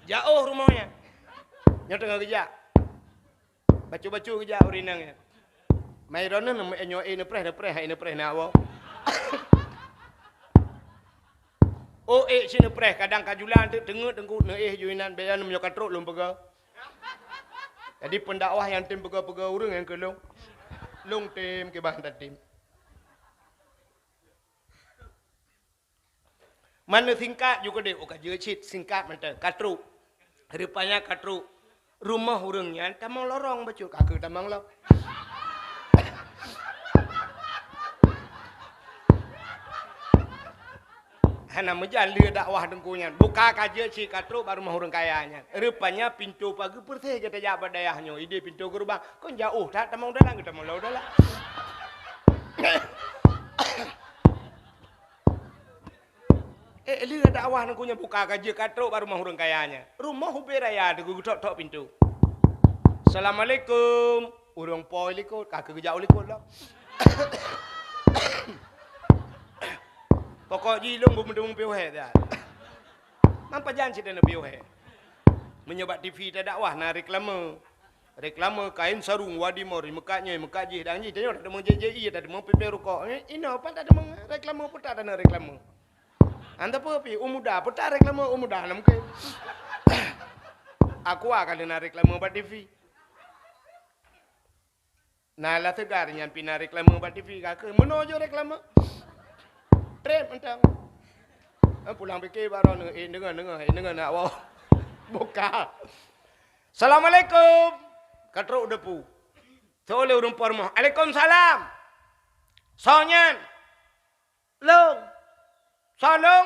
Jaoh rumoh nyan. Nyoe teungoh geujak. Bacut-bacut geujak ureuëng inong nyan. Mai droeneuh nyoe ék neupreh, neupreh, hai neupreh na woe. Oh, ék cit neupreh, kadang ka julan teuk teungeut teungku neuéh ju inan, bék nyan meunyoe ka trok lôn peugah. Jadi, pendakwah nyang tem peugah-peugah ureuëng nyang keu lôn. Lôn tem kiban tatem. Man neusingkat ju keudeh, oh, ka jeuet cit, singkat mantong, ka trok. Rupanya ka trok. Rumoh ureuëng nyan tamong lorong bacut, ka keuh tamong lom. Hana meujan lé dakwah teungku nyan. Buka ka jeuet cit ka trok bak rumoh ureuëng kaya nyan. Rupanya pintoe pageue peureséh geuh tajak bak dayah nyoe. Ideh pintoe geurubah. Kon jaoh that tamong dalam, geutamong lom dalam. Eh, lé dakwah teungku nyan buka ka jeuet ka trok bak rumoh ureuëng kaya nyan. Rumoh ubé raya teungku geutok-tok pintoe. "Assalamualaikum." Ureuëng po likot, ka keuh geujak u likot lom. Pokok jih lôn beumeuteumé piôh hé dah. Nang pajan cit na piôh hé. Meunyoe bak T V tadakwah na reklame. Reklame kain sarung Wadimor, meukat nyoe, meukat jih, dan jih. Tanyoe tadeungoe J J I, tadeungoe pipée rukok. Eh, inoe pat tadeungoe reklame, peue that tadeungoe reklame. Anta peue pi, u muda, peue that reklame u muda, na mungken. Aqua ka na reklame bak T V. Na lah teuga nyan pih na reklame bak T V ka keuh. Meunoe jeuet reklame. Treb mantong. Eh, pulang pike bak droeneuh, eh, deungoe, deungoe, eh, deungoe nak woe. Buka. Assalamualaikum. Ka trok u depu. Soe lé ureueng po rumoh. Alaikumsalam. Soe nyan? Lôn. Soe lôn?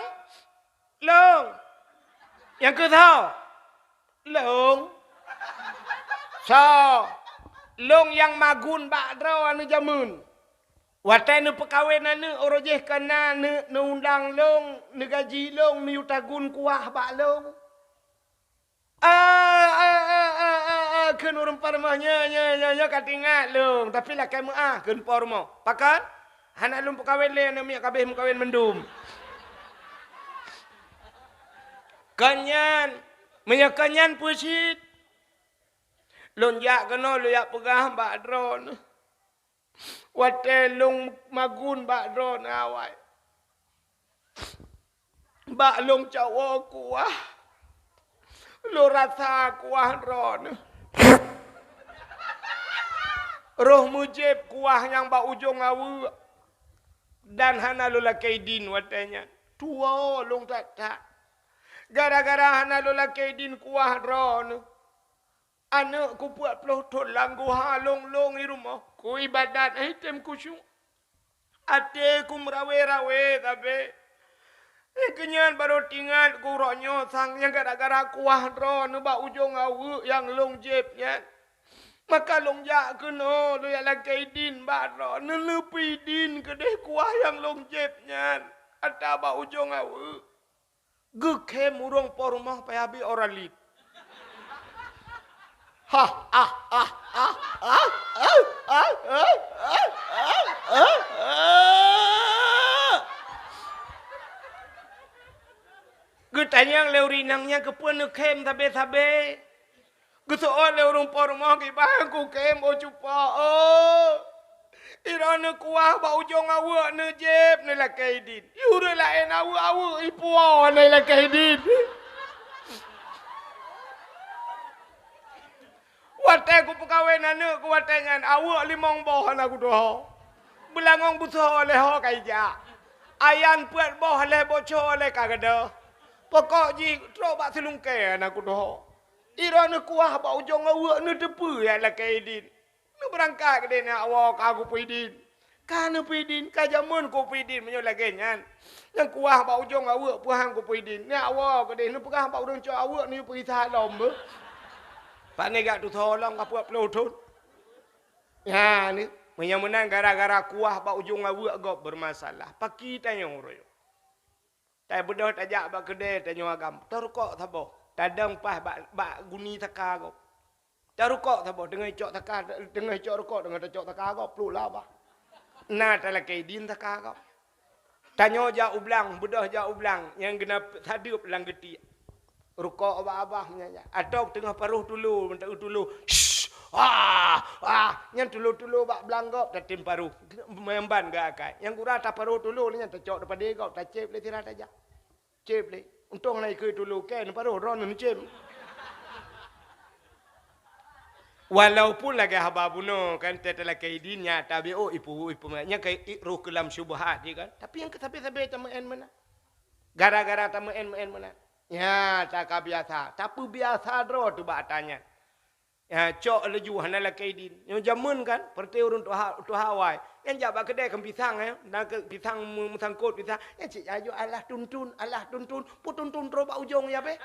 Lôn. Nyang keu soe? Lôn. Soe? Lôn nyang magun bak droe aneuk jameun. Watée neupeukawen aneuk, uroe jéh ka na neuk neuundang lôn, neugaji lôn, neuyue tagun kuah bak lôn. Ah, ah, ah, ah, ah, ah, kheun ureueng po rumoh nyoe, nyoe, nyoe, nyoe ka teuingat lôn, tapi lakée meuáh kheun po rumoh. Pakon? Hana lôn peukawen lé aneuk miet, ka abéh meukawen mandum. Kon nyan, meunyoe kon nyan peue cit? Lôn jak keunoe, lôn jak peugah bak droeneuh. Watée lôn magun bak droeneuh awai, bak lôn cok woe kuah, lôn rasa kuah droeneuh. Roh meujieb kuah nyang bak ujong aweuek, dan hana lôn lakée idin watée nyan. Tuwoe lôn that-that. Gara-gara hana lôn lakée idin kuah droeneuh. Aneuk ku peuet ploh thon lam guha lôn-lôn i rumoh, ku ibadat, eh, tém khusyuk. Até ku meurawe-rawe sabe. Eh, keunyan barô teuingat ku uroe nyoe sang nyang gara-gara kuah droeneuh bak ujong aweuek nyang lôn jieb nyan. Maka lôn jak keunoe, lôn jak lakée idin bak droeneuh, neupeuidin keudeh kuah nyang lôn jieb nyan atra bak ujong aweuek. Geukhém ureueng po rumoh payah bri Oralit. Hah, ah, ah. Geutanyong lé ureueng inong nyan keupeue neukhém sabe-sabe. Geuseuôt lé ureueng po rumoh kiban ku khém, oh cupa, oh. Droeneuh kuah bak ujong aweuek neujieb neulakée idin. Ureueng laén aweuek-aweuek ipuwoe neulakée idin. Watée kupeukawen aneuk ku watée nyan, aweuek limong boh hana kutuho. Beulangong beusoe lé ho ka ijak. Ayan peuet boh lé boco lé ka gadôh. Pokok jih trok bak seulungkée hana kutuho. Droeneuh kuah bak ujong aweuek neuteupeue jak lakée idin. Neubeurangkat keudeh neujak woe ka kupeuidin. Ka neupeuidin, ka jameun kupeuidin meunyoe lagée nyan. Nyang kuah bak ujong aweuek peuhang kupeuidin. Neujak woe keudeh neupeugah bak ureueng cok aweuek neuyue peugisa lom beuh. Pane jak tusoe lom ka peuet ploh thon. Nyan, meunyoe meunan gara-gara kuah bak ujong aweuek gob beureumasalah. Paki tanyoe uroe nyoe. Tabeudôh tajak bak keudè tanyoe agam, tarukok saboh, tadong paih bak, bak guni saka gob. Tarukok saboh, teungoh icok saka, teungoh icok rukok, teungoh tacok saka gob, pluek lam abah. Na talakée idin saka gob. Tanyoe jak u blang, beudôh jak u blang, nyang geuneuk sadeueb lam geutiek. Rukok bak abah nyan, nyan. Atau teungoh paroh tulo, meunteu tulo. Shh! Ah! Ah! Nyan tulo-tulo bak blang gob tatem paroh. Meumban geuakai. Nyang gura taparoh tulo nyan tacok dipadé gob, tacép lé sira tajak. Cép lé. Untông na ikeue tulo kèe neuparoh droeneuh neucép. Walaupun lagée haba bunoe kan, teutalakée idin nyan tabiôh ipu, ipu, nyan ka i-, roh keu lam syubhat jih kan. Tapi nyang keu sabe-sabe tameu'en meunan. Gara-gara tameu'en-meu'en meunan. Nyan, takabiasa. Tapeubiasa droe teuh bak ata nyan. Ya, cok laju hana lakée idin. Nyoe jameun kan, peureuté ureueng tuha, tuha awai. Nyan jak bak keudè keu pisang, eh. Na keu pisang meu-, meusangkot pisang. Nyan cit laju alah tuntun, alah tuntun. Peutuntun trok bak ujong ya beh.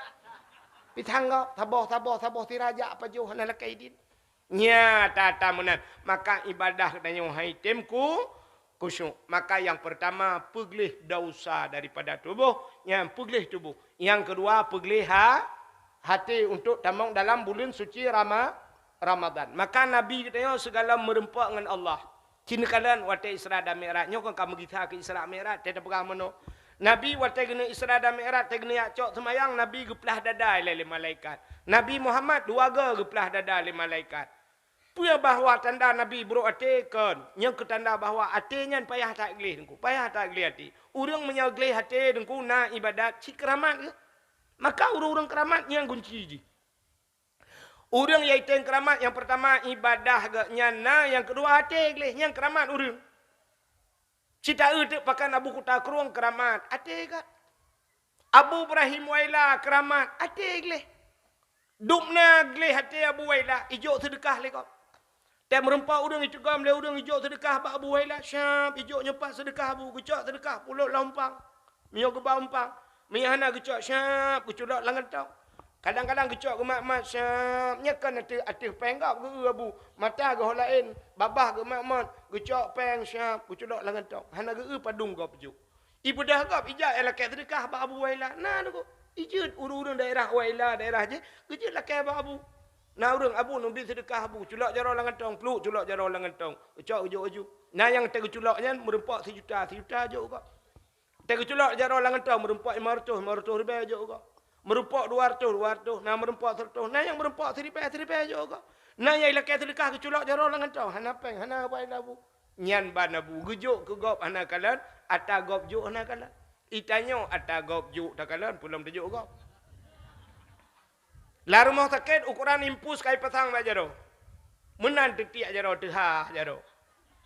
Pisang gob, saboh, saboh, saboh sira jak pajoh hana lakée idin. Nya, tata meunan. Maka ibadah tanyoe hai tem ku, khusyuk. Maka nyang peurtama, peugleh desya daripada tuboh. Nyang peugleh tuboh. Nyang keudua, peugleh ha-, até untuk tamong dalam buleuen suci Rama-, Ramadan. Maka Nabi geutanyoe sigohlom meureumpok ngon Allah. Ci neukalon watée Isra dan Mi'raj. Nyoe kon ka meugisa keu Isra Mi'raj, teupeugah meunoe. Nabi watée geuneuk Isra dan Mi'raj, watée geuneuk jak cok seumayang, Nabi geuplah dada ilée lé malaikat. Nabi Muhammad dua goe geuplah dada lé malaikat. Peue bahwa tanda Nabi brok até kon? Nyan keu tanda bahwa até nyan payah that gleh Teungku, payah that gleh até. Ureuëng meunyoe gleh até Teungku na iébadat cit keuramat geuh. Maka ureuëng-ureuëng keuramat nyan gunci jih. Ureuëng nyang item keuramat nyang peurtama iébadat geuh nyan na, nyang keudua até gleh, nyan keuramat ureuëng. Cit taeu teuk pakon Abu Kuta Krueng keuramat, até geuh. Abu Ibrahim Waila keuramat, até gleh. Dum na gleh até Abu Waila, ijok seudeukah lé gob. Tem meureumpok ureuëng iteugom lé ureuëng ijok seudeukah bak Abu Waila, syab ijok nyoe pat seudeukah Abu, geucok seudeukah pulot lam umpang. Meunyoe geuba umpang, meunyoe hana geucok syab geuculok lam gantong. Kadang-kadang geucok geumat-mat syab, nyan kan ateueh, ateueh péng gob geu-eu Abu. Mata geuh laén, babah geumat-mat, geucok péng syab geuculok lam gantong. Hana geu-eu padum gob jok. Ibeudôh gob, ijak ilakée seudeukah bak Abu Waila. Na Teungku, ijeuet ureuëng-ureuëng daerah Waila, daerah jih, geujeuet lakée bak Abu. Na ureuëng, "Abu, neubi seudeukah Abu." Culok jaroe lam gantong, pluk, culok jaroe lam gantong. Geucok geujok laju. Na nyang teuh geuculok nyan meureumpok sijuta, sijuta jok gob. Teuh geuculok jaroe lam gantong meureumpok limong reutôh, limong reutôh ribée jok gob. Meureumpok dua reutôh, dua reutôh, na meureumpok sireutôh, na nyang meureumpok siribée, siribée jok gob. Na nyang ilakée seudeukah geuculok jaroe lam gantong, hana péng, hana pai labu. Nyan ban Abu geujok keu gob hana kalon, ata gob jok hana kalon. Itanyoe ata gob jok takalon, peulom teujok gob. Lam rumoh sakét, ukoran impus ka ipasang bak jaroe. Meunan teutiek jaroe, teuhah jaroe.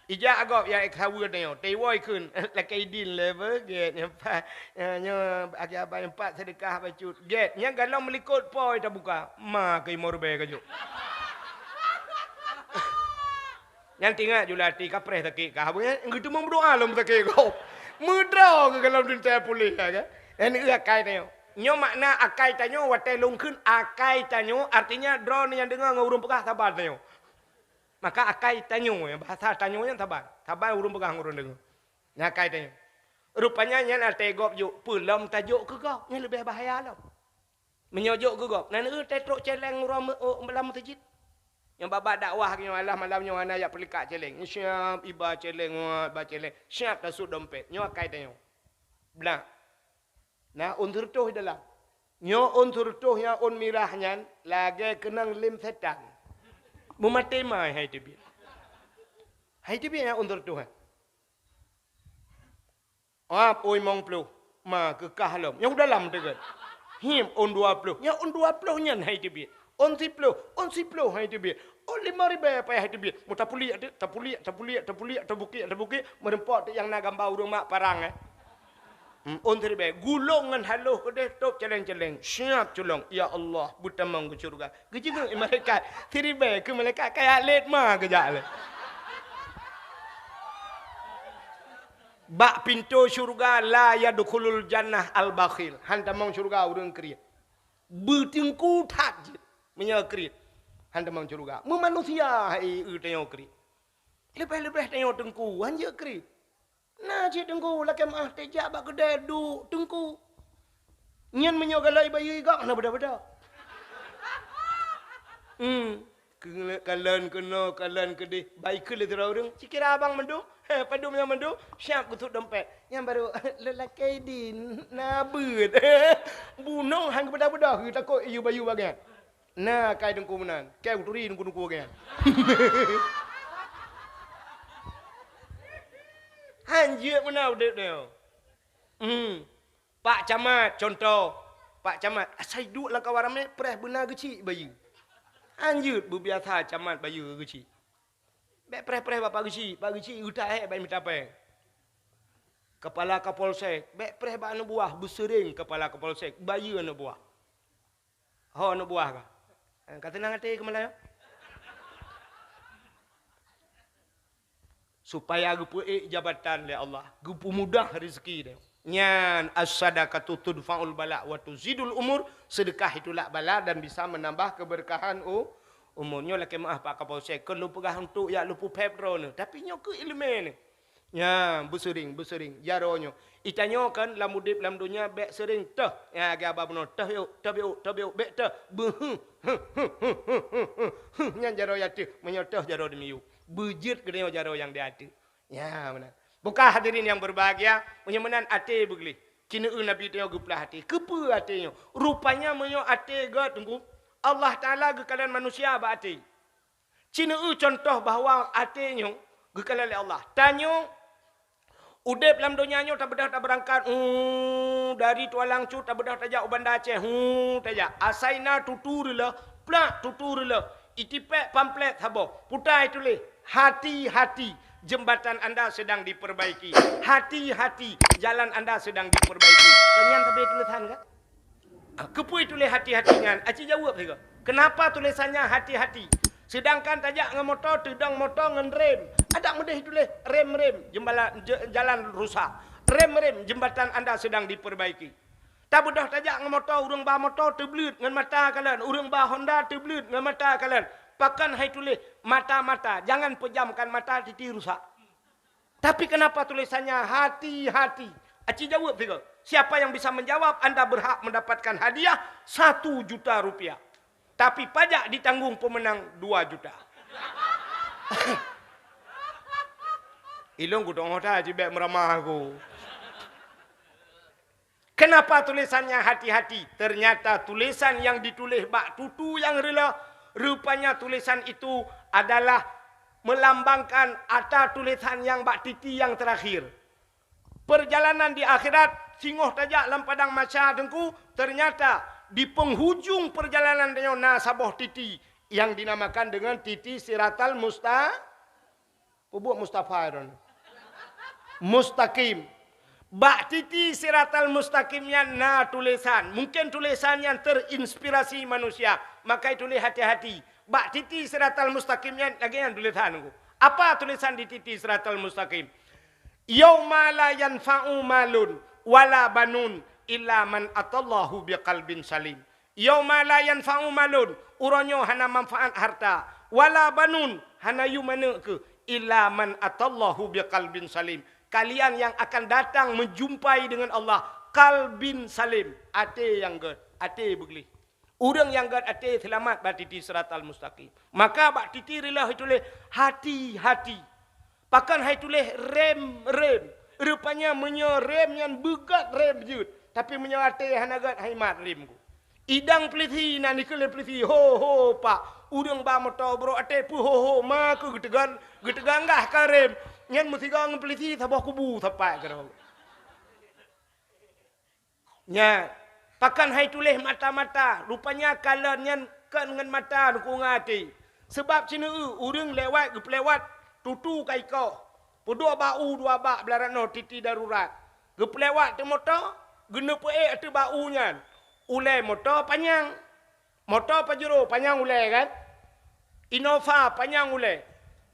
Ijak gob nyang ék saweue tanyoe, teuwoe kheun, lakée idin lé beuget, nyoe pat, nyoe akhé abai empat seudeukah bacut. Gét, nyang galom meulikot po tabuka, ma keu limong ribée ka jok. Nyan teuingat Julati ka preh sakét kah, geuteumé meudoa lom sakét gob. Meudroe keu galom teuntée puléh, ya kan? Nyan akai tanyoe. Nyoe makna akai tanyoe, watée lôn kheun akai tanyoe, artinya droeneuh nyang deungoe ngon ureuëng peugah saban tanyoe. Maka akai tanyoe, bahasa tanyoe nyan saban. Saban ureuëng peugah ngon ureuëng deungoe. Nyan akai tanyoe. Rupanya nyan até gob jok, peulom tajok keu gob, nyan leubeh bahaya lom. Meunyoe jok keu gob, nan eu teutrok céléng uroe meu-, o, lam meuseujid. Nyang babah dakwah nyoe alah malam nyoe hana jak peulikat céléng. Siap iba céléng, wah, iba céléng. Siap tasut dompet. Nyoe akai tanyoe. Blah. Na ôn seureutôh di dalam. Nyoe ôn seureutôh nyang ôn mirah nyan lagée keunong lem setan. Meumaté mai hai teubiet. Hai teubiet nyang ôn seureutôh, eh. Ap, ôn limong ploh, ma keu kah lom. Nyang u dalam teugon. Him, ôn dua ploh. Nyang ôn dua ploh nyan hai teubiet. Ôn siploh, ôn siploh hai teubiet. Ôn limong ribée payah hai teubiet. Meutapuliek teuk, tapuliek, tapuliek, tapuliek, tabukek, tabukek. Meureumpok teuk nyang na gamba ureuëng mak parang, eh. Hmm, ôn siribée. Gulong ngon haloh keudeh tôb céléng-céléng. Siap culong. Ya Allah, beutamong keu syeuruga. Geujeungeuk malaikat. Siribée keu malaikat kaya lét ma geujak lé. Bak pintoe syeuruga la yadkhulul jannah al-bakhil. Han tamong syeuruga ureuëng kriet. Beuteungku that jeuet meunyoe kriet. Han tamong syeuruga. Meumanusia hai eu tanyoe kriet. Leubeh-leubeh tanyoe teungku, han jeuet kriet. Na cit teungku lakée meuáh teuh jak bak keudée duek teungku. Nyan meunyoe galak ibayeue gob hana beda-beda. Hmm. Keu-, kalon keunoe, kalon keudeh, bai kheun lé sidroe ureuëng, "Cikira abang mandum, he, padum nyang mandum, siap geusut dompet." Nyan barô, "Lôn lakée idin, na beuet." Bunoe han geubeuda-beuda, takot iyue bayeue bagian. Na kai teungku meunan, kai uturi teungku-teungku bagian. Han jeuet meunan udeb nyoe. Hmm. Pak Camat, contoh. Pak Camat, asai duek lam kawan ramé, preh beuna geuchik bayeue. Han jeuet beubiasa camat bayeue geuchik. Bék preh-preh bak Pak Geuchik, Pak Geuchik geuta hék bak mita péng. Kepala Kapolsek, bék preh bak aneuk buah, beuseuring Kepala Kapolsek, bayeue aneuk buah. Ho aneuk buah ka. Ka seunang até keumalai. Supaya geupeuék jabatan lé Allah, geupeumudah rezeki dia. Nyan as-sadaqatu tudfa'ul bala wa tuzidul umur, sedekah itu lak bala dan bisa menambah keberkahan u-, umur. Nyoe lakée meuáh Pak Kapolsek, keu lôn peugah untuk jak lôn peuphép droeneuh, tapi nyoe keu iéleumé nyoe. Nyan beuseuring, beuseuring jaroe nyoe. Itanyoe kan lam udeb lam donya bék seuring teuh. Nyan lagée haba bunoe, teuh biôk, teuh biôk, teuh biôk, bék teuh. Beuheuh, huh, huh, huh. Nyan jaroe ateueh, meunyoe teuh jaroe dimiyueb. Beujeuet geutanyoe jaroe nyang di ateueh. Ya, meunan. Buka hadirin yang berbahagia, meunyoe meunan até beugleh. Ci neueu Nabi tanyoe geuplah até. Keupeue até nyoe? Rupanya meunyoe até gét, Teungku, Allah Taala geukalon manusia bak até. Ci neueu cuntoh bahwa até nyoe geukalon lé Allah. Tanyoe udeb lam donya nyoe tabeudôh tabeurangkat, hu, dari Tualang Cut tabeudôh tajak u Banda Aceh, hu, tajak. Asai na tutu reuloh, plak tutu reuloh. Itipék pamflet saboh, puta ituléh, "Hati-hati, jembatan anda sedang diperbaiki. Hati-hati, jalan anda sedang diperbaiki." Kan nyan sabe tulésan kan? Ah, keupeue tuléh hati-hati nyan? Aci jaweueb sigoe. Kenapa tulésannya hati-hati? Sedangkan tajak ngon moto, teudong moto ngon rem. Adak meudeh tuléh rem-rem, jembala-, je-, jalan rusak. Rem-rem, jembatan anda sedang diperbaiki. Tabeudôh tajak ngon moto, ureuëng ba moto teubleuet ngon mata kalon, ureuëng ba Honda teubleuet ngon mata kalon. Pakon hai tuléh mata-mata, jangan pejamkan mata, titi rusak. Tapi kenapa tulisannya hati-hati? Aci jaweueb sigoe. Siapa yang bisa menjawab, anda berhak mendapatkan hadiah satu juta rupiah. Tapi pajak ditanggung pemenang dua juta. Ilong ku dong hoda jibek meramah aku. Kenapa tulisannya hati-hati? Ternyata tulisan yang ditulis bak tutu yang reuloh, rupanya tulisan itu adalah melambangkan ata tulisan yang bak titi yang terakhir. Perjalanan di akhirat, singoh tajak lam padang mahsyar Teungku, ternyata di penghujung perjalanan tanyoe na saboh titi yang dinamakan dengan titi Siratal Musta-, Peubuet Mustafa droen. Mustaqim. Bak titi Siratal Mustaqim nyan na tulisan. Mungkin tulisan nyan terinspirasi manusia. Maka tulis hati-hati. Bak titi Siratal Mustaqim nyan lagée nyan tulisan Teungku. Apa tulisan di titi Siratal Mustaqim? "Yauma la yanfa'u malun wala banun illa man atallahu biqalbin salim." "Yauma la yanfa'u malun," uroe nyoe hana manfaat harta, "wala banun," hana yum aneuëk keuh, "illa man atallahu biqalbin salim." Kalian yang akan datang menjumpai dengan Allah, qalbin salim, até nyang gét, até beugleh. Ureuëng nyang gét até seulamat bak titi Siratal Mustaqim. Maka bak titi reuloh tuléh, hati-hati. Pakon hai tuléh rem-rem. Rupanya meunyoe rem nyan beugét rem jeuet, tapi meunyoe até hana gét, hai mat rem ku. Idang peulisi na dikeue lé peulisi, "Ho, ho, Pak, ureuëng ba moto brok até peuho, ho, ma keuh geuteugan, geuteuganggah ka rem." Nyan meusigoe ngon peulisi saboh kubu sapai keudroe. Nya, pakon hai tuléh mata-mata, rupanya kalon nyan kon ngon mata, Teungku, ngon até. Sabab sineuk ureuëng lewat geupeulewat tutu ka ikoh, peuduek bak u dua bak blah rot noe titi darurat. Geupeulewat teuk moto, geuneuk peuék ateueh bak u nyan. Ulée moto panyang. Moto Pajero panyang ulée kan? Innova panyang ulée.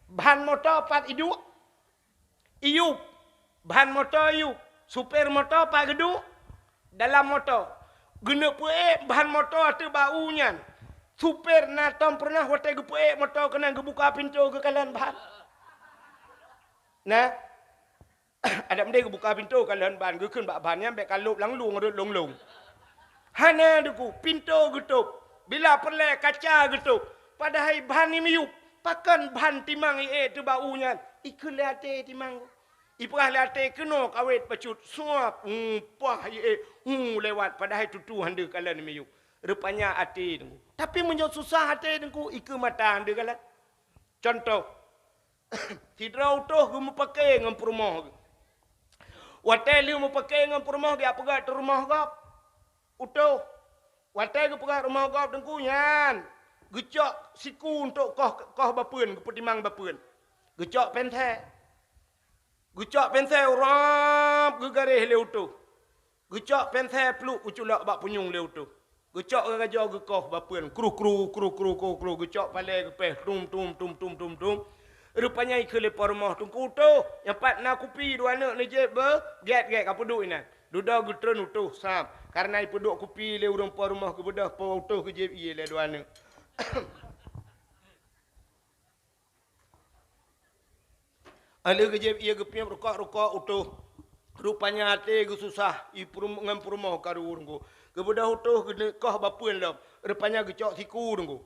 Ban moto pat iduek. Iyup, ban moto iyup, supir moto pat geuduek dalam moto. Geuneuk peuék ban moto ateueh bak u nyan. Supir na tom peureunah watée geupeuék moto keunan geubuka pintoe geukalon ban. Nah, adak meudeh geubuka pintoe kalon ban, geukheun bak ban nyan bék ka lôb lam lueng rot lông-lông. Hana Teungku, pintoe geutôb. Bila peureulée kaca geutôb. Padahai ban ni miyup. Pakon ban timang ié teuh bak u nyan? Ikheun lé até timang. Ipeugah lé até keunoe kawét bacut, suap, hu, pah ié, hu, lewat. Padahai tutu han deuh kalon ni miyup. Rupanya até Teungku. Tapi meunyoe susah até Teungku, ikheun mata han deuh kalon. Contoh, sidroe utôh geumeupake ngon peurumoh geuh. Watée lheueh meupake ngon peurumoh, geujak peugöt rumoh gob. Utôh, watée geupeugöt rumoh gob Teungku nyan, geucok siku untuk koh, koh bapeuen, geupeutimang bapeuen. Geucok pensée. Geucok pensée urab geugaréh lé utôh. Geucok pensée pluek geuculok bak punyueng lé utôh. Geucok geugajoe geukoh bapeuen, kruh, kruh, kruh, kruh, kruh, kruh, geucok palée geupéh, tum, tum, tum, tum, tum, tum. Rupanya ikheun lé po rumoh Teungku utôh, nyang pat na kupi dua aneuk neujieb beu, gét, gét, ka peuduek inan. Dudoe geutreun utôh sam, kareuna ipeuduek kupi lé ureuëng po rumoh geubeudôh po utôh geujieb ié lé dua aneuk. Aleuh geujieb ié geupiep rukok-rukok utôh. Rupanya até geususah, i peurum-, ngon peurumoh karu Teungku. Geubeudôh utôh geuneuk koh bapeuen lom. Rupanya geucok siku Teungku.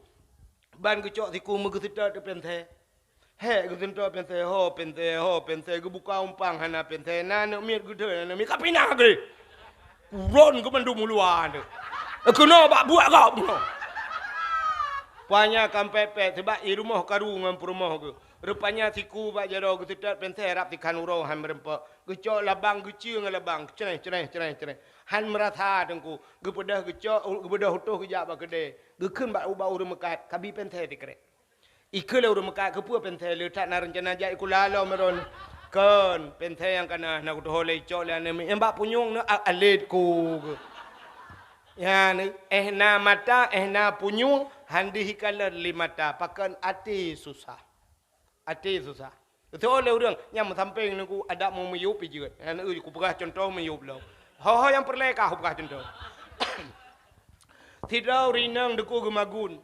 Ban geucok siku meugeuseutôt teuh pensée. Hék geuseutôt pensée, ho pensée, ho pensée, geubuka umpang hana pensée, na aneuk miet geuthon, na aneuk miet ka pinah geuh. Kuron keu mandum uluwa tu. Keunoe bak buet gob keunoe. Panya kampek-pek, sebab i rumoh karu ngon peurumoh geuh. Rupanya siku bak jaroe geuseutôt peuntée rab tikhan uroe han meureumpok. Geucok labang geucue ngon labang, creh, creh, creh, creh. Han meurasa teungku, geupeudeh geucok, geupeudeh utoh geujak bak keudée. Geukheun bak ubak ureuëng meukat, kabi peuntée tikrek. Ikeu lé ureuëng meukat, keupeue peuntée le that na reuncana jak ikula lom meudon. Kon, peuntée nyang kana na kutoho lé icok lé aneuk miet. Nyang bak punyueng neu a-, alet ku. Nyan, éh na mata, éh na punyueng, han deuh ikalon lé mata, pakon até susah. Até susah. Beutôi lé ureuëng nyang meusampéng neu ku adak meu miyueb pi jeuet. Nyan eu kupeugah cuntoh miyueb lom. Ho-ho nyang peureulée ka kupeugah cuntoh. Sidroe ureuëng inong deuku geumagun.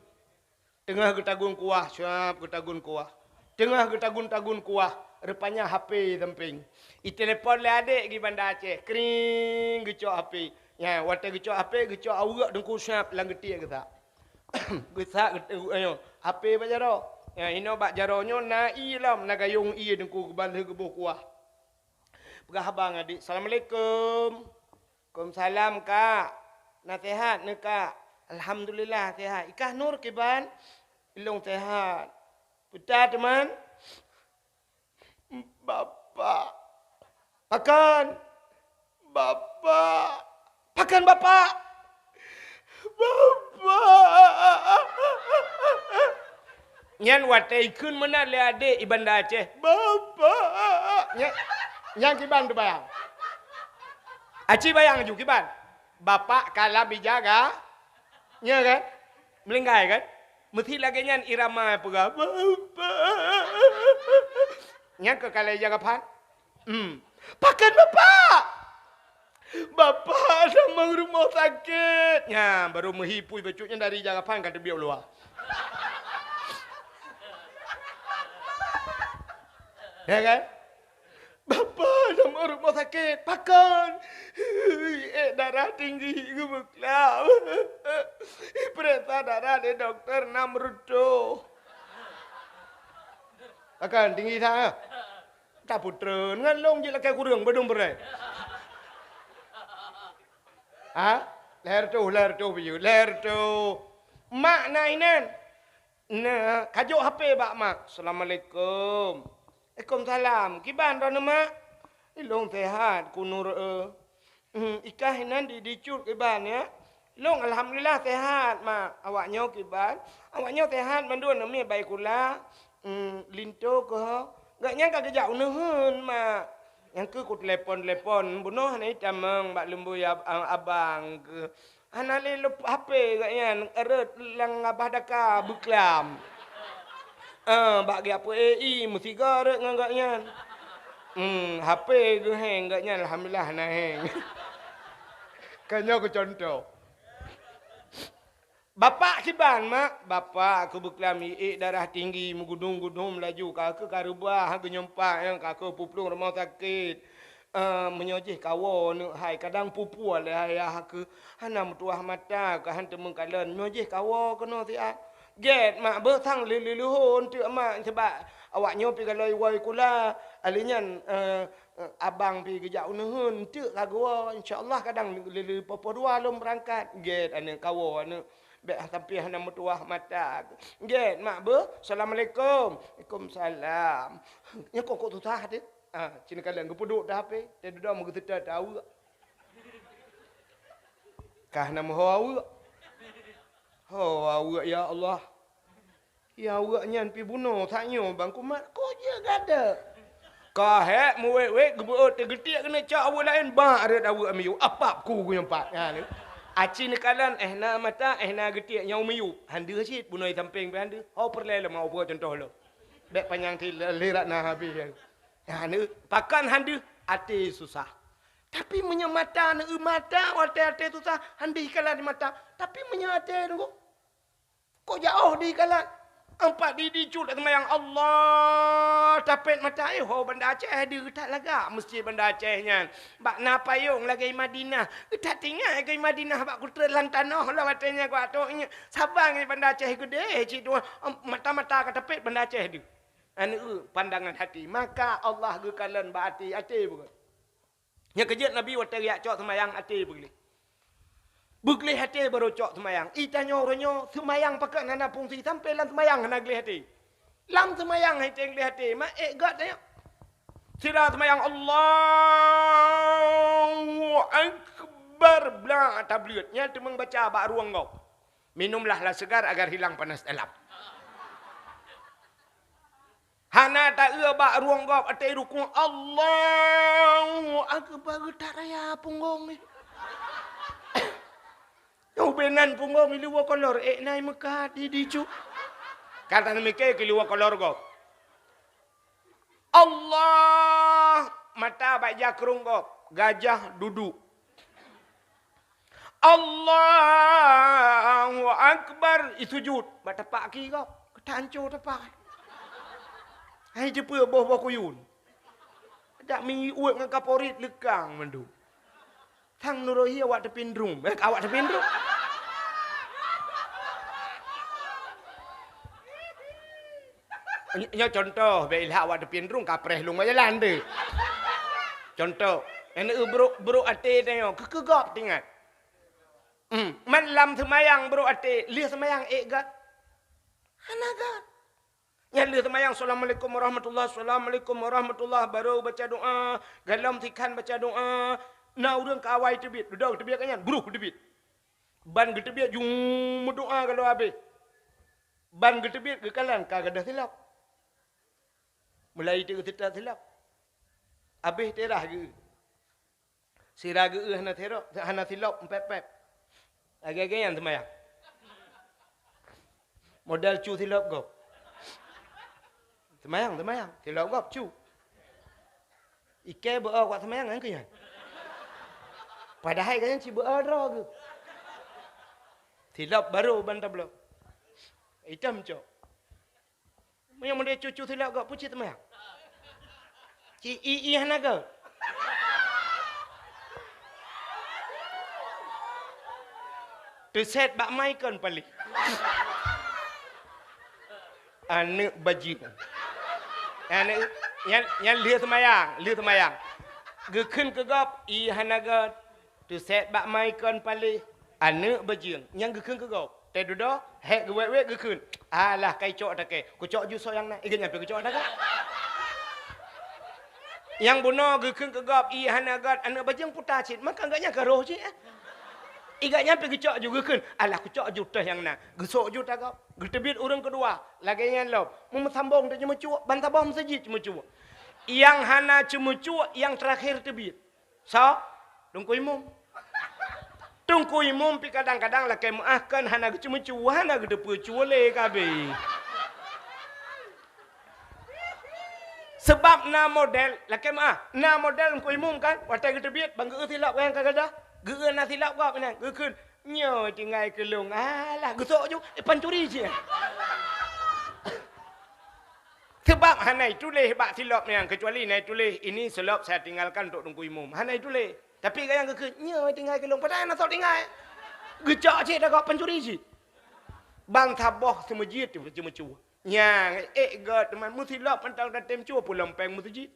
Teungoh geutagun kuah, syab geutagun kuah. Teungoh geutagun-tagun kuah, rupanya H P sampéng. Itelepon lé adék geuh Banda Aceh, kring geucok H P. Nyan, watée geucok H P, geucok aweuek teungku syab lam geutiek geusak. Geusak geut-, ayo, H P bak jaroe. Nyan, inoe bak jaroe nyoe na ié lom, na gayong ié teungku geubalheueh geuboh kuah. Peugah haba ngon adék, "Assalamualaikum." "Waalaikumsalam, Kak. Na sehat neu, Kak?" "Alhamdulillah, sehat. Ikah Nur kiban?" "Ilong sehat." "Peue teuma?" "Bapak." "Pakon?" "Bapak." "Pakon bapak?" "Bapak." Nyan watée ikheun meunan lé adék i Banda Aceh. "Bapak." Nyan, nyan kiban teubayang. Aci bayang ju kiban. Bapak ka lam ija ga. Nya kan? Meulinggai kan? Meusi lagée nyan irama peugah, "Bapak." Nyan keu ka lam ija ga phan. Hmm. "Pakon bapak?" "Bapak tamong rumoh sakét." Nyan, baru meuhipui bacut nyan dari ija ga phan ka teubiet luwa. Ya kan? "Bapak tamong rumoh sakét." "Pakon?" "Ék darah tinggi geubeuklam. Ipeuriksa darah lé dokto nam reutôh." "Pakon tinggi that, eh?" "Tapeutrön ngon lôn jih lakée kureueng beudong beurée." Ha? Lhée reutôh, lhée reutôh biyeu, lhée reutôh. Mak na inan. Na, kajok H P bak mak. "Assalamualaikum." "Waalaikumsalam. Kiban droeneuh, Mak?" "Ilong sehat, ku Nur, eh." Hmm, ikah inan di, di cut kiban, ya. Lôn alhamdulillah sehat, Mak. Awak nyoe kiban? Awak nyoe sehat mandum, neumi baik kula. Hmm, linto keuh. Gak nyan ka geujak u neuheun, Mak. Nyang keuh ku telepon-telepon, bunoe hana itamong bak lumboi ab-, abang keuh. Hana lé leup H P gak nyan, rhot lam abah daka beuklam. Eh, bak geujak peuék i, meusigoe rhot ngon gak nyan. Hmm, H P geuheng gak nyan, alhamdulillah hana heng. Ka nyoe keu contoh. "Bapak kiban, Mak?" "Bapak keuh beuklam iék darah tinggi, meugudum-gudum laju, ka keuh ka reubah geunyumpah, ka keuh puplueng rumoh sakét. Eh, meunyoe jih kawoe neuk hai, kadang pupue lé ayah keuh, hana meutuwah mata, ka han teumeukalon. Meunyoe jih kawoe keunoe siat." "Gét, Mak, beuh sang lé-, lé-, leuhon teuk, Mak, sabab awak nyoe pi galoi woe kula. Alèh nyan, eh, eh, abang pi geujak u neuheun, teuk ka geuwoe. Insya Allah kadang lé-, lé-, poh-poh dua lôn beurangkat." "Gét, aneuk, kawoe, aneuk. Bék sampai hana meutuwah mata." "Gét, Mak, beuh. Assalamualaikum." "Waalaikumsalam." Nyan kok, kok susah teuh. Ah, cit neukalon geupeuduek dah H P, teuh dudoe meugeuseutôt teuh aweuek. Kah na meuho aweuek. Ho aweuek, ya Allah. Ya aweuek nyan pi bunoe, sak nyoe bang kumat, kok jeuet gata. Ka hék meuwét-wét geubeuôt teuh geutiek keuneuk cok aweuek laén, bak rhot aweuek miyueb, apap ku geuyue pat. Nyan. Aci neukalon, éh na mata, éh na geutiek nyang miyueb. Han deuh cit bunoe sampéng pi han deuh. Ho peureulée lom, ho peugot contoh lom. Bék panyang ti le-, le rak na habéh. Nyan, pakon han deuh, até susah. Tapi meunyoe mata neu mata, watée até susah, han deuh ikalan di mata. Tapi meunyoe até nunggu, kok jaoh deuh ikalan. Ampat di, di cut seumayang Allah, tapét mata, eh, ho Banda Aceh deuh that lagak meuseujid Banda Aceh nyan. Bak na payong lagée Madinah. That tinggai lagée Madinah bak kutrön lam tanoh lom watée nyan kok atôk nyan. Saban ngon Banda Aceh geudeh cit tuha, mata-mata ka tapét Banda Aceh deuh. Aneuk, pandangan hati. Maka Allah geukalon bak até, até bukan. Nyang keujeuet Nabi watée geujak cok seumayang até beugleh. Beugleh até barô cok seumayang. I tanyoe uroe nyoe seumayang pakon hana fungsi, sampoe lam seumayang hana gleh até. Lam seumayang hai teugleh até, ma ék gét tanyoe. Sira seumayang Allahu Akbar, blah tableuet. Nyan teumeung baca bak rueng gob. Minumlah lah segar agar hilang panas dalam. Hana taeu bak rueng gob até rukuk, Allahu Akbar, geutak raya punggong ni. Ubé nan punggong i luwa kolor, ék nai meukat di dicu. Ka taneumiké keu luwa kolor gob. Allah, mata bak jakrong gob, gajah duduk. Allahu Akbar, i sujud, bak tapak aki gob, keutanco tapak. Hai jeupeue boh-boh kuyun. Dak mi uet ngon kaporit leukang mandum. Sang nurot hi awak teupindrung. Eh, awak teupindrung. Nyoe contoh, bèk ilah awak teupindrung, kapreh lôn bak jalan deh. Contoh, nyan eu brok, brok até tanyoe, keu, keu gob teuingat. Hmm, man lam seumayang brok até, lheueh seumayang ék gét. Hana gét. Nyan lheueh seumayang, "Assalamualaikum warahmatullah, assalamualaikum warahmatullah," barô baca doa, galom sikhan baca doa. Na ureueng ka awai teubiet, dudoe geuteubiet ka nyan, bruh geuteubiet. Ban geuteubiet, jung meudoa galom abéh. Ban geuteubiet geukalon ka gadôh silop. Mulai teuk teutab silop. Abéh teurah geu. Sira geu hana silop, hana silop, pép-pép. Lagèe-lagèe nyan seumayang. Model cu silop gob. Seumayang, seumayang. Silop gob cu. Ikèe beu-o bak seumayang nyan keuh nyan. Padahai ka nyan ci beu-o droe geuh. Silop barô ban tabloe. Itam cok. Meunyoe model cu-cu silop gob, peue cit teuma? Ci i-i hana gob. Teuset bak mai kon paléh. Aneuk bajeueng. Aneuk, nyan, nyan lheueh seumayang, lheueh seumayang. Geukheun keu gob, i hana gob. Teuset bak mai kon paléh, aneuk bajeueng, nyan geukheun keu gob. Teududoe, hék geuwét-wét geukheun. Alah, kai cok takée. Kucok ju soe nyang na. I gét nyan pih kucok takée. Nyang bunoe geukheun keu gob, i hana gét, aneuk bajeueng puta cit. Maka gét nyan ka roh cit, eh. I gét nyan pih geucok ju geukheun. Alah, kucok ju teuh nyang na. Geusok ju tagob. Geuteubiet ureueng keudua. Lagèe nyan lom. Meumeusambong teuk ceumeucue, ban saboh meuseujid ceumeucue. Nyang hana ceumeucue, nyang teurakhé teubiet. Soe? Teungku Imum. Teungku Imum pih kadang-kadang lakèe meu'ah kon hana geuceumeucue, hana geuteupeue cue lé ka abéh. Seubab na model, lakèe meu'ah, na model Teungku Imum kan, watèe geuteubiet, ban geu-eu silop nyang ka gadôh, geu-eu na silop gob nyan, geukheun, "Nyoe tinggai keu lôn." Alah, geusok ju, eh, pancuri cit. Seubab hana ituléh bak silop nyan, keucuali na ituléh, "Ini selop saya tinggalkan untuk Teungku Imum." Hana ituléh. Tapi gobnyan geukheun, "Nyoe tinggai keu lôn." Padahai na soe tinggai. Geucok cit tagob pancuri cit. Ban saboh seumeujid ceumeucue. Nyang ék gét teuma meusilop mantong tatem cue pulang péng meuseujid.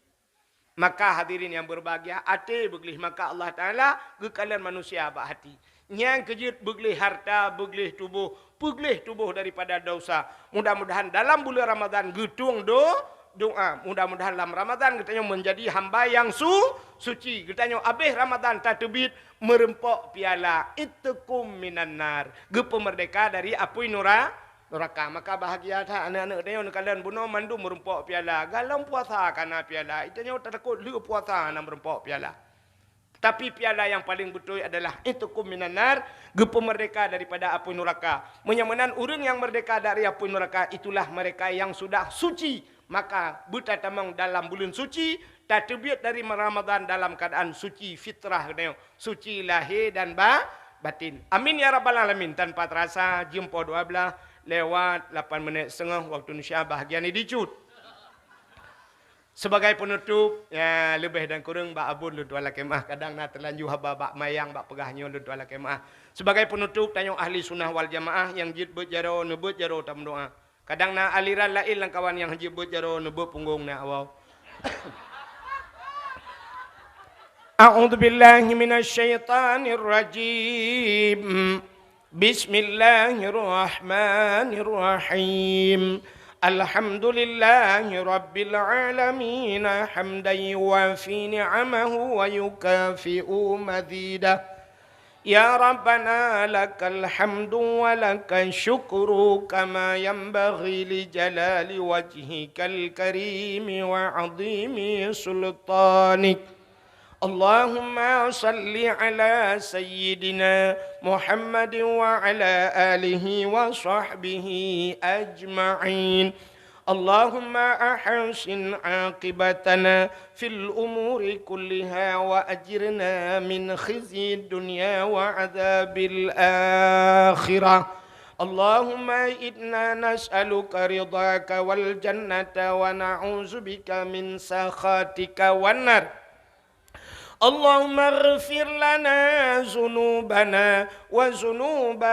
Maka hadirin yang berbahagia, até beugleh, maka Allah Taala geukalon manusia bak hati. Nyang keujeuet beugleh harta, beugleh tuboh, beugleh tuboh daripada dosa. Mudah-mudahan dalam bulan Ramadan geutueng do-, doa. Mudah-mudahan lam Ramadan geutanyoe menjadi hamba yang su-, suci. Geutanyoe abéh Ramadan tateubiet meureumpok piala, itqum minan nar, geupeumerdeka dari apui nura-, nuraka. Maka bahagia that aneuk-aneuk tanyoe neukalon bunoe mandum meureumpok piala. Galom puasa kana piala, geutanyoe tatakot lheueh puasa hana meureumpok piala. Tapi piala yang paling beutôi adalah itqum minan nar, geupeumerdeka daripada apui nuraka. Meunyoe meunan ureueng nyang merdeka dari apui nuraka, itulah mereka yang sudah suci. Maka beutatamong dalam buleuen suci, tateubiet dari Ramadan dalam keuadaan suci fitrah geutanyoe, suci lahé dan ba-, batin. Amin ya rabbal alamin. Tanpa terasa jeuem poh dua belas lewat lapan menit setengah waktu Indonesia bahagian dicut. Sebagai penutup, ya, leubeh dan kureueng bak abon lôn tuan lakèe meu'ah. Kadang na teulanjur haba bak mayang bak peugah nyoe lôn tuan lakèe meu'ah. Sebagai penutup, tanyoe ahli sunnah wal jamaah nyang jeuet beuet jaroe, neubeuet jaroe tameudoa. Kadang na aliran laén lam kawan nyang jeuet beuet jaroe, neubeuet punggong na awau. أعوذ بالله من الشيطان الرجيم. بسم الله الرحمن الرحيم. الحمد لله رب العالمين، حمدا يوافي نعمه ويكافئ مزيده. يا ربنا، لك الحمد ولك الشكر، كما ينبغي لجلال وجهك الكريم وعظيم سلطانك. اللهم صل على سيدنا محمد وعلى آله وصحبه أجمعين. اللهم أحسن عاقبتنا في الأمور كلها وأجرنا من خزي الدنيا وعذاب الآخرة. اللهم إنا نسألك رضاك والجنة ونعوذ بك من سخطك والنار. اللهم اغفر لنا ذنوبنا وذنوب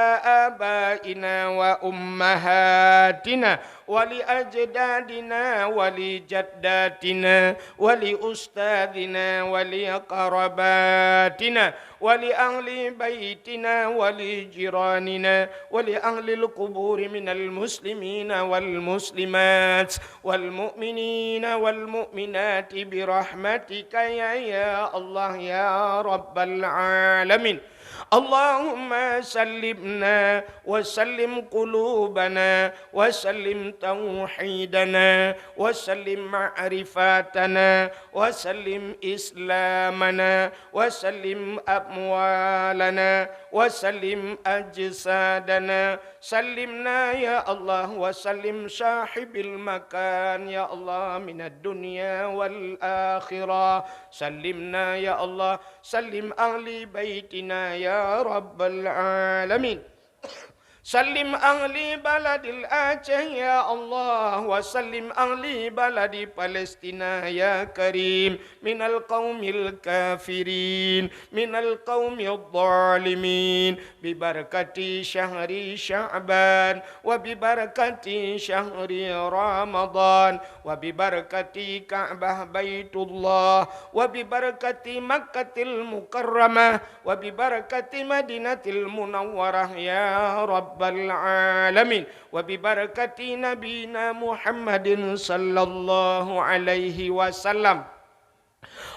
آبائنا وأمهاتنا ولأجدادنا ولجداتنا ولأستاذنا ولأقرباتنا ولأهل بيتنا ولجيراننا ولأهل القبور من المسلمين والمسلمات والمؤمنين والمؤمنات برحمتك يا، يا الله يا رب العالمين. اللهم سلمنا وسلم قلوبنا وسلم توحيدنا وسلم معرفتنا وسلم إسلامنا وسلم أموالنا وسلم أجسادنا. سلمنا يا الله وسلم صاحب المكان يا الله من الدنيا والآخرة. سلمنا يا الله، سلم أهل بيتنا يا رب العالمين. سلم أهل بلد الأعشى يا الله، وسلم أهل بلد فلسطين يا كريم من القوم الكافرين، من القوم الظالمين، ببركة شهر شعبان، وببركة شهر رمضان، وببركة كعبة بيت الله، وببركة مكة المكرمة، وببركة مدينة المنورة يا رب العالمين، وببركة نبينا محمد صلى الله عليه وسلم.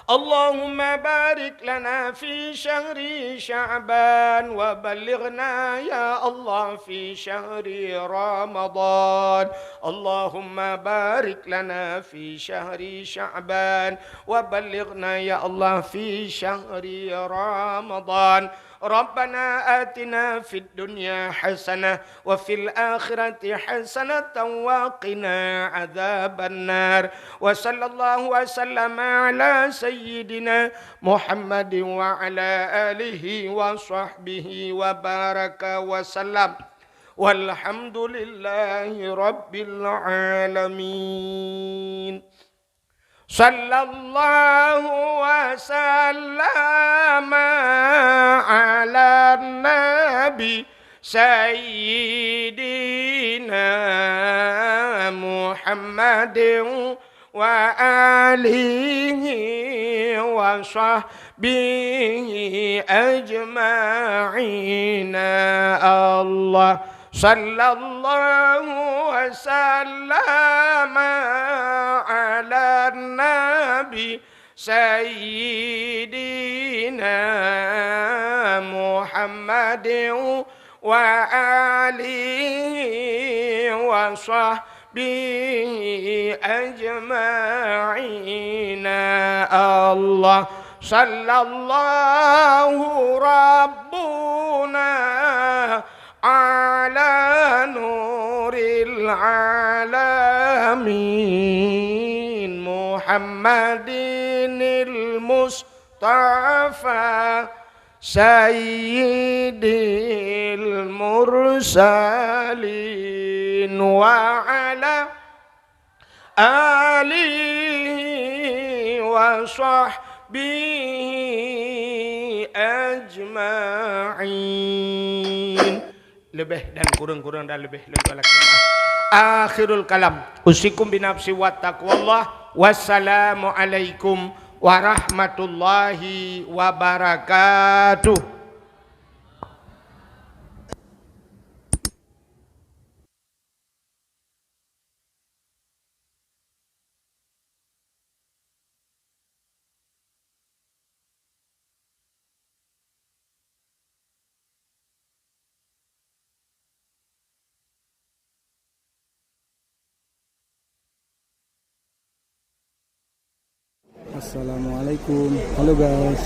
اللهم بارك لنا في شهر شعبان وبلغنا يا الله في شهر رمضان. اللهم بارك لنا في شهر شعبان وبلغنا يا الله في شهر رمضان. ربنا آتنا في الدنيا حسنة وفي الآخرة حسنة وقنا عذاب النار. وصلى الله وسلم على سيدنا محمد وعلى آله وصحبه وبارك وسلم. والحمد لله رب العالمين. صلى الله وسلم على النبي سيدنا محمد وآله وصحبه أجمعين. الله صلى الله وسلم على النبي سيدنا محمد وآله وصحبه أجمعين. الله صلى الله ربنا على نور العالمين محمد المصطفى سيد المرسلين وعلى آله وصحبه أجمعين. Leubeh dan kureueng-kureueng dan leubeh lôn tuan lakée meu'ah. Akhirul kalam. Usikum binafsi wa taqwallah. Wassalamualaikum warahmatullahi wabarakatuh. Assalamualaikum. Halo guys.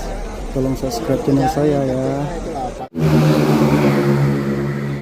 Tolong subscribe channel saya ya.